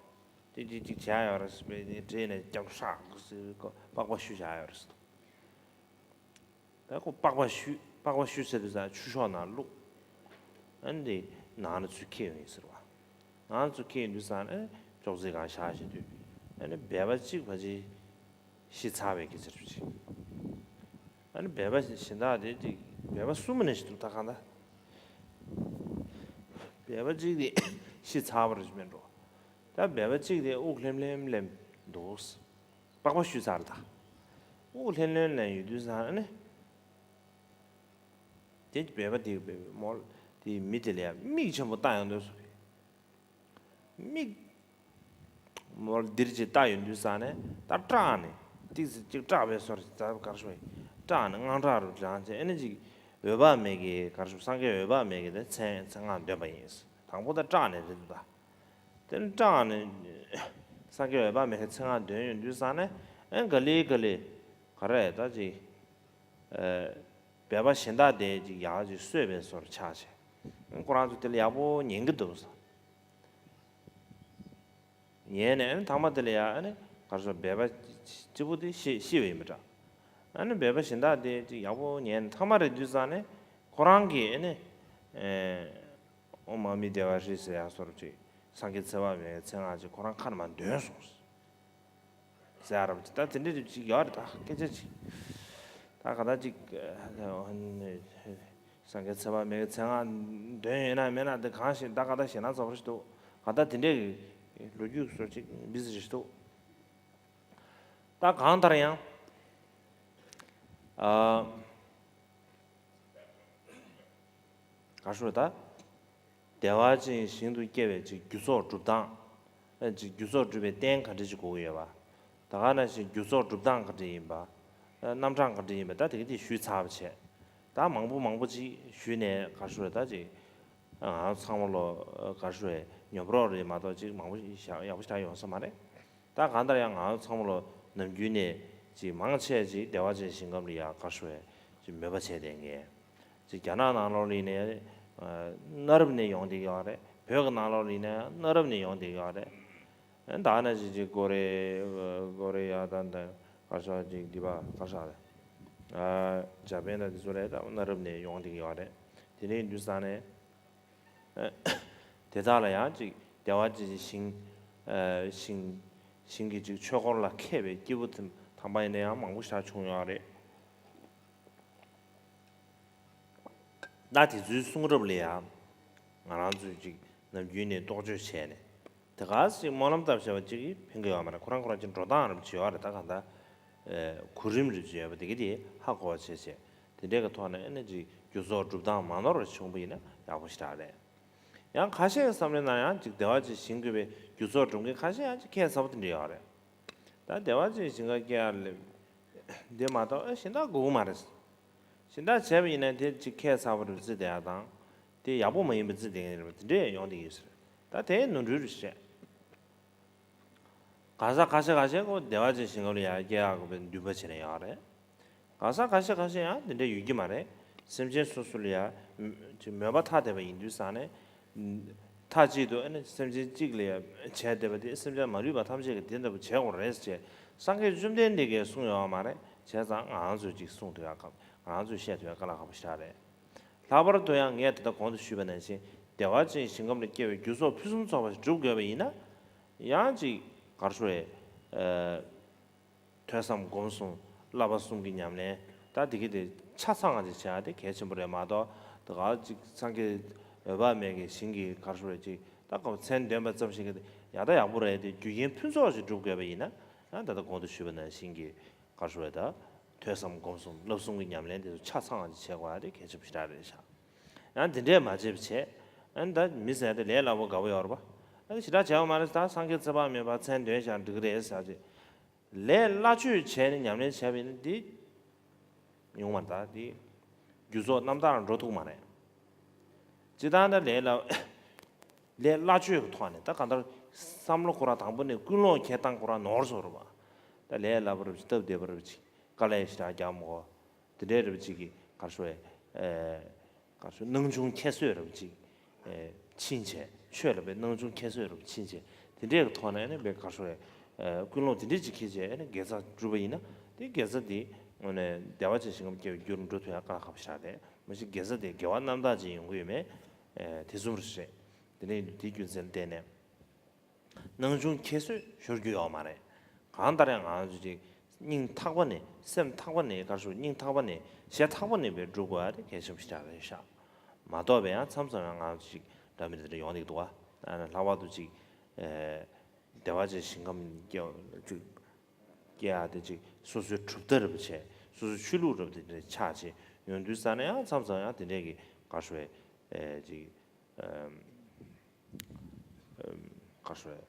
དེ་ཅིག་ཅིག་བྱས་ཡོད་རེད་ཟེར་བས་ནི་བྲེས་ནས་རྒྱབ་ཧྲག་ཟེར་ཁོ་པགས་པ་བཤུ་བཞག་ཡོད་རེད་ཟེར། ད་ཁོ་པགས་པ་བཤུ་པགས་པ་བཤུ་ཟེར་དུས་ཙང་ཆུ་ཤོག་ནང་བླུགས། ཨ་ནི་དེ་ནང་ལ་ཚུར་འཁྱེར་ཡོང་ཡིན་ཟེར་བ། ནང་ལ་ཚུར་འཁྱེར་ཡོང་དུས་ཙང་ཨ་ནི་ཅོག་ཙེ་སྒང་བཞག་བཞིན་དུས་ཨ་ནི་སྦལ་པ་གཅིག་ཕལ་ཆེར་ཤི་ཚར་བའི་སྐད་ཆ་རེད་ཅིག་ཨ་ནི་སྦལ་པ་གཞན་དག་དེ་ཅིག་སྦལ་པ་གསུམ་ནས་ཤི་འདུག་ད་གང་ལྟར། སྦལ་པ་གཅིག་དེ་ཤི་ཚར་བ་རེད་མིན་འགྲོ། ད་སྦལ་པ་གཅིག་དེ་དབུགས་ལྷེམ་ལྷེམ་ལེན་འདུག་པགས་པ་བཤུས་ཚར་ད། དབུགས་ལྷེམ་ལྷེམ་ལེན་ཡོད་དུས་ཙང་ཨ་ནི། དེ་སྦལ་པ་དེ་སྦལ་པའི་མོ་དེ་མི་དེ་ལ་ཡང་མིག་ཆེན་པོ་བལྟ་ཡོང་དུས་སུ། མིག་མོ་འདིར་ཅིག་བལྟ་ཡོང་དུས་ཙང་ནས་ད་སྐྲག་ནས་ཏིག་ཙི་ཅིག་སྐྲག་པའི་སོར་ཅིག་ཙབ་གར་ཤོག་ཡིན་སྐྲག་ནས་དངངས་སྐྲག་རུ་སྦྲང་ཅིག་ཨེ་ནི་ཅིག་འོད་དཔག་མེད་ཀྱི་གར་ཤོག་སངས་རྒྱས་འོད་དཔག་མེད་ཀྱི་དེ་མཚན་མཚན་སྔགས་འདོན་པ་ཡིན། དང་པོ་ད་སྐྲག་ནས་རེད་འདུག་ད། དེ་ནས་སྐྲག་ནས་སངས་རྒྱས་འོད་དཔག་མེད་ཀྱི་མཚན་སྔགས་འདོན་ཡོང་དུས་ཙང་ནས་ཨེ་ག་ལེ་ག་ལེ་ག་རེ་ད་ཅིག་སྦལ་པ་གཞན་དག་དེ་ཅིག་ཡག་ཅིག་གསོས་པའི་བཟོ་འདྲ་ཆགས་བྱས། ཁོ་རང་ཚོ་དེ་ལ་ཡག་པོ་ཉན་གྱི་འདུག་ཟེར། ཉན་ནས་ཨ་ནི་ཐང་མ་དེ་ལ་ཡ་ཨ་ནི་གར་སོང་སྦལ་པ་གཅིག་པོ་དེ་ཤི་ཤི་བ་ཡིན་པ་འདྲ། ཨ་ནི་སྦལ་པ་གཞན་དག་དེ་ཅིག་ཡག་པོ་ཉན་ནས་ཐང་མ་རེད་དུས་ཙང་ནས་ཁོ་རང་གིས་ཨ་ནི་ཨོཾ་མ་ཎི་དེ་བ་ཧྲཱིཿཟེར་ཡག་བཟོ་འདྲ་ཅིག་སངས་རྒྱས་ཚེ་དཔག་མེད་ཀྱི་མཚན་སྔགས་ཅིག་ཁོ་རང་ཁ་ནས་མར་འདོན་སོང་། ཟེར་ཡ་རབ་ཅིག་ད་དེ་འདྲ་རིགས་ཅིག་ཡོད་རེད་ད་སྐད་ཆ་ཅིག་ད་ག་ད་ཅིག་སངས་རྒྱས་ཚེ་དཔག་མེད་ཀྱི་མཚན་སྔགས་འདོན་ཡོད་ན་མེད་ན་དེ་གང་ཞིག་ད་ག་ད་ཞེ་ན་ཚ་བ་རེད་འདུག་ག་ད་དེ་འདྲའི་ལོ་རྒྱུས་སོགས་ཅིག་འབི་ཟི་རེད་འདུག་ད་གང་ལྟར་ཡང་ཨ། ག་ཞུ་ད། བདེ་བ་ཅན་ཞིང་དུ་སྐྱེ་བའི་ཅིག་རྒྱུ་ཚོགས་སྒྲུབ་སྟངས། ཨ་ཅིག་རྒྱུ་ཚོགས་སྒྲུབ་པའི་རྟེན་ག་འདྲ་ཅིག་དགོས་ཀྱི་ཡོད་པ། ད་ག་ནང་བཞིན་རྒྱུ་ཚོགས་སྒྲུབ་སྟངས་ག་འདྲ་ཡིན་པ། ཨ་རྣམ་གྲངས་ག་འདྲ་ཡིན་པ། ད་དེ་ག་དེ་ཞུས་ཚར་བ་བྱས། ད་མང་པོ་མང་པོ་ཅིག་ཞུས་ནས་ག་རེ་ཞུ་རེད། ད་ཅིག་ང་ཚང་མ་ལོ་ག་རེ་ཞུ་རེད། ཉོབ་རོགས་རེད་མ་གཏོགས་ཅིག་མང་པོ་ཞིག་ཡག་པོ་ཞིག་ཡོང་ས་མ་རེད། ད་གང་ལྟར་ཡང་ང་ཚང་མ་ལོ་ནམ་རྒྱུན་ནས་ཅིག་མང་ཆེ་ཅིག་བདེ་བ་ཅན་ཞིང་ཁམས་ལ་ཡ་ག་རེ་ཞུ་རེད། ཅིག་མོས་པ་བྱས་བསྡད་མཁན། ཅིག་རྒྱ་ནག་ནང་ལོགས་ལ་ཡིན་ནའི་གནའ་རབས་ནས་ཡོང་བསྡད་ཀྱི་ཡོད་རེད། བོད་ཀྱི་ནང་ལོགས་ལ་ཡིན་ནའི་གནའ་རབས་ནས་ཡོང་བསྡད་ཀྱི་ཡོད་རེད། ད་ནང་བཞིན་ཅིག་ཀོ་རེ་ཀོ་རེ་ཡ་ད་ད་ག་རེ་ཟེར་ཅིག་འདི་པ་ག་རེ་ཟེར་རེད། ཨ་འཇར་པན་དང་འདི་ཚོ་ལ་ད་གནའ་རབས་ནས་ཡོང་བསྡད་ཀྱི་ཡོད་རེད། དེ་ནས་ཡིན་དུས་ཙང་ནས་དེ་དག་ལ་ཡང་ཅིག་བདེ་བ་ཅན་གྱི་ཞིང་ཨ་ཞིང་ཞིང་གི་ཅིག་ཆོས་འཁོར་ལ་མཁས་པའི་སྐྱེས་བུ་དེ་དང་པ་ཡིན་ན་ཡང་མང་པོ་ཞིག་བྱུང་ཡོད་རེད། ད་དེ་ཚོའི་གསུང་རབ་ལ་ཡང་ང་རང་ཚོས་ཅིག་ནམ་རྒྱུན་ནས་རྟོག་དཔྱོད་བྱས་ནས་དེ་ག་ཅིག་སྨོན་ལམ་བཏབ་བྱས་པ་ཅིག་གིས་ཕན་གྱི་ཡོད་མ་རེད། ཁོ་རང་ཁོ་རང་ཅིག་འགྲོ་སྟངས་རབ་ཅིག་ཡོད་རེད། ད་གང་ལྟར་ཨེ་གོ་རིམ་རབ་ཅིག་ཡོད་པ་དེ་ག་དེ་ཧ་གོ་བ་བྱས་བྱས། དེ་འདྲའི་གི་ཐོག་ནས་ཨ་ནི་ཅིག་རྒྱུ་ཚོགས་སྒྲུབ་སྟངས་མ་ནོར་བ་བྱུང་པ་ཡིན་ན་ཡག་པོ་ཞེ་དྲག་རེད། ཡང་ཁ་ཤས་ཀྱི་བསམ་བློའི་ནང་ཡང་ཅིག་བདེ་བ་ཅན་ཞིང་དགོས་པའི་རྒྱུ་ཚོགས་སྒྲུབ་མཁན་ཁ་ཤས་ཡང་ཅིག་ཁྱད་མཚར་པོ་དེ་འདྲ་ཡོད་རེད། ད་བདེ་བ་ཅན་ཞིང་ཁམས་སྐྱེ་ཡག་ལས་འདི་མ་གཏོགས་ཨེ་གཞན་དག་དགོས་ཀྱི་མ་རེད། གཞན་དག་བྱས་པ་ཡིན་ན་དེ་ཅིག་ཁྱད་མཚར་པོ་རེད་བརྩི་བསྡད་ཡག་དང་། དེ་ཡག་པོ་མ་ཡིན་པ་བརྩི་བསྡད་མཁན་རེད་པ། དེ་འདྲས་ཡོང་བསྡད་ཀྱི་ཡོད་ས་རེད། ད་དེ་ནོར་འཁྲུལ་རེད་བཤད། གང་ཟག་ཁ་ཤས་ཁ་ཤས་ཀོ་བདེ་བ་ཅན་ཞིང་ཁམས་ལ་ཡར་སྐྱེ་ཡག་དགོས་པའི་འདུན་པ་བྱས་ནས་ཡོད་རེད། གང་ཟག་ཁ་ཤས་ཁ་ཤས་ཡང་དེ་འདྲ་ཡོད་ཀྱི་མ་རེད། སེམས་ཅན་སོ་སོ་ལ་ཡ་ཅིག་མོས་པ་ཐག་དེ་པ་ཡིན་དུས་ཙང་ནས། མཐའ་གཅིག་ཏུ་ཨ་ནི་སེམས་ཅན་གཅིག་ལ་ཡ་བྱས་བསྡད་པ་དེ་སེམས་ཅན་མ་ལུས་པ་ཐམས་ཅད་ཀྱིས་དེ་འདྲ་པོ་བྱེད་དགོས་རེད་ཅེས་སངས་རྒྱས་བཅོམ་ལྡན་འདས་ཀྱིས་གསུངས་ཡོད་མ་རེད། བྱས་ཙང་ང་རང་ཚོས་ཅིག་གསུང་ཐུབ་ཡག་གམ་ང་རང་ཚོས་བཤད་ཐུབ་ཡག་དཀའ་ལས་ཁག་པོ་ཞེ་དྲག་རེད། ལྷག་པར་དུ་ཡང་ངས་ད་ལྟ་གོང་དུ་ཞུས་པ་ནང་བཞིན་བདེ་བ་ཅན་ཞིང་ཁམས་ལ་སྐྱེ་བའི་རྒྱུ་ཚོགས་ཕུན་སུམ་ཚོགས་པ་ཞིག་སྒྲུབ་དགོས་པ་ཡིན་ན། ཡང་ཅིག་ག་རེ་ཞུ་རེད། ཨ། ཐོས་བསམ་སྒོམ་གསུམ་བསླབ་པ་གསུམ་གྱི་ཉམས་ལེན། ད་དེ་གི་དེ་ཆ་ཚང་བ་ཅིག་བྱ་ཡ་དེ་གལ་ཆེན་པོ་རེད་མ་གཏོགས། ད་ག་ཅིག་སངས་རྒྱས་འོད་དཔག་མེད་ཀྱི་ཞིང་གི་ག་རེ་ཞུ་རེད། ཅིག་ད་ག་མཚན་འདོན་པ་ཙམ་ཞིག་གིས་ཡག་ད་ཡག་པོ་རེད་དེ། རྒྱུ་རྐྱེན་ཕུན་ཚོགས་ཤིག་སྒྲུབ་དགོས་པ་ཡིན་ན། ཡང་ད་ལྟ་གོང་དུ་ཞུས་པ་ནང་བཞིན་གྱི་ག་རེ་ཞུ་རེད། ད་ཐོས་བསམ་སྒོམ་གསུམ་བསླབ་གསུམ་གྱི་ཉམས་ལེན་དེ་ཚོ་ཆ་ཚང་བ་ཅིག་བྱེད་དགོས་ཡ་དེ་གལ་ཆེན་པོ་ཞེ་དྲག་རེད་ཤག་ཡང་དེ་འདྲས་མ་བྱས་པ་བྱས། ཨ་ནི་ད་མི་ཟེར་དེ་ལས་སླ་པོ་དགའ་པོ་ཡོད་རེད་པ། ཨ་ནི་ཞེ་དྲག་བྱས་པ་མ་རེད། ད་སངས་རྒྱས་ཚེ་དཔག་མེད་པ་མཚན་འདོན་བཞག་འགྲིག་གི་རེད་ཟེར་ཅིག་ལས་སླ་བཅོས་བྱས་ནས་ཉམས་ལེན་བྱས་པ་ཡིན་ན་འདི་ཡོང་མ་རེད། ད་འདི་རྒྱུ་ཚོགས་རྣམ་དག་ལ་འགྲོ་ཐུབ་མ་རེད། སྤྱིར་བཏང་ད་ལས་སླ་ལས་སླ་བཅོས་ཀྱི་ཐོག་ནས་ད་གང་ལྟར་བསམ་བློ་ཁོ་རང་དང་པོ་ནས་ཀུན་སློང་འཁྱེར་སྟངས་ཁོ་རང་ནོར་སོང་རེད་པ། ད་ལས་སླ་པོ་རེད་པ་ཅིག་སྟབས་བདེ་པོ་རེད་པ་ཅིག་དཀའ་ལས་ཞེ་དྲག་རྒྱག་མི་དགོས། དེ་འདྲའི་རེད་པ་ཅིག་གི་ག་རེ་ཞུ་རེད། ཨེ། ག་རེ་ཞུ། སྣང་ཆུང་ཁྱད་གསོད་རེད་པ་ཅིག་ཨེ། ཕྱིན་ཆད་ཆོས་ལ་དཔེ་སྣང་ཆུང་ཁྱད་གསོད་རེད་པ་ཕྱིན་ཆད་དེ་འདྲའི་གི་ཐོག་ནས་ནི་དཔེ་ག་རེ་ཞུ་རེད། ཨེ། ཀུན་སློང་དེ་འདྲའི་ཅིག་འཁྱེར་བྱས་ནི་དགེ་རྩ་བསྒྲུབས་པ་ཡིན་ན། དེ་དགེ་རྩ་དེ་དངོས་གནས་བདེ་བ་ཅན་ཞིང་ཁམས་སྐྱེ་བའི་རྒྱུར་འགྲོ་ཐུབ་ཡ་དཀའ་ཁག་པོ་ཞེ་དྲག་རེད། མ་གཞི་དགེ་རྩ་དེ་དགེ་བ་རྣམ་དག་ཅིག་ཡོང་གི་ཡོད་མེད། ཨེ། དེ་གསུམ་རེད། དེ་ནས་དེའི་རྒྱུ་མཚན་ལ་བརྟེན་ནས། སྣང་ཆུང་ཁྱད་གསོད་ཤོར་རྒྱུ་ཡོད་མ་རེད། གང་ལྟར་ཡང་ང་ཚོ་ཅིག་སྙིང་ཐག་པ་ནས་སེམས་ཐག་པ་ནས་ག་རེ་ཞུ། སྙིང་ཐག་པ་ནས་ཞེ་ཐག་པ་ནས་དཔེ་སྒྲུབ་དགོས་ཡ་དེ་གལ་ཆེན་པོ་ཞེ་དྲག་རེད་ཤག་མ་གཏོགས་པའི་ཡང་མཚམས་མཚམས་ཡང་ང་ཚོ་ཅིག་འདྲ་མི་འདྲ་ཡོང་གི་འདུག་ག་ལྷག་པར་དུ་ཅིག་ཨེ། བདེ་བ་ཅན་ཞིང་ཁམས་སྐྱེ་ཅིག་སྐྱེ་ཡ་དེ་ཅིག་སོ་སོའི་གྲུབ་མཐའ་རེད་པ་བྱས། སོ་སོའི་ཆོས་ལུགས་རེད་པ་དེ་འདྲ་ཆགས་བྱས་ཡོང་དུས་ཙ་ན་ཡང་མཚམས་མཚམས་ཡང་དེ་འདྲས་ཀྱི་ག་རེ་ཞུ་རེད། ཨེ། ཅིག་ཨམ། ཨམ། ག་རེ་ཞུ་རེད།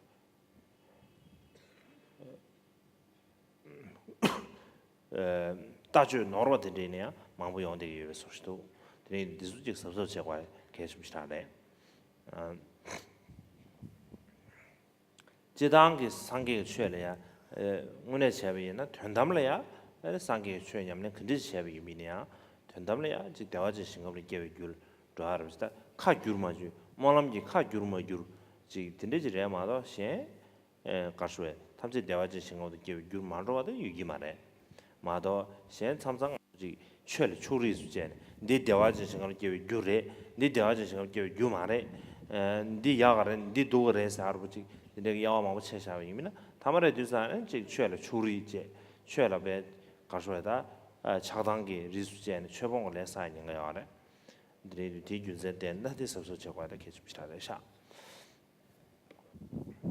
ཨེ། ལྟ་སྤྱོད་ནོར་བ་དེ་འདྲས་ནས་ཡང་མང་པོ་ཡོང་བསྡད་ཀྱི་ཡོད་པའི་བཟོ་ཞིག་འདུག་དེ་ནས་འདི་ཚོ་ཅིག་གཟབ་གཟབ་བྱེད་དགོས་གལ་ཆེན་པོ་ཞིག་རང་རེད། ཨ། སྤྱིར་བཏང་གི་སངས་རྒྱས་ཀྱི་ཆོས་ལ་ཡང་། ཨེ། དངོས་གནས་བྱས་པ་ཡིན་ན་དོན་དམ་ལ་ཡང་། ཨེ། སངས་རྒྱས་ཀྱི་ཆོས་ཉམས་ལེན་ག་འདྲ་ཞིག་བྱས་པ་ཡིན་པ་ཡིན་ན་ཡང་དོན་དམ་ལ་ཡང་ཅིག་བདེ་བ་ཅན་ཞིང་ཁམས་ལ་སྐྱེ་བའི་རྒྱུར་འགྲོ་ཡ་རེད་པ་ཅིག་ད་ཁ་བསྒྱུར་མ་བསྒྱུར། སྨོན་ལམ་གྱི་ཁ་བསྒྱུར་མ་བསྒྱུར་ཅིག་དེ་འདྲ་ཅིག་རེད་མ་གཏོགས་གཞན། ཨེ། ག་རེ་ཞུ་རེད། ཐམས་ཅད་བདེ་བ་ཅན་ཞིང་ཁམས་སུ་སྐྱེ་བའི་རྒྱུར་མ་འགྲོ་བ་དེ་ཡོད་ཀྱི་མ་རེད། མ་གཏོགས་གཞན་མཚམས་མཚམས་ང་ཚོ་ཅིག་ཆོས་ལ་ཕྱོགས་རིས་སུ་བྱས་ནས་འདི་བདེ་བ་ཅན་ཞིང་ཁམས་ལ་སྐྱེ་བའི་རྒྱུ་རེད། འདི་བདེ་བ་ཅན་ཞིང་ཁམས་ལ་སྐྱེ་བའི་རྒྱུ་མ་རེད། ཨེ། འདི་ཡག་ག་རེད། འདི་སྡུག་ག་རེད་ཟེར་བ་ཅིག་དེ་འདྲའི་དབྱེ་བ་མང་པོ་ཕྱེ་བཞག་པ་ཡིན་མིན་ན་ཐ་མ་རེད་དུས་ཙང་ནས་ཅིག་ཆོས་ལ་ཕྱོགས་རིས་བྱས། ཆོས་ལ་བས་ག་རེ་ཞུ་རེད། ད་ཆགས་སྡང་གི་རིས་སུ་བྱས་ནས་ཆོས་སྤོང་གི་ལས་བསགས་ཉེན་ཁ་ཡོད་རེད། འདི་རེད། དེའི་རྒྱུ་མཚན་བསྟན་ན་དེ་གཟབ་གཟབ་བྱེད་དགོས་ཡ་ད་གལ་ཆེན་པོ་ཞིག་རེད་ཤག་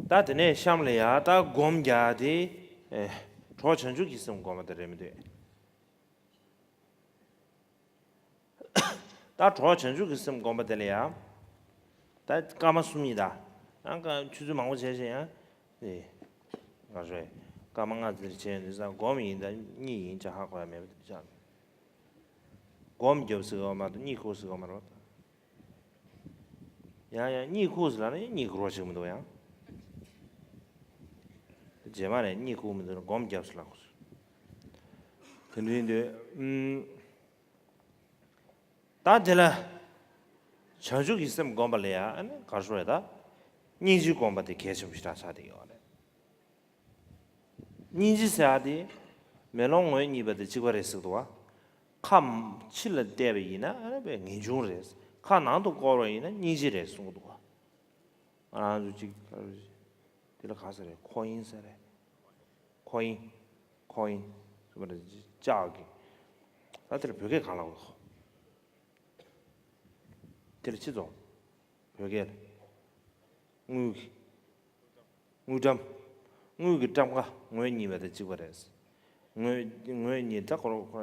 ད་དེ་ནས་གཤམ་ལ་ཡ་ད་སྒོམ་རྒྱག་དེ། ཨེ། གྲོགས་བྱང་ཆུབ་ཀྱི་སེམས་སྒོམ་པ་དེ་རེད་མི་འདུག་ད་གྲོགས་བྱང་ཆུབ་ཀྱི་སེམས་སྒོམ་པ་དེ་ལ་ཡ། ད་སྐར་མ་གསུམ་ཡིན་ད། ཨང་ཀ་ཆུ་ཚོད་མང་པོ་བྱས་བྱས་ཡང་། ཨེ། ང་ཚོས་སྐར་མ་ལྔ་ཙམ་བྱས་ཡོང་དུས་ཙང་སྒོམ་ཡིན་ད་གཉིད་ཡིན་ཅག་ཧ་གོ་ཡ་མེད་པ་དེ་ཅག་སྒོམ་རྒྱབ་ཟེར་གོ་མ་གཏོགས་གཉིད་ཁུག་ཟེར་གོ་མ་རེད། ཡང་ཡང་གཉིད་ཁུག་ཟེར་ལབ་ན་ཡང་གཉིད་ཁུག་རོགས་བྱེད་མི་འདུག་ཡང་། རྗེས་མ་ནས་གཉིད་ཁུག་མི་འདུག་ན་སྒོམ་རྒྱབ་ཟེར་ལབ་དགོས། དེ་འདྲ་ཡིན་དུས་ཨུམ། ད་དེ་ལ་བྱང་ཆུབ་ཀྱི་སེམས་བསྒོམ་པ་ལ་ཡང་ཨ་ནི་ག་རེ་ཟེར་རེད་ད། སྙིང་རྗེ་བསྒོམ་པ་དེ་གལ་ཆེན་པོ་ཞེ་དྲག་ཆགས་བསྡད་ཡོད་རེད། སྙིང་རྗེ་ཟེར་ཡ་དེ་མེ་ལོང་ངོས་གཉིས་པ་དེ་གཅིག་པ་རེད་ཟེར་འདུག་བ། ཁ་ཕྱི་ལ་བལྟས་པ་ཡིན་ན་ཨ་ནི་པའི་ངེས་འབྱུང་རེད། ཁ་ནང་དུ་བསྐོར་བ་ཡིན་ན་སྙིང་རྗེ་རེད་གསུང་གི་འདུག་བ། ང་རང་ཚོ་གཅིག་དེ་ལ་ག་ཟེར་རེད། ཁོ་ཡིན་ཟེར་རེད། ཁོ་ཡིན། ཁོ་ཡིན། ཟེར་བ་རེད་ལྕགས་ཀྱི། ད་དེ་ལ་བོད་སྐད་གང་ལབ་དགོས། དེ་ལ་ཅི་ཙོགས། བོད་སྐད་ལ། དངུལ་གྱི། དངུལ་ཀྲམ། དངུལ་གྱི་ཀྲམ་ཁ་ངོས་གཉིས་པ་དང་གཅིག་པ་རེད། ངོས་ངོས་གཉིས་ད་ཁོ་ཁོ་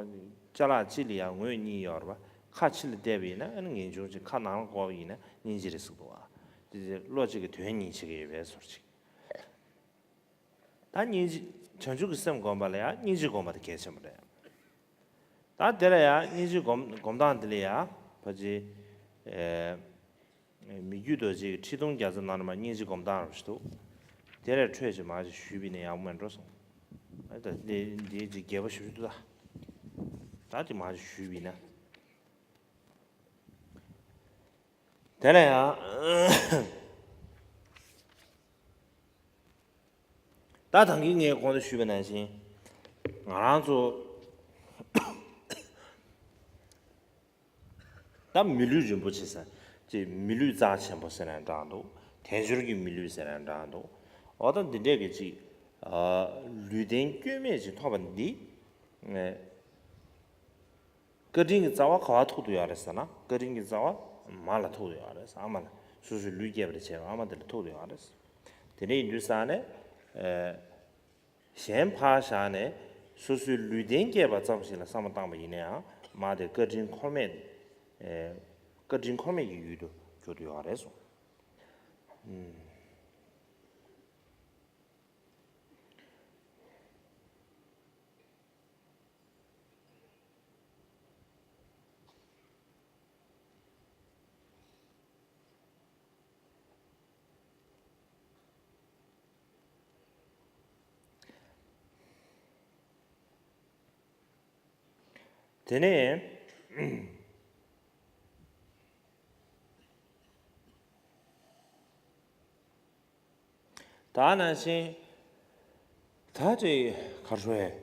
ཅ་ལག་གཅིག་ལ་ཡང་ངོས་གཉིས་ཡོད་རེད་པ། ཁ་ཕྱི་ལ་བལྟས་པ་ཡིན་ན་ཨ་ནི་ངེས་འབྱུང་གཅིག་ཁ་ནང་ལ་བསྐོར་བ་ཡིན་ན་སྙིང་རྗེ་རེད་ཟེར་འདུག་བ། དེ་དེ་བློ་གཅིག་གི་དོན་གཉིས་བྱེད་ཀྱི་ཡོད་པའི་ཟུར་གཅིག་ད་སྙིང་རྗེ། བྱང་ཆུབ་ཀྱི་སེམས་བསྒོམ་པ་ལ་ཡང་སྙིང་རྗེ་བསྒོམ་པ་དེ་གལ་ཆེན་པོ་རེད། ད་དེ་ལ་ཡང་སྙིང་རྗེ་སྒོམ་སྒོམ་སྟངས་དེ་ལ་ཡང་ཕལ་ཆེར། ཨེ། མི་བསྐྱོད་རྡོ་རྗེའི་ཁྲི་སྟོང་རྒྱ་མཚོ་ནང་ལ་མར་སྙིང་རྗེ་སྒོམ་སྟངས་རོ་ཞིག་འདུག་དེ་ལས་འཕྲོས་ཀྱི་མར་ཞིག་ཞུས་པ་ཡིན་ན་ཡག་པོ་མེད་འགྲོ་སོང་། ཨ་ད་འདི་འདི་ཅིག་རྒྱས་པ་ཞུ་རྒྱུ་འདུག་ད་ད་དེ་མར་ཞིག་ཞུས་པ་ཡིན་ན། དེ་ལ་ཡང་། ད་ད་གིན་ངས་གོང་དུ་ཞུས་པ་ནང་བཞིན། ང་རང་ཚོ་ད་མི་ལུས་རིན་པོ་ཆེ་ཟེར་ཅིག་མི་ལུས་རྩ་ཆེན་པོ་ཟེར་ནའང་འདྲ་འདུག་དལ་འབྱོར་གྱི་མི་ལུས་ཟེར་ནའང་འདྲ་འདུག་འོ་ད་འདི་འདྲས་ཀྱི་ཅིག་ལུས་རྟེན་སྐྱོན་མེད་ཅིག་ཐོབ་པ་འདི། བཀའ་དྲིན་གྱི་རྩ་བ་ག་བ་ཐུག་ཏུ་ཡོད་རེད་ཟེར་ན། བཀའ་དྲིན་གྱི་རྩ་བ་མ་ལ་ཐུག་ཏུ་ཡོད་རེད། ཨ་མ་ལ། སོ་སོའི་ལུས་སྐྱེས་པ་ལ་བྱས་པའི་ཨ་མ་དེ་ལ་ཐུག་ཏུ་ཡོད་རེད། དེ་འདྲ་ཡིན་དུས་ཙང་ནས། ཨེ། གཞན་ཕར་བཞག་ནས་སོ་སོའི་ལུས་རྟེན་སྐྱེས་པ་ཙམ་ཞིག་ལ་བསམ་བློ་བཏང་པ་ཡིན་ན་ཡང་མ་དེ་བཀའ་དྲིན་འཁོར་མེད། ཨེ། བཀའ་དྲིན་འཁོར་མེད་ཀྱི་ཡུལ་དུ་གྱུར་ཏུ་ཡོད་རེད་གསུངས། ཨུམ། དེ་ནས། ད་ནང་བཞིན། ད་དེ་ག་རེ་ཟེར།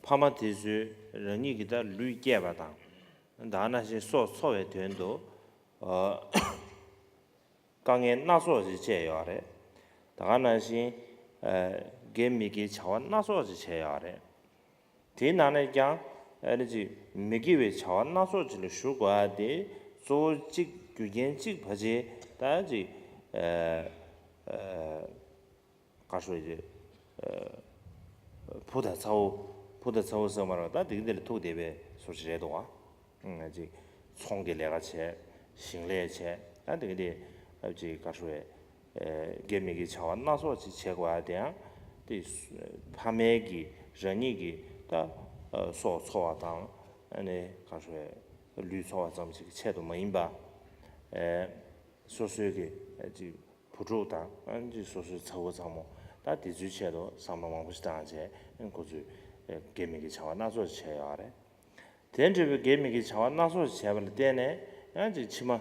ཕ་མ་དེ་ཚོས་རང་ཉིད་ཀྱི་ད་ལུས་སྐྱེས་པ་དང་། ད་ནང་བཞིན་སྲོག་འཚོ་བའི་དོན་དུ། ཨ། དཀའ་ངལ་སྣ་ཚོགས་ཤིག་སྤྱད་ཡོད་རེད། ད་ག་ནང་བཞིན། ཨ། དགེ་མི་དགེའི་བྱ་བ་སྣ་ཚོགས་ཤིག་བྱས་ཡོད་རེད། དེའི་ནང་ནས་ཀྱང་ཨ་ནི་ཅིག་མི་དགེ་བའི་བྱ་བ་སྣ་ཚོགས་ཅིག་ལ་ཞུགས་དགོས་ཡ་དེ་གཙོ་བོ་གཅིག་རྒྱུ་རྐྱེན་གཅིག་ཕལ་ཆེར་ད་ཅིག་ཨ་ཨ་ག་རེ་ཟེར། ཨ་བུ་དང་ཚ་བོ། བུ་དང་ཚ་བོ་ཟེར་མ་རེད་པ། ད་དེ་ག་དེ་ལ་ཐུག་བསྡད་པའི་བཟོ་ཅིག་རེད་འདུག་ག་ང་ཅིག་ཚོང་གི་ལས་ཀ་བྱས། ཞིང་ལས་བྱས། ད་དེ་ག་དེ་ཨ་ཅིག་ག་རེ་ཟེར། ཨེ། དགེ་མི་དགེའི་བྱ་བ་སྣ་ཚོགས་ཅིག་བྱེད་དགོས་ཡ་དེ་ཡང་དེ་ཕ་མའི་གི་རང་ཉིད་ཀྱི་ད་སྲོག་འཚོ་བ་དང་། ཨ་ནི་ག་རེ་ཟེར། ལུས་འཚོ་བ་ཙམ་ཞིག་གི་ཆེད་དུ་མ་ཡིན་པ། ཨེ། སོ་སོའི་གི་ཨ་ཅིག་བུ་ཕྲུག་དང་། ཨ་ནི་སོ་སོའི་ཚ་བོ་ཚ་མོ། ད་དེ་ཚོའི་ཆེད་དུ་བསམ་བློ་མང་པོ་ཞིག་བཏང་བྱས་ཁོ་ཚོས་དགེ་མི་དགེའི་བྱ་བ་སྣ་ཚོགས་ཤིག་བྱས་ཡོད་རེད། དེ་འདྲ་བའི་དགེ་མི་དགེའི་བྱ་བ་སྣ་ཚོགས་ཤིག་བྱས་པ་ལ་བརྟེན་ནས་ཡང་ཅིག་ཕྱི་མ་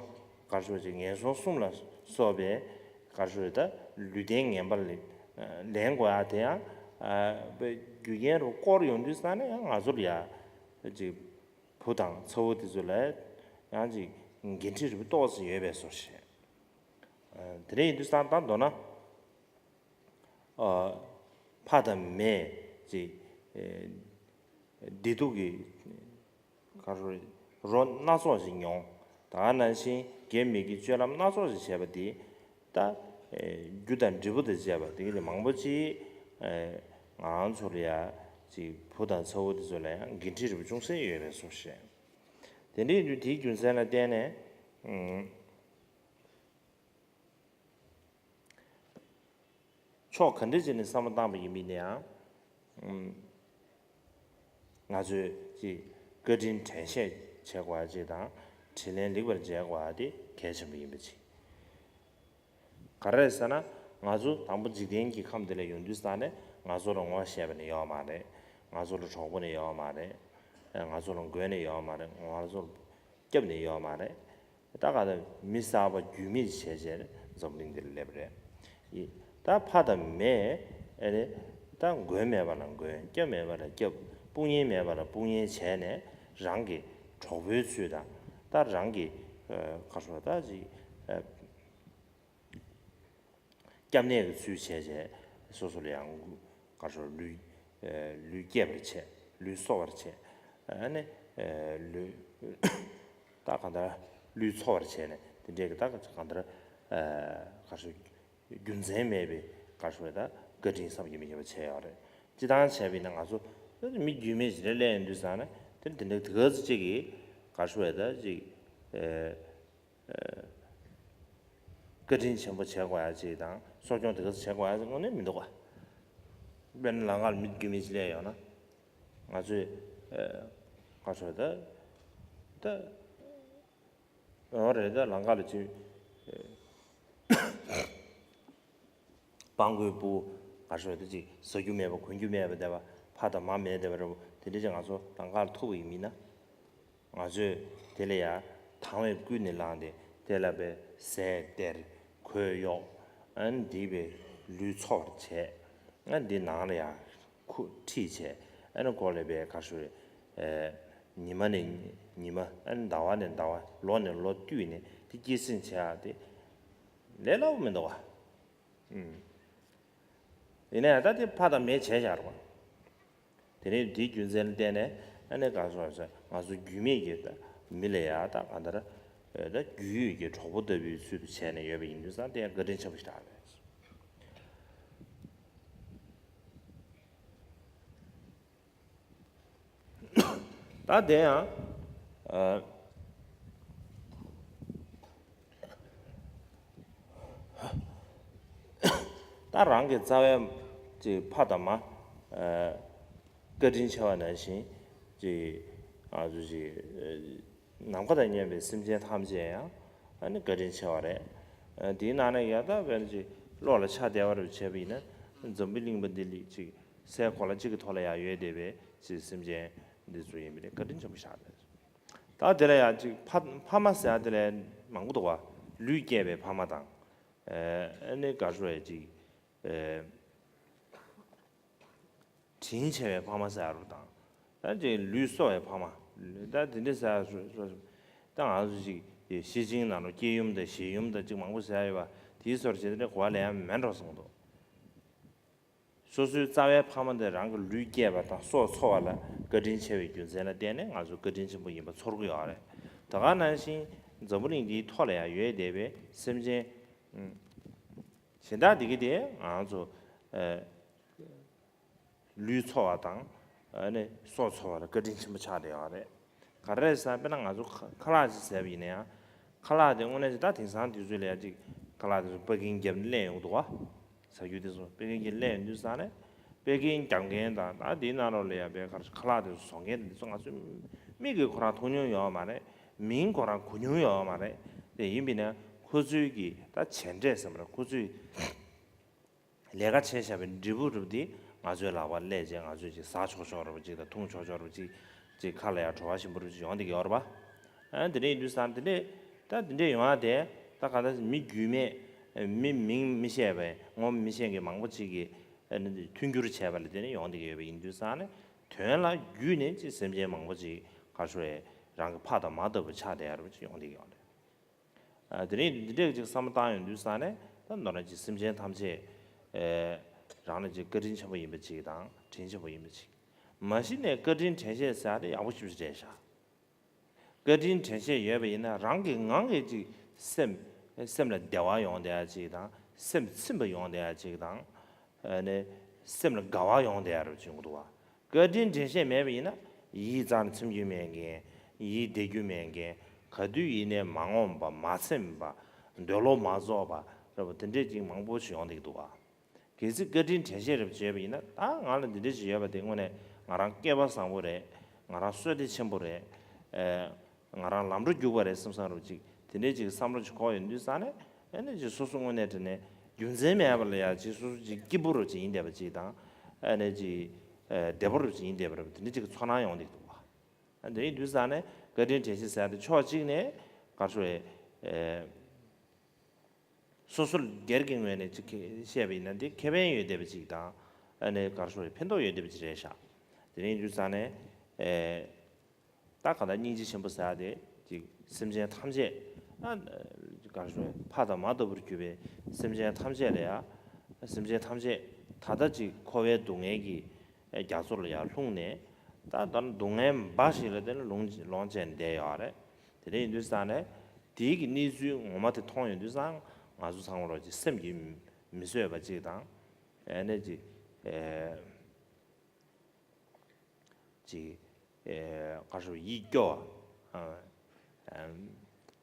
ག་རེ་ཟེར། ཅིག་ངན་སོང་གསུམ་ལ་སོགས་པའི་ག་རེ་ཟེར། ད་ལུས་རྟེན་ངན་པ་ལ་ལེན་དགོས་ཡ་དེ་ཡང་ཨ་རྒྱུ་རྐྱེན་རུ་བསྐོར་ཡོང་དུས་ཙང་ནས་ཡང་ང་ཚོ་ལ་ཡ་ཅིག་བུ་དང་ཚ་བོ་དེ་ཚོ་ལ་ཡང་ཅིག་འགན་འཁྲི་རུ་ཏོག་ཙམ་ཡོད་པའི་བཟོ་ཞིག་དེ་འདྲ་ཡིན་དུས་ཙང་ད་མདོར་ན། ཨ། ཕ་དང་མས་ཅིག་ཨེ། བདེ་སྡུག་གི་ག་རེ་ཟེར། རོ་སྣ་ཚོགས་ཤིག་མྱོང་། ད་ག་ནང་བཞིན་དགེ་མི་དགེའི་སྤྱོད་ལམ་སྣ་ཚོགས་ཤིག་བྱས་པ་དེ། ད་ཨེ། རྒྱུ་དང་འབྲས་བུ་དང་བཅས་པ་དེ་ག་དེ་མང་པོ་ཅིག་ཨེ། ང་རང་ཚོ་ལ་ཡ་ཅིག་བུ་དང་ཚ་བོ་དེ་ཚོ་ལ་ཡང་འགན་འཁྲི་རིག་པ་ཅུང་ཟད་ཡོད་པའི་བཟོ་ཞིག་དེ་འདྲ་ཡིན་དུས་དེའི་རྒྱུ་མཚན་ལ་བརྟེན་ནས། ཨུམ། ཕྱོགས་ག་འདྲ་ཅིག་ནས་བསམ་བློ་བཏང་པ་ཡིན་པ་ཡིན་ན་ཡང་། ཨུམ། ང་ཚོས་ཀྱི་བཀའ་དྲིན་དྲན་ཤེས་བྱེད་དགོས་པ་ཅིག་དང་། དྲིན་ལན་ལེགས་པར་འཇལ་དགོས་པ་དེ་གལ་ཆེན་པོ་ཡིན་པ་ཅིག་ག་རེ་རེད་ཟེར་ན། ང་ཚོ་དང་པོ་འཇིག་རྟེན་གྱི་ཁམས་འདི་ལ་ཡོང་དུས་ཙང་ནས་ང་ཚོ་ལ་ངོ་ཤེས་པ་ནི་ཡོད་མ་རེད། ང་ཚོ་ལ་གྲོགས་པོ་ནི་ཡོད་མ་རེད། ང་ཚོ་ལ་མགོན་ནི་ཡོད་མ་རེད། ང་ཚོ་ལ་སྐྱབས་ནི་ཡོད་མ་རེད། ད་ག་ད་མི་གསར་པ་རྒྱུས་མེད་བྱས་བྱས་འཛམ་གླིང་འདིར་སླེབས་རེད། ཡི། ད་ཕ་དང་མས་ཨེ་རེད། ད་མགོན་མེད་པ་ལ་མགོན། སྐྱབས་མེད་པ་ལ་སྐྱབས། དཔུང་གཉེན་མེད་པ་ལ་དཔུང་གཉེན་བྱས་ནས་རང་གི་གྲོགས་པོའི་ཚུལ་དང་། ད་རང་གི་ཨ་ག་རེ་ཟེར་ད་ཅིག་ཨ་སྐྱབས་གནས་ཀྱི་ཚུལ་བྱས་བྱས་སོ་སོ་ལ་ཡང་ག་རེ་ཟེར་ལུས་ཨ་ལུས་སྐྱེད་པར་བྱས། ལུས་གསོ་བར་བྱས། ཨ་ནི་ཨ་ལུས་ད་གང་ལྟར་ལུས་འཚོ་བར་བྱས་ནས་དེ་འདྲའི་གི་ད་གང་ལྟར་ཨ་ག་རེ་ཟེར་རྒྱུ་མཚན་མེད་པའི་ག་རེ་ཟེར་བ་ད་བཀའ་དྲིན་བསམ་གྱིས་མི་ཁྱབ་པ་བྱས་ཡོད་རེད། སྤྱི་བཏང་བྱས་པ་ཡིན་ན་ང་ཚོ་མི་རྒྱུས་མེད་ཅིག་རེ་སླེབས་ཡོང་དུས་ཙང་ནས་དེ་དེ་འདྲ་དེ་ག་ཚོད་ཅིག་གིས་ག་རེ་ཟེར་བ་ད་ཅིག་ཨེ་ཨེ་བཀའ་དྲིན་ཆེན་པོ་བྱེད་དགོས་ཡ་ཅིག་དང་གསོ་སྐྱོང་དེ་ག་ཚོད་བྱེད་དགོས་ཡ་ཅིག་དངོས་གནས་མི་འདུག་ག་དཔེར་ན་ལམ་ཁར་མི་རྒྱུས་མེད་ཅིག་སླེབས་ཡོང་ན་ང་ཚོས་ཨེ་ག་རེ་ཟེར་བ་ད་ད། འོ་རེད། ད་ལམ་ཁ་ལ་ཅིག་སྤྲང་པོའི་སྤུ་གུ་ག་རེ་ཟེར་བ་ད་ཅིག་ཟ་རྒྱུ་མེད་པ་གོན་རྒྱུ་མེད་པ་བསྡད་པ། ཕ་དང་མ་མེད་བསྡད་པ་འདྲ་པོ་དེ་འདྲ་ཅིག་ང་ཚོ་ལམ་ཁ་ལ་ཐུག་པ་ཡིན་མིན་ན། ང་ཚོས་དེ་ལ་ཡ་དང་བས་ཀུན་ནས་བསླངས་ཏེ་དེ་ལ་བས་ཟས་སྟེར། གོས་གཡོགས། ཨ་ནི་འདི་བས་ལུས་འཚོ་བར་བྱས། ཨ་ནི་འདི་ནང་ལ་ཡ་ཁུ་ཁྲིད་བྱས། ཨ་ནི་སྒོ་ལ་བས་ག་རེ་ཟེར་རེད། ཨེ་ཉི་མ་ནས་ཉི་མ། ཨ་ནི་ཟླ་བ་ནས་ཟླ་བ། ལོ་ནས་ལོ་བསྟུད་ནས་དེ་སྐྱེད་སྲིང་བྱེད་ཡག་དེ་ལས་སླ་པོ་མི་འདུག་ག་ཨུམ། ཡིན་ན་ཡང་ད་དེ་ཕ་དང་མས་བྱས་བཞག་རེད་པ། དེ་ནས་དེའི་རྒྱུ་མཚན་ལ་བརྟེན་ནས་ཨ་ནི་ག་རེ་ཟེར་ང་ཚོ་རྒྱུས་མེད་ཀྱི་ད་མི་ལ་ཡ་ད་གང་ལྟར་ཨེ་ད་རྒྱུས་ཡོད་ཀྱི་གྲོགས་པོ་ལྟ་བུའི་ཚུལ་དུ་བྱས་ནས་ཡོད་པ་ཡིན་དུས་ཙང་དེ་ཡང་བཀའ་དྲིན་ཆེན་པོ་ཞིག་རེད། ད་དེ་ཡང་ཨ་ད་རང་གི་རྩ་བའི་ཅིག་ཕ་དང་མ་ཨ་བཀའ་དྲིན་ཆེ་བ་ནང་བཞིན་ཅིག་ང་ཚོ་ཅིག་ཨ་ནམ་མཁའ་དང་མཉམ་པའི་སེམས་ཅན་ཐམས་ཅད་ཡང་ཨ་ནི་བཀའ་དྲིན་ཆེ་བ་རེད། ཨ་དེའི་ནང་ནས་ཡང་ད་དཔེར་ན་ཅིག་བློ་ལ་ཆགས་བསྡད་པ་རུ་བྱས་པ་ཡིན་ན་འཛམ་བུ་གླིང་པ་འདི་ལ་ཅིག་སའི་གོ་ལ་གཅིག་གི་ཐོག་ལ་ཡང་ཡོད་བསྡད་པའི་ཅིག་སེམས་ཅན་འདི་ཚོ་ཡིན་པ་རེད། བཀའ་དྲིན་ཆེན་པོ་ཞིག་རེད། ད་དེ་ལ་ཡང་ཅིག་ཕ་ཕ་མ་ཟེར་ཡ་དེ་ལ་མང་པོ་འདུག་བ། ལུས་སྐྱེས་པའི་ཕ་མ་དང་། ཨ་ནི་ག་རེ་ཟེར་ཅིག་ཨ་དྲིན་ཆེ་བའི་ཕ་མ་ཟེར་ཡ་རུ་དང་། ད་ཅིག་ལུས་གསོ་བའི་ཕ་མ། ད་དེ་འདྲ་ཟེར་ཡ་སོ་སོ། ད་ང་ཚོ་ཅིག་ཤེར་ཕྱིན་ནང་ལ་སྐྱེ་ཡུམ་དང་གཞིས་ཡུམ་དང་ཅིག་མང་པོ་ཟེར་ཡ་ཡོད་པ། དེའི་སོར་བྱེད་དེ་འདྲ་གོ་བ་ལེན་ཡ་མེད་འགྲོ་སོང་འདུག་སོ་སོའི་རྩ་བའི་ཕ་མ་དེ་རང་གི་ལུས་སྐྱེས་པ་དང་སྲོག་འཚོ་བ་ལ་བཀའ་དྲིན་ཆེ་བའི་རྒྱུ་མཚན་ལ་བརྟེན་ནས་ང་ཚོ་བཀའ་དྲིན་ཆེན་པོ་ཡིན་པ་ཚོར་གྱི་ཡོད་རེད། དེ་ག་ནང་བཞིན་འཛམ་བུ་གླིང་འདིའི་ཐོག་ལ་ཡང་ཡོད་བསྡད་པའི་སེམས་ཅན་གཞན་དག་འདི་གི་དེ་ང་ཚོ་ཨ་ལུས་འཚོ་བ་དང་ཨ་ནི་སྲོག་འཚོ་བ་ལ་བཀའ་དྲིན་ཆེན་པོ་ཆགས་བསྡད་ཡོད་རེད། ག་རེ་ཟེར་དཔེར་ན་ང་ཚོ་ཁ་ཁ་ལག་ཅིག་ཟས་པ་ཡིན་ན་ཡང་། ཁ་ལག་དེ་དངོས་གནས་ཅིག་ད་དེང་སང་དུས་ཚོད་ལ་ཡ་ཅིག་ཁ་ལག་དེ་ཚོ་པ་ཀིང་བརྒྱབ་ནས་ལེན་ཡོང་གི་འདུག་བ། ཟ་རྒྱུ་དེ་ཚོ་པེ་ཀིང་གི་ལེན་དུས་ཙང་ནས་པེ་ཀིང་རྒྱག་མཁན་དང་ད་དེའི་ནང་ལོགས་ལ་ཡ་པའི་ཁ་ཁ་ལག་དེ་ཚོ་བཟོ་མཁན་དེ་ཚོ་ང་ཚོས་མིག་གིས་ཁོ་རང་མཐོང་མྱོང་ཡོད་མ་རེད། མིང་ཁོ་རང་གོ་མྱོང་ཡོད་མ་རེད། དེ་ཡིན་པས་ན་ཁོ་ཚོའི་གི་ད་བྱས་འབྲས་ཟེར་མ་རེད། ཁོ་ཚོའི་ལས་ཀ་བྱས་བཞག་པའི་འབྲས་བུ་རུབ་དེ་ང་ཚོའི་ལག་པར་སླེབས་རྗེས་ང་ཚོས་ཅིག་ཟ་ཆོག་ཆོག་རུབ་ཅིག་དང་འཐུང་ཆོག་ཆོག་རུབ་ཅིག་ཅིག་ཁ་ལ་ཡ་བྲོ་བ་ཞིམ་པོ་རུབ་ཅིག་ཡོང་བསྡད་ཀྱི་ཡོད་རེད་པ། ཨ་དེ་འདྲ་ཡིན་དུས་ཙང་དེ་འདྲས་ད་དེ་འདྲས་ཡོང་ཡ་དེ་ད་ག་ད་མི་རྒྱུས་མེད་མི་མིང་མི་ཤེས་པའི་ངོ་མི་ཤེས་མཁན་མང་པོ་ཅིག་གིས་ཨ་ནི་མཐུན་འགྱུར་བྱས་པ་ལ་བརྟེན་ནས་ཡོང་བསྡད་ཀྱི་ཡོད་པ་ཡིན་དུས་ཙང་ནས་དོན་ལ་རྒྱུས་ནས་ཅིག་སེམས་ཅན་མང་པོ་ཅིག་ག་རེ་ཟེར་རང་གི་ཕ་དང་མ་ལྟ་བུ་ཆགས་བསྡད་ཡ་རུ་ཅིག་ཡོང་བསྡད་ཀྱི་ཡོད་རེད། ཨ་དེ་རིང་འདི་འདྲས་ཅིག་བསམ་བློ་བཏང་ཡོང་དུས་ཙང་ནས་ད་ནོར་ན་ཅིག་སེམས་ཅན་ཐམས་ཅད་ཨེ་རང་ལ་ཅིག་བཀའ་དྲིན་ཆེན་པོ་ཡིན་པ་ཅིག་དང་དྲིན་ཆེན་པོ་ཡིན་པ་ཅིག་མ་གཞི་ནས་བཀའ་དྲིན་དྲན་ཤེས་ཟེར་ཡ་དེ་ཡག་པོ་ཞེ་པོ་ཅིག་རེད་ཤག་བཀའ་དྲིན་དྲན་ཤེས་ཡོད་པ་ཡིན་ན་རང་གི་ངང་གིས་ཅིག་སེམས་སེམས་ལ་བདེ་བ་ཡོང་བསྡད་ཡ་ཅིག་དང་སེམས་ཚིམ་པ་ཡོང་བསྡད་ཡ་ཅིག་དང་། ཨ་ནི་སེམས་ལ་དགའ་བ་ཡོང་བསྡད་ཡ་རུ་བྱུང་གི་འདུག་བ། བཀའ་དྲིན་དྲན་ཤེས་མེད་པ་ཡིན་ན་ཡིད་གཙང་ནས་ཚིམ་རྒྱུ་མེད་མཁན། ཡིད་བདེ་རྒྱུ་མེད་མཁན། ག་དུས་ཡིན་ནའི་མ་ངོམས་པ་མ་ཚིམ་པ། འདོད་བློ་མ་རྫོགས་པ་རེད་པ། དེ་འདྲས་ཅིག་མང་པོ་ཞིག་ཡོང་བསྡད་ཀྱི་འདུག་བ། གལ་སྲིད་བཀའ་དྲིན་དྲན་ཤེས་རེ་བྱས་པ་ཡིན་ན། ད་ང་ལ་འདི་འདྲ་ཞིག་ཡོད་པ་དེ་དངོས་གནས་ང་རང་སྐལ་པ་བཟང་པོ་རེད། ང་རང་བསོད་བདེ་ཆེན་པོ་རེད། ཨེ། ང་རང་ལམ་འགྲོ་རྒྱུག་པ་རེད་བསམ་བསམ་རུ་ཅིག་དེ་འདྲའི་ཅིག་བསམ་བློ་ཅིག་འཁོར་ཡོང་དུས་ཙང་ནས། ཨ་ནི་ཅིག་སོ་སོ་དངོས་གནས་དྲན་ནས་རྒྱུ་མཚན་མེད་པ་ལ་ཡ་ཅིག་སོ་སོ་ཅིག་སྐྱིད་པོ་རུ་ཅིག་ཡིན་བསྡད་པ་ཅིག་དང་། ཨ་ནི་ཅིག་ཨེ། བདེ་པོ་རུ་ཅིག་ཡིན་བསྡད་པ་རུ་དེ་འདྲ་ཅིག་ཚོར་སྣང་ཡོང་བསྡད་འདུག་བ། ཨ། དེ་ཡིན་དུས་ཙང་ནས་བཀའ་དྲིན་དྲན་ཤེས་ཟེར་ཡ་དེ་ཕྱོགས་གཅིག་ནས་ག་རེ་ཞུ་དགོས་རེད། ཨེ། སོ་སོ་སྒེར་གྱི་ངོས་ནས་ཅིག་བཤད་པ་ཡིན་ན་འདི་ཁེ་ཕན་ཡོད་བསྡད་པ་ཅིག་དང་། ཨ་ནི་ག་རེ་ཞུ་དགོས་རེད། ཕན་ཐོགས་ཡོད་བསྡད་པ་ཅིག་རེད་ཤག་དེ་ནས་ཡིན་དུས་ཙང་ནས། ཨེ། ད་གང་ལྟར་སྙིང་རྗེ་ཆེན་པོ་ཟེར་ཡ་དེ་ཅིག་སེམས་ཅན་ཐམས་ཅད། ཨ། ག་རེ་ཞུ་དགོས་རེད། ཕ་དང་མ་ལྟ་བུར་གྱུར་པའི་སེམས་ཅན་ཐམས་ཅད་ལ་ཡ། སེམས་ཅན་ཐམས་ཅད་ད་ལྟ་ཅིག་འཁོར་བའི་སྡུག་བསྔལ་གྱི་རྒྱ་མཚོ་ལ་ཡར་ལྷུང་ནས། ད་ལྟ་སྡུག་བསྔལ་འབའ་ཞིག་ལ་བརྟེན་ནས་ལོངས་ལོངས་སྤྱད་ནས་བསྡད་ཡོད་རེད། དེ་འདྲ་ཡིན་དུས་ཙང་ནས་དེའི་གི་གནས་ཚུལ་ངོ་མ་དེ་མཐོང་ཡོང་དུས་ཙང་། ང་ཚོ་ཚང་མ་ལོ་ཅིག་སེམས་ཀྱིས་མི་བཟོད་པ་ཅིག་དང་། ཨ་ནི་ཅིག་ཨེ། ཅིག་ཨེ། ག་རེ་ཞུ། ཡིད་སྐྱོ་བ། ཨ། ཨ།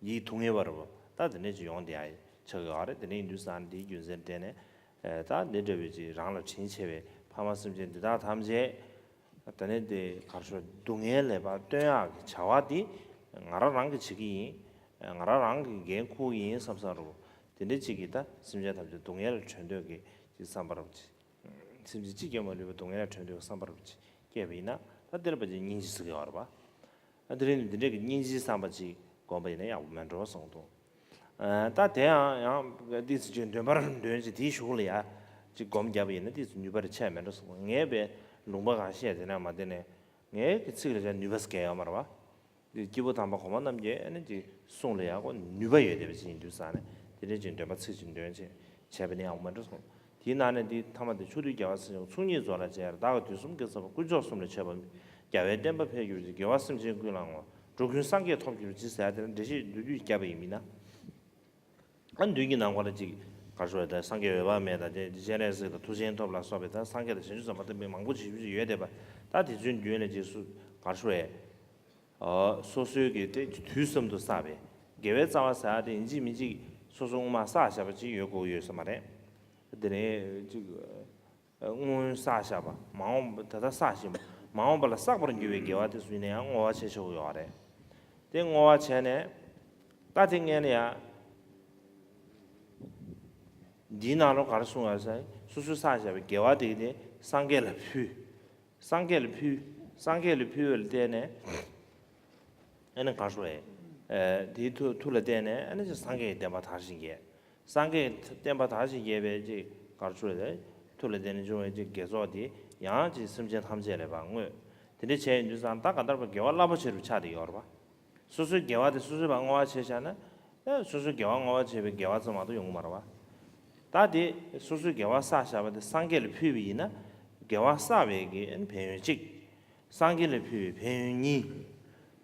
ཡིད་ཐུག་ངེས་པ་རུ། ད་དེ་འདྲ་ཅིག་ཡོང་བསྡད་ཡ་ཆགས་ཡོད་རེད། དེ་འདྲ་ཡིན་དུས་ཙང་འདིའི་རྒྱུ་མཚན་བརྟེན་ནས། ཨེ། ད་འདི་འདྲ་བའི་ཅིག་རང་ལ་དྲིན་ཆེ་བའི་ཕ་མ་སེམས་ཅན་འདི་དག་ཐམས་ཅད། ད་ནི་དེ་ག་རེ་ཞུ། སྡུག་བསྔལ་ལས་ཕར་བཏོན་ཡག་གི་བྱ་བ་འདི་ང་རང་རང་གིས་བྱེད་ཀྱི་ཡིན། ང་རང་རང་གིས་འགན་འཁུར་གྱི་ཡིན་བསམ་བསམ་རུ། དེ་འདྲ་ཅིག་གིས་ད་སེམས་ཅན་ཐམས་ཅད་སྡུག་བསྔལ་ལས་གྲོལ་འདོད་ཀྱི་ཅིག་བསམ་པ་རུ་ཅིག་སེམས་ཅན་གཅིག་ཀྱང་མ་ལུས་པ་སྡུག་བསྔལ་ལས་གྲོལ་འདོད་བསམ་པ་རུ་ཅིག་སྐྱེས་པ་ཡིན་ན། ད་དེར་ཕལ་ཆེར་སྙིང་རྗེ་ཟེར་གྱི་ཡོད་རེད་པ། ཨ། དེ་རིང་ནི་འདི་འདྲའི་གི་སྙིང་རྗེའི་བསམ་པ་ཅིག་སྒོམ་པ་ཡིན་ན་ཡག་པོ་མེད་འགྲོ་བསམ་གྱི་འདུག་ཨ། ད་དེ་ཡང་ཡང་ཏོག་ཙམ་ཅིག་འདོན་པར་འདོན་ཅིག་དེའི་གཞུག་ལ་ཡ་ཅིག་སྒོམ་བརྒྱབ་པ་ཡིན་ན་ཏོག་ཙམ་ནུས་པ་རེ་ཆེ་མེད་འགྲོ་བསམ་གྱི་འདུག་ངས་པའི་ལུང་པ་གང་བཤད་དེ་ན་མ་བསྡད་ནས། ངའི་གི་ཚིག་ལ་ཡ་ནུས་པ་ཟེར་མཁན་ཡོད་མ་རེད་པ། འདི་སྐྱེས་བུ་དམ་པ་གོང་མ་རྣམས་ཀྱི་ཨ་ནི་ཅིག་གསུང་ལ་ཡག་པོ་ནུས་པ་ཡོད་བསྡད་པ་ཅིག་ཡིན་དུས་ཙང་ནས། དེ་འདྲའི་ཅིག་འདོན་པ་ཚིག་ཅིག་འདོན་བྱས་བྱས་པ་ནི་ཡག་པོ་མ་འགྲོ་སོང་། དེའི་ནང་ནས་འདི་ཐ་མ་དེ། ཕྱོགས་དུས་རྒྱལ་བ་སྲས་བཅས་མཚུངས་གཉིས་རྫོགས་ལ་མཇལ། བདག་གི་དུས་གསུམ་དགེ་ཚོགས་པ། དཀོན་མཆོག་གསུམ་ལ་མཆོད་པ་དམིགས། རྒྱལ་བའི་བསྟན་པ་འཕེལ་གྱུར་ཅིག་དགེ་བ་སེམས་ཅན་ཀུན་ལ་བསྔོ། འགྲོ་ཀུན་སངས་རྒྱས་ཐོབ་གྱུར་ཅིག་ཟེར་ཡ་དེ་ལ་འགྲེལ་བཤད་བསྡུས་བསྡུས་བརྒྱབ་པ་ཡིན་མིན་ན། ཨ། མདུན་གྱི་ནམ་མཁའ་ལ་ཅིག་ག་རེ་ཞུ་དགོས་རེད། ད་སངས་རྒྱས་འོད་དཔག་མེད་དང་། དེ་སྤྱན་རས་གཟིགས་དང་། ཐུབ་ཆེན་ཐོབ་ལ་སོགས་པའི་ད་སངས་རྒྱས་དང་བྱང་ཆུབ་སེམས་དཔའ་དེ་མང་པོ་ཞིག་ཞིག་ཡོད་བསྡད་པ། ད་དེ་ཚོའི་མདུན་ལ་ཅིག་སུ་ག་རེ་ཞུ་དགོས་རེད། ཨོ། སོ་སོའི་གི་དེ་དུས་གསུམ་དུ་བསགས་པའི་དགེ་བའི་རྩ་བ་ཟེར་ཡ་དེ་ཡིན་གཅིག་མིན་གཅིག་སོ་སོ་སྔོན་མ་བསགས་བཞག་པ་ཅིག་ཡོད་དགོས་ཡོད་ས་མ་རེད། དེ་ནས་ཅིག་སྔོན་བསགས་བཞག་པ། མ་འོངས་པ། ད་ལྟ་བསགས་བཞིན་པ། མ་འོངས་པ་ལ་བསགས་པར་འགྱུར་བའི་དགེ་བ་དེ་ཚོ་ཡིན་ན་ཡང་བསྔོ་བ་བྱེད་ཆོག་གི་ཡོད་རེད། དེ་བསྔོ་བ་བྱས་ནས། ད་དེ་སྔོན་ལ་ཡང་འདིའི་ནང་ལོགས་ག་རེ་གསུངས་ཡོད་ཟེར། སོ་སོས་བསགས་བཞག་པའི་དགེ་བ་དེ་གི་དེ་སངས་རྒྱས་ལ་ཕུལ། སངས་རྒྱས་ལ་ཕུལ། སངས་རྒྱས་ལ་ཕུལ་བ་ལ་བརྟེན་ནས། ཨ་ནི་ག་རེ་ཞུ་དགོས་རེད། ཨ། དེའི་མཐུ་མཐུ་ལ་བརྟེན་ནས་ཨ་ནི་སངས་རྒྱས་ཀྱི་བསྟན་པ་དར་ཞིང་རྒྱས། སངས་རྒྱས་ཀྱི་བསྟན་པ་དར་ཞིང་རྒྱས་པའི་ཅིག་ག་རེ་ཞུ་དགོས་རེད། མཐུ་ལ་བརྟེན་ནས་བྱུང་བའི་ཅིག་དགེ་ཚོགས་དེ་ཡང་ཅིག་སེམས་ཅན་ཐམས་ཅད་ལ་ཕར་བསྔོས། དེ་འདྲ་བྱས་ཡོང་དུས་ཙང་ད་གང་ལྟར་ཕར་དགེ་བ་རླབས་པོ་ཆེ་རུ་ཆགས་བསྡད་ཡོད་རེད་པ། སོ་སོའི་དགེ་བ་དེ་སོ་སོས་ཕར་བསྔོ་བ་བྱས་བཞག་ན། ཨ། སོ་སོའི་དགེ་བ་བསྔོ་བ་བྱས་པའི་དགེ་བ་ཙམ་མ་གཏོགས་ཡོང་གི་མ་རེད་པ། ད་དེ་སོ་སོའི་དགེ་བ་བསགས་བཞག་པ་དེ་སངས་རྒྱས་ལ་ཕུལ་བ་ཡིན་ན། དགེ་བ་བསགས་པའི་གི་ཕན་ཡོན་གཅིག་སངས་རྒྱས་ལ་ཕུལ་བའི་ཕན་ཡོན་གཉིས།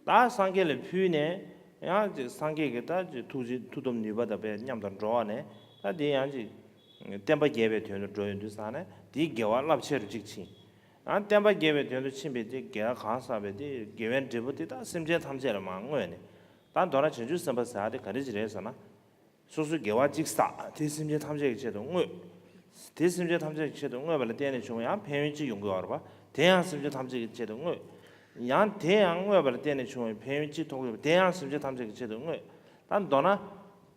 ད་སངས་རྒྱས་ལ་ཕུལ་ནས་ཡང་ཅིག་སངས་རྒྱས་ཀྱི་ད་ཅིག་ཐུགས་རྗེ་མཐུ་སྟོབས་ནུས་པ་དང་དཔེ་མཉམ་དུ་འགྲོ་བ་ནས། ད་དེ་ཡང་ཅིག་བསྟན་པ་རྒྱས་པའི་དོན་དུ་འགྲོ་ཡོང་དུས་ཙང་ནས་དེའི་དགེ་བ་རླབས་ཆེ་རུ་ཅིག་ཕྱིན། ཡང་བསྟན་པ་རྒྱས་པའི་དོན་དུ་ཕྱིན་པའི་དེ་དགེ་བ་གང་བསགས་པའི་དེ་དགེ་བའི་འབྲས་བུ་དེ་ད་སེམས་ཅན་ཐམས་ཅད་ལ་མར་བསྔོས་ནས། ད་མདོར་ན་བྱང་ཆུབ་སེམས་དཔའ་ཟེར་ཡ་དེ་ག་རེ་ཅིག་རེད་ཟེར་ན། སོ་སོའི་དགེ་བ་གཅིག་བསགས། དེ་སེམས་ཅན་ཐམས་ཅད་ཀྱི་ཆེད་དུ་བསྔོས། དེ་སེམས་ཅན་ཐམས་ཅད་ཀྱི་ཆེད་དུ་བསྔོས་པ་ལ་བརྟེན་ནས་བྱུང་བའི་ཡང་ཕན་ཡོན་གཅིག་ཡོང་གི་ཡོད་རེད་པ། དེ་ཡང་སེམས་ཅན་ཐམས་ཅད་ཀྱི་ཆེད་དུ་བསྔོས། ཡང་དེ་ཡང་བསྔོས་པ་ལ་བརྟེན་ནས་བྱུང་བའི་ཕན་ཡོན་གཅིག་ཐོབ་ཀྱི་ཡོད་པ། དེ་ཡང་སེམས་ཅན་ཐམས་ཅད་ཀྱི་ཆེད་དུ་བསྔོས། ད་མདོར་ན་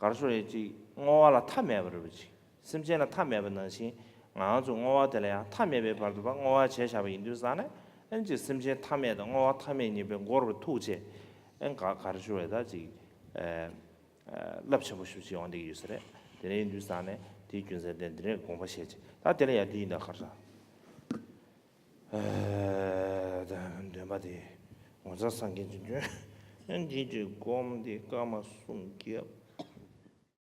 ག་རེ་ཞུ་དགོས་རེད། ཅིག་བསྔོ་བ་ལ་མཐའ་མེད་པ་རེད་པ། ཅིག་སེམས་ཅན་ལ་མཐའ་མེད་པ་ནང་བཞིན། ང་ཚོ་བསྔོ་བ་དེ་ལ་ཡང་མཐའ་མེད་པའི་བར་དུ་ཕར་བསྔོ་བ་བྱས་བཞག་པ་ཡིན་དུས་ཙང་ནས། ཨ་ནི་ཅིག་སེམས་ཅན་མཐའ་མེད་དང་བསྔོ་བ་མཐའ་མེད་གཉིས་པོ་སྒོ་རུ་ཐུག་བྱས། ཨ་ནི་ག་ག་རེ་ཞུ་དགོས་རེད། ད་ཅིག་ཨ། རླབས་ཆེན་པོ་ཞེ་པོ་ཅིག་ཡོང་བསྡད་ཀྱི་ཡོད་ས་རེད། དེ་འདྲ་ཡིན་དུས་ཙང་ནས་དེའི་རྒྱུ་མཚན་དེ་འདི་ནས་དགོངས་པ་བཞེས་བྱས། ད་དེ་ལ་ཡང་འདི་ཡིན་ད་ག་རེ་ཟེར། ཨ། ད་འདོན་པ་དེ་ངོ་མཚར་སངས་རྒྱས་ཀྱི་འདོན། འདི་ཅིག་སྒོམ་སྟེ་སྐར་མ་གསུམ་བརྒྱབ།